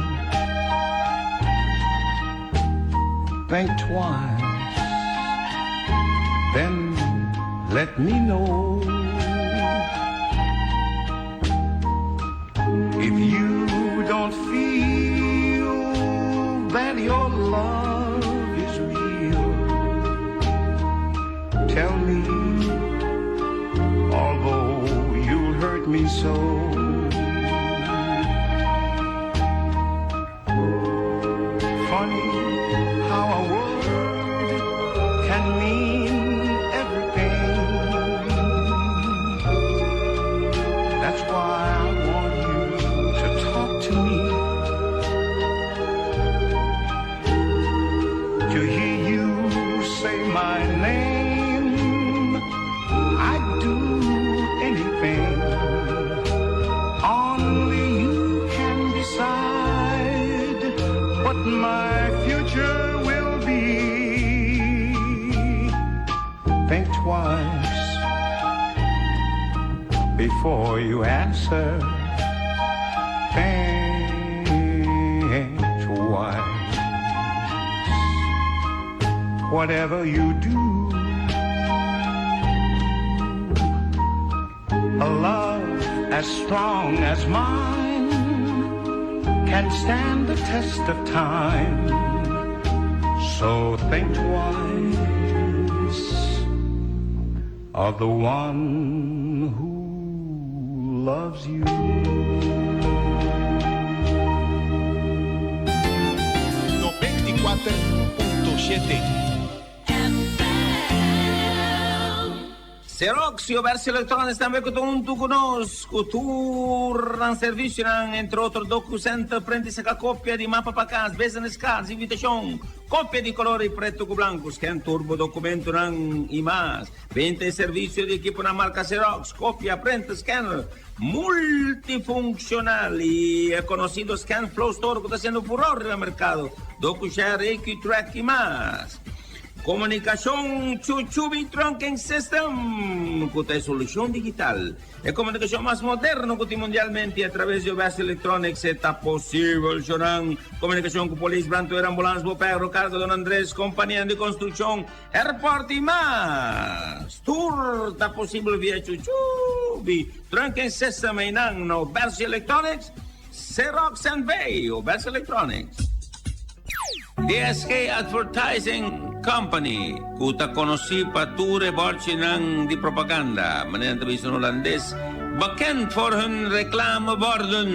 Think twice, then let me know. If you don't feel that your love is real, tell me, although you'll hurt me so. Funny how a word can mean everything. That's why I want you to talk to me. To hear you say my name, I'd do anything. Only you can decide what my future will be. Think twice before you answer. Think twice. Whatever you do, a love as strong as mine can stand the test of time. So think twice of the one who loves you. 94.7. Xerox y Obersi Electronics tambe cu ta hunto cu nos cu tur nan servicionan, entre otro DocuCenter, print y saca copia di mapa pa cas, business cards, invitacion, copia di color y preto cu blanco, scan tur bo documentonan y mas. Venta y servicio di equiponan marca Xerox, copia, printer, scanner, multifuncional y e conocido ScanFlow Store cu ta haciendo furor riba mercado, DocuShare, AQTrack y mas. Komunikashon Chuchubi Trunking System ku ta e solushon digital, e komunikashon mas moderno ku tin mundialmente atraves di OBS Electronics e ta posibel shonan komunikashon ku polis, brandweer, ambulans, boperro, karga Don Andres, kompanianan di konstrukshon, airport i mas. Tur ta posibel via Chuchubi Trunking System einan na OBS Electronics, Xerox NV, OBS Electronics. DSK Advertising Company, ku ta konosí pa tur e bòrchinan di propaganda, manera nan ta bisa na hulandes, bekend voor hun reclameborden.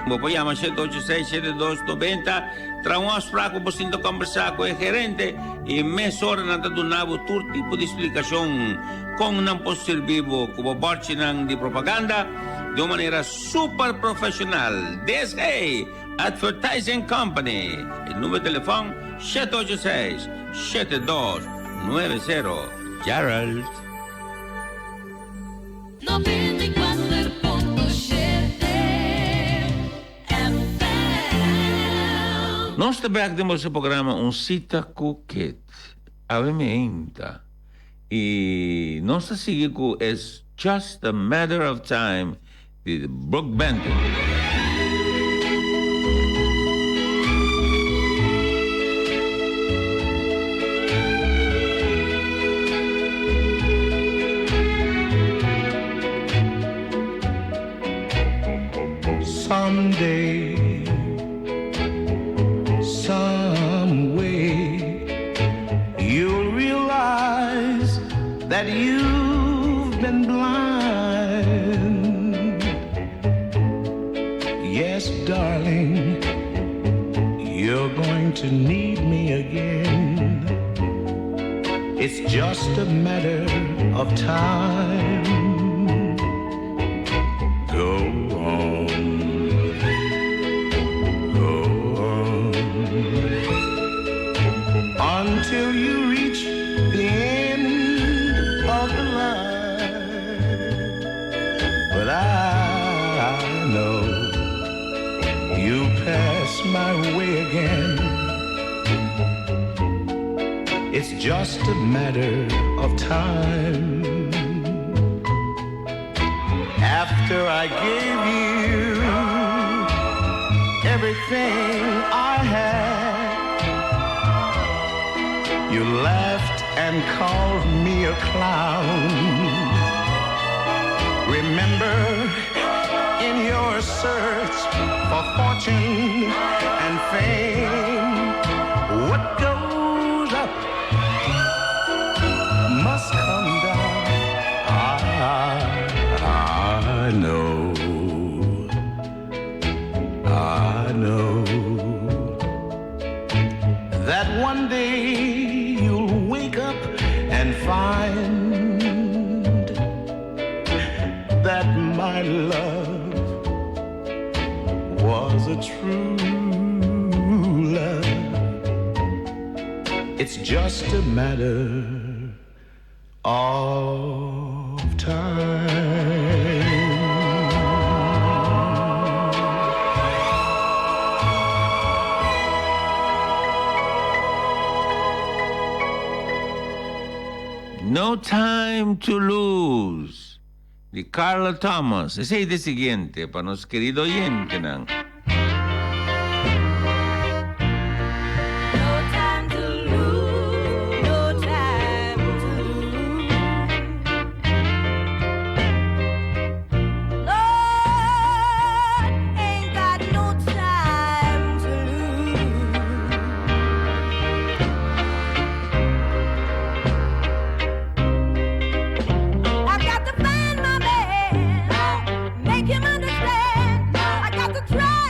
Bo por yama 786 7290, traha un afspraak pa bo sinta kòmbersá ku e gerente i mesora nan ta duna bo tur tipo di splikashon kon nan por sirbi bo ku bo bòrchinan di propaganda di un manera super profeshonal. DSK Advertising Company. E numero di telefòn, 786 7290. Gerald. 94.7 FM. Nos ta bek den boso programa Un Cita cu Kit. Awe meinta. Y nos ta sigui cu es. Just a Matter of Time di Brook Benton. Someday, some way, you'll realize that you've been blind. Yes, darling, you're going to need me again. It's just a matter of time. Go on, go on, until you reach the end of the line. But I know you'll pass my way again. It's just a matter of time. After I gave you everything I had, you laughed and called me a clown. Remember, in your search for fortune and fame, what goes up must come down. I know, I know that one day you'll wake up and find that my love was a true love. It's just a matter of time. No Time to Lose di Carla Thomas. Esei ta e siguiente pa nos kerido oyentenan. No time to lose, no time to lose. Lord, ain't got no time to lose. I got to find my man, make him understand. I got to try.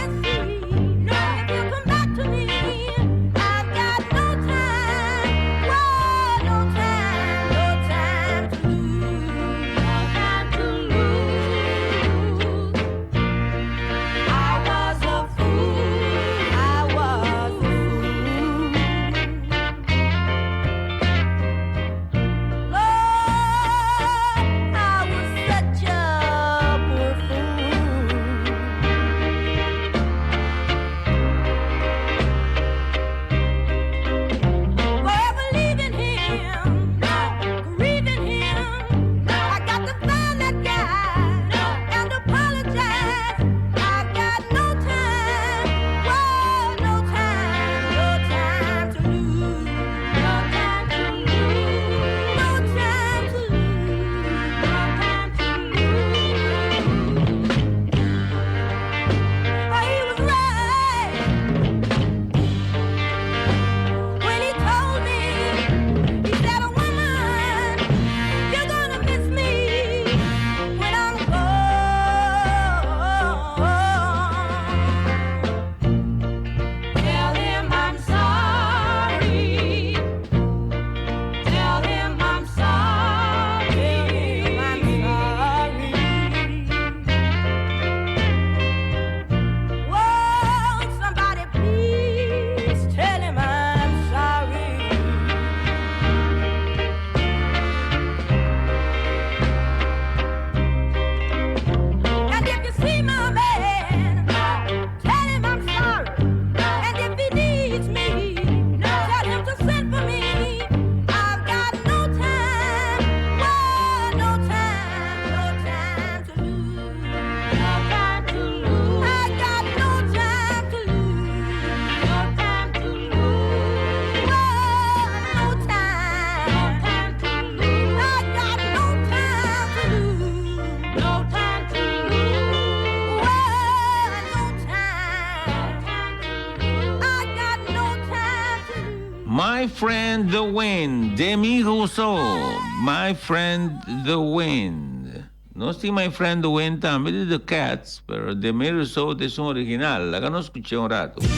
My Friend the Wind, Demi Rousseau, My Friend the Wind. Nos tin My Friend the Wind tambe di The Cats, pero Demi Rousseau ta esun original. Laga nos skuch'é un ratu. My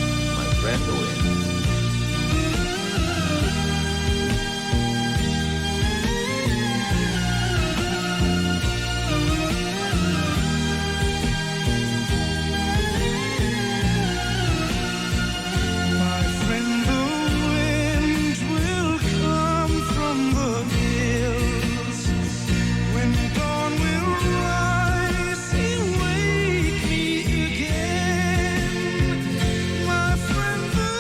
Friend the Wind. My friend, the wind will come from the hills. When dawn will rise, he'll wake me again. My friend, the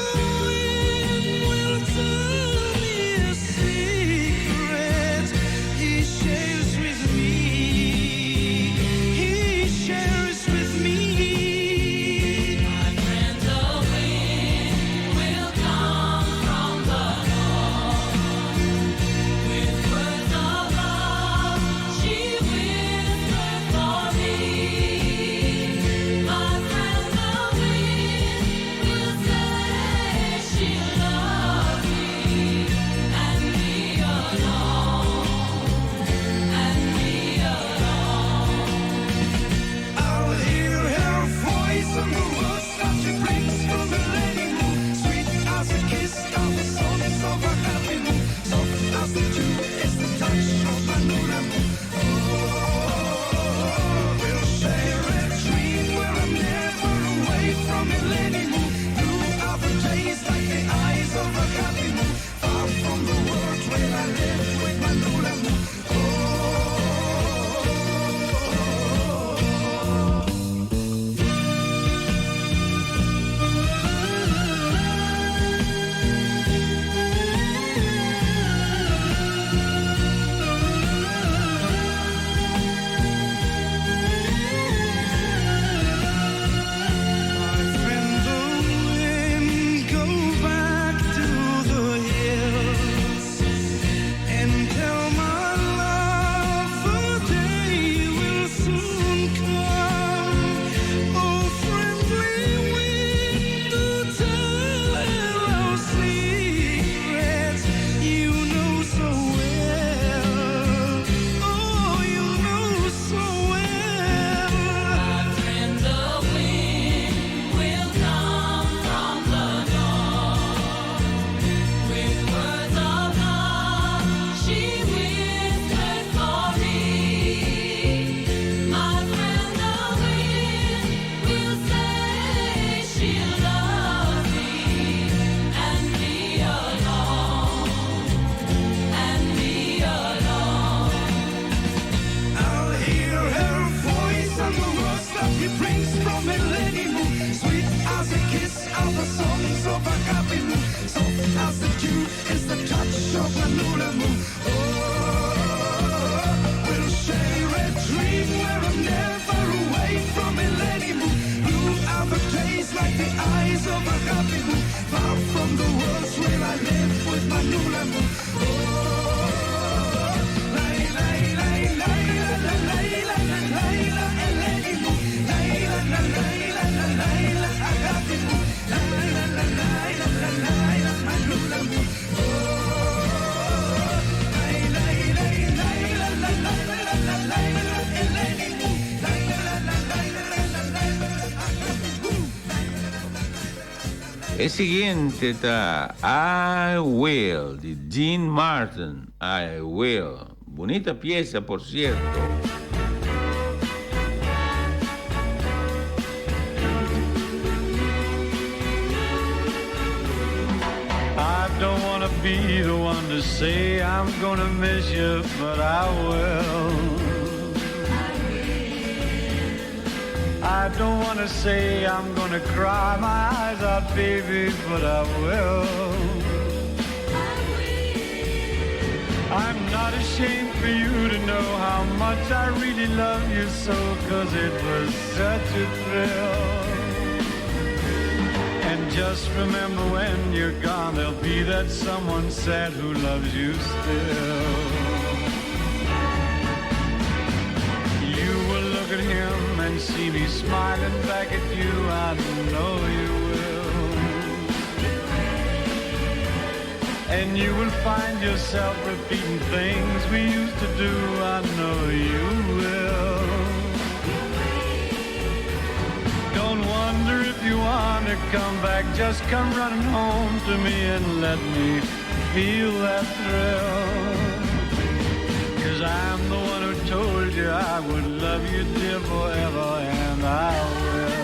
wind will tell me a secret. He shares with me. He shares with me. My friend, the wind will come from the north. With words of love, she whispered for me. My friend, the wind will say she loves me, and me alone, and me alone. I'll hear her voice and the words that she brings from the millennium. Sweet as a kiss of the songs of a happy moon. Soft as the dew is the touch of my new Oh, we'll share a dream where I'm never away from millennium. Blue are the days like the eyes of a happy moon. Far from the world where I live with my new My friend, the wind, go back to the hills and tell my love the day will soon come. Oh, friendly wind, do tell her our secrets you know so well. Oh, you know so well. My friend, the wind will come from the north. With words of love, she whispered for me. My friend, the wind will say she loves me, and me alone, and me alone. I'll hear her voice and the words that she brings from millennium. Sweet as a kiss of the songs of a happy moon. Soft as the dew is the touch of a lunar moon. Oh, we'll share a dream where I'm never away from millennium. Blue are the days like the eyes of a happy moon. Far from the world where I live with my new moon. E siguiente ta I Will di Dean Martin. I Will. Bunita piesa, por sierto. I don't wanna be the one to say I'm gonna miss you, but I will. I don't wanna say I'm gonna cry my eyes out, baby, but I will. I'm not ashamed for you to know how much I really love you so, cause it was such a thrill. And just remember when you're gone, there'll be that someone sad who loves you still. You will look at him and see me smiling back at you. I know you will. And you will find yourself repeating things we used to do. I know you will. Don't wonder if you want to come back. Just come running home to me and let me feel that thrill. Cause I'm the one who told you I would love you dear forever, and I will.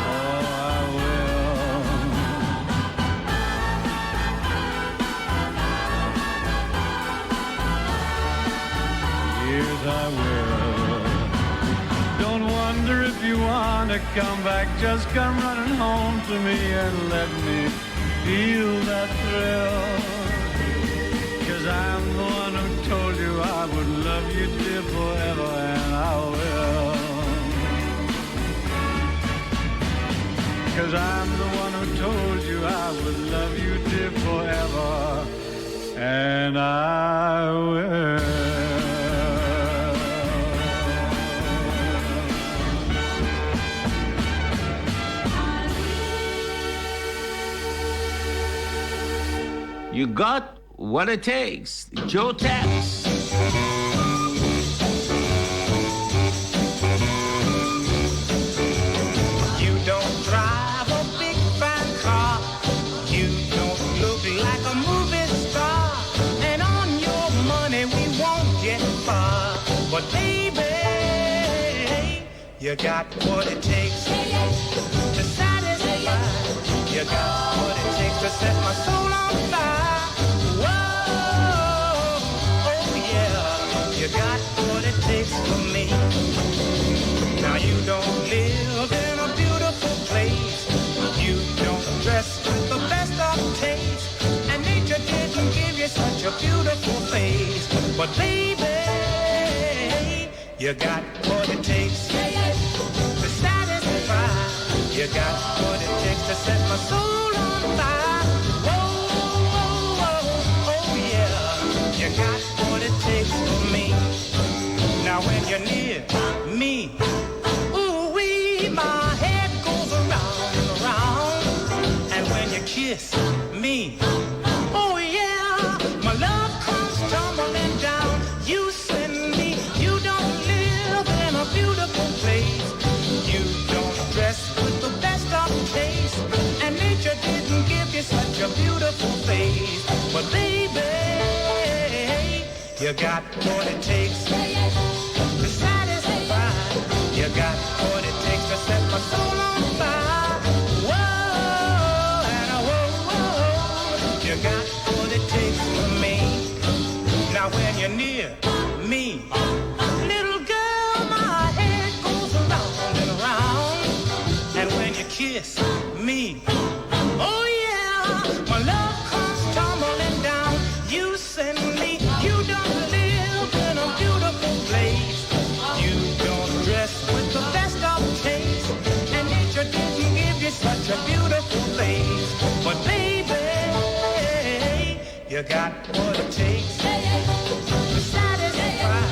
Oh, I will. Yes, I will. Don't wonder if you want to come back. Just come running home to me and let me feel that thrill. Cause I'm the one who told you I would love you dear forever, and I will. Cause I'm the one who told you I would love you dear forever, and I will. You got what it takes. Joe Tex. You don't drive a big fine car. You don't look like a movie star. And on your money we won't get far. But baby, you got what it takes to satisfy. You got what it takes to set my soul on fire. Whoa, oh yeah, you got what it takes for me. Now you don't live in a beautiful place. You don't dress with the best of taste. And nature didn't give you such a beautiful face. But baby, you got what it takes to satisfy. You got what it takes to set my soul on fire. Whoa, whoa, whoa, oh yeah. You got what it takes for me. Now when you're near me, ooh wee, my head goes around and around. And when you kiss me, oh yeah, my love comes tumbling down. You send me, you don't live in a beautiful place. You don't dress with the best of taste. And nature didn't give you such a beautiful face. But baby, you got what it takes to satisfy. You got what it takes to set my soul on fire. Whoa, and a whoa, whoa. You got what it takes for me. Now when you're near me, little girl, my head goes around and around. And when you kiss me, oh yeah, my love comes tumbling down. You send me, you don't live in a beautiful place. You don't dress with the best of taste. And nature didn't give you such a beautiful face. But baby, you got what it takes to satisfy.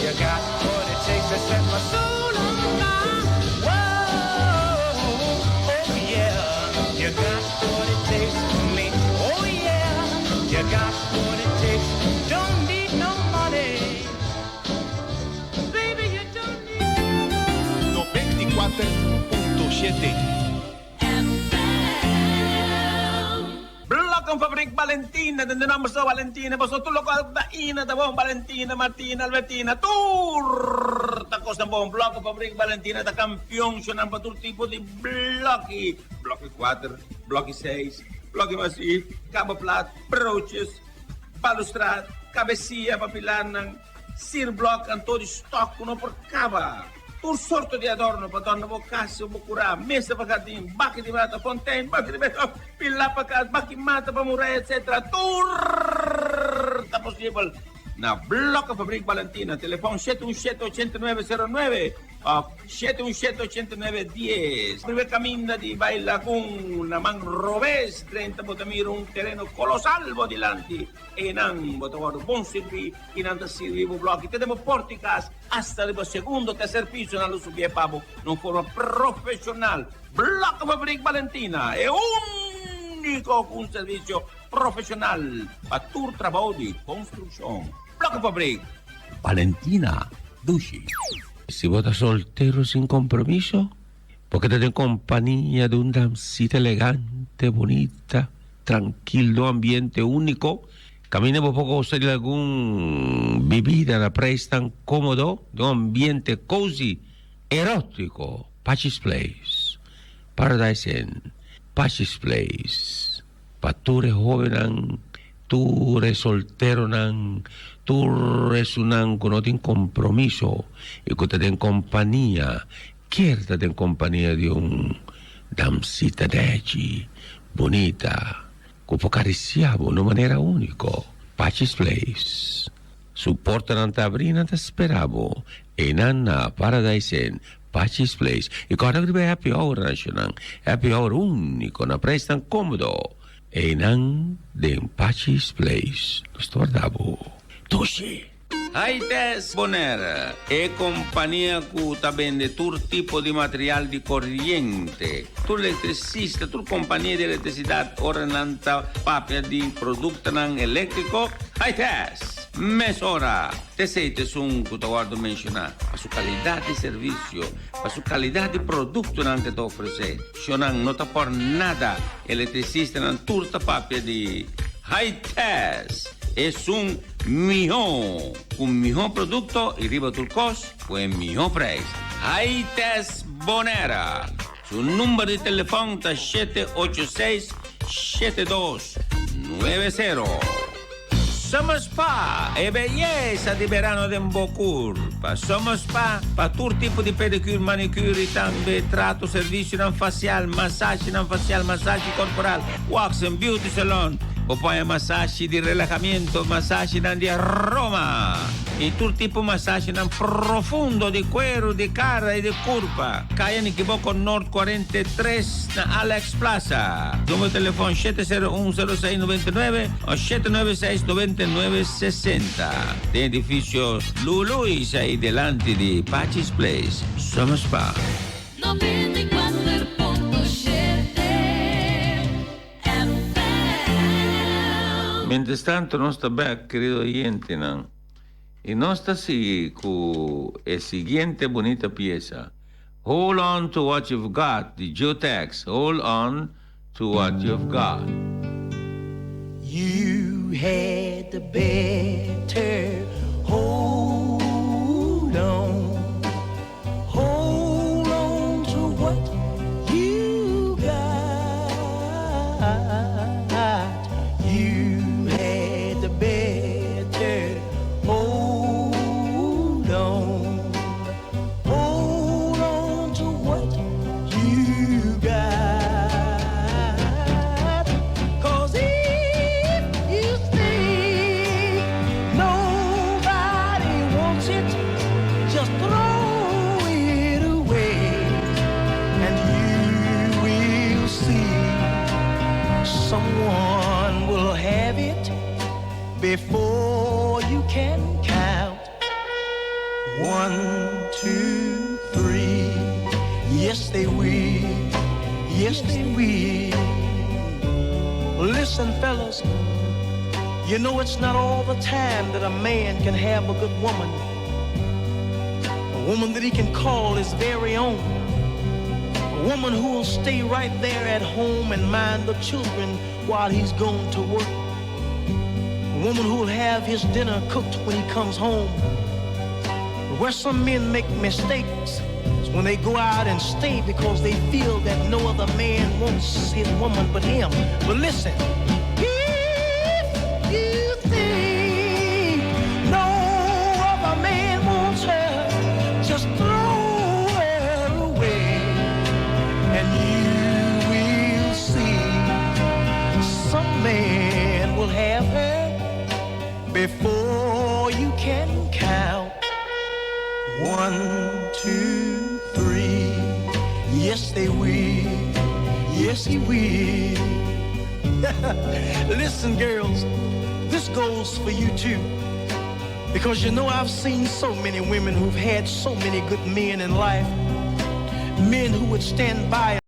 You got what it takes to set my soul on fire. Whoa, oh yeah, you got what it takes for me. Oh yeah, you got what it takes. Don't need no money. Baby, you don't need 94.7 Blokkenfabriek Valentina, den de naam zo Valentina, paso tur loke ta ina, ta bon Valentina, Martina, Albertina, tur ta kos ta bon. Blokkenfabriek Valentina ta kampion, shonan pa tur tipo di blokki. Blokki 4, blokki 6, blokki masief, kabelplaat, broodjes, balustrade, kabesia pa pilarnan, sierblok, anto di stok ku no por kaba. Tur sorto di adorno pa dòrna bo kas o bo kurá, mesa pa gardin, baki di mata, fontein, baki di beton, pilá pa kas, baki mata pa muraya, etc. Tur ta posibel na Blokkenfabriek Valentina. Telefòn 717 89 09. Òf 717 89 dies. Riba e kaminda di bai Lagun na man robes drenta bo ta mira un tereno kolosal bo dilanti. Einan bo ta wòrdu bon sirbí i nan ta sirbi bo blòki te den bo pòrti kas asta riba segundo o terser piso nan lo subié pa bo na un forma profeshonal. Blokkenfabriek Balentina e úniko ku un servisio profeshonal pa tur trabou di konstrukshon. Blokkenfabriek Balentina dushi. Si bo ta soltero sin compromiso, bo keda den compania di un damsita elegante, bunita, trankil, den un ambiente unico, caminda bo por gosa di algun bibida na prijs tan comodo, den un ambiente cozy, erotico, Pachi's Place, Paradise Inn, Pachi's Place, pa tur e hobennan, tur e solteronan, tur esunnan ku no tin kompromiso i ku ta den kompania, kier ta den kompania di un damsita dèchi, bunita, ku por karisiá bo na un manera úniko. Pachi's Place. Su portanan ta abrí, nan ta spera bo einan na Paradise Inn, Pachi's Place. I kòrda ku riba e happy hour nacional, happy hour úniko na preisnan kómodo einan den Pachi's Place. Nos ta warda bo. Dushi! Hightest Bonaire, e kompania ku ta bende tur tipo di material di koriente. Tur elektrisista, tur kompania di elektrisidat ora nan ta papia di produktonan eléktriko, Hightest! Mesora! T'esei ta esun ku ta wòrdu menshoná pa su kalidat di servisio, pa su kalidat di produktonan ku e ta ofresé. Shonnan no ta por nada, elektrisistanan tur ta papia di Hightest! Esun mihó, ku mihó produkto i riba tur kos ku e mihó preis. Hightest Bonaire! Su number di telefòn ta 786 7290. Summer Spa, e beyesa di berano den bo kurpa. Summer Spa pa tur tipo di pedicure, manicure y tambe trato, servicionan facial, masashinan facial, masashi corporal, wax and beauty salon. Bo por haña masashi di relahamiento, masashinan di aroma y tur tipo masashinan profundo di cuero, di cara y di curpa. Kaya Nikiboko Noord 43 na Alex Plaza. Numero di telefon 701 06 99 o 796 99 60. Den edificio Luluis ahí delanti di Pachi's Place, Summer Spa. 94.7 FM. Mientras tanto nos ta bek, querido oyentenan, y nos ta sigui cu e siguiente bunita pieza, Hold On To What You've Got di Joe Tex, Hold On To What You've Got. You had the better hold on. Hold on to what you got. You had the better hold on. Hold on to what you got. 'Cause if you think nobody wants it, just throw it away and you will see someone will have it before you can count. One, two, three. Yes, they will. Yes, they will. Listen, fellas. You know it's not all the time that a man can have a good woman. A woman that he can call his very own. A woman who will stay right there at home and mind the children while he's gone to work. A woman who will have his dinner cooked when he comes home. But where some men make mistakes is when they go out and stay because they feel that no other man wants his woman but him. But listen, if you think no other man wants her, just throw her away and you will see some man will have her before you can count. One, two, three. Yes, they will. Yes, he will. Listen, girls, this goes for you too. Because you know, I've seen so many women who've had so many good men in life, men who would stand by.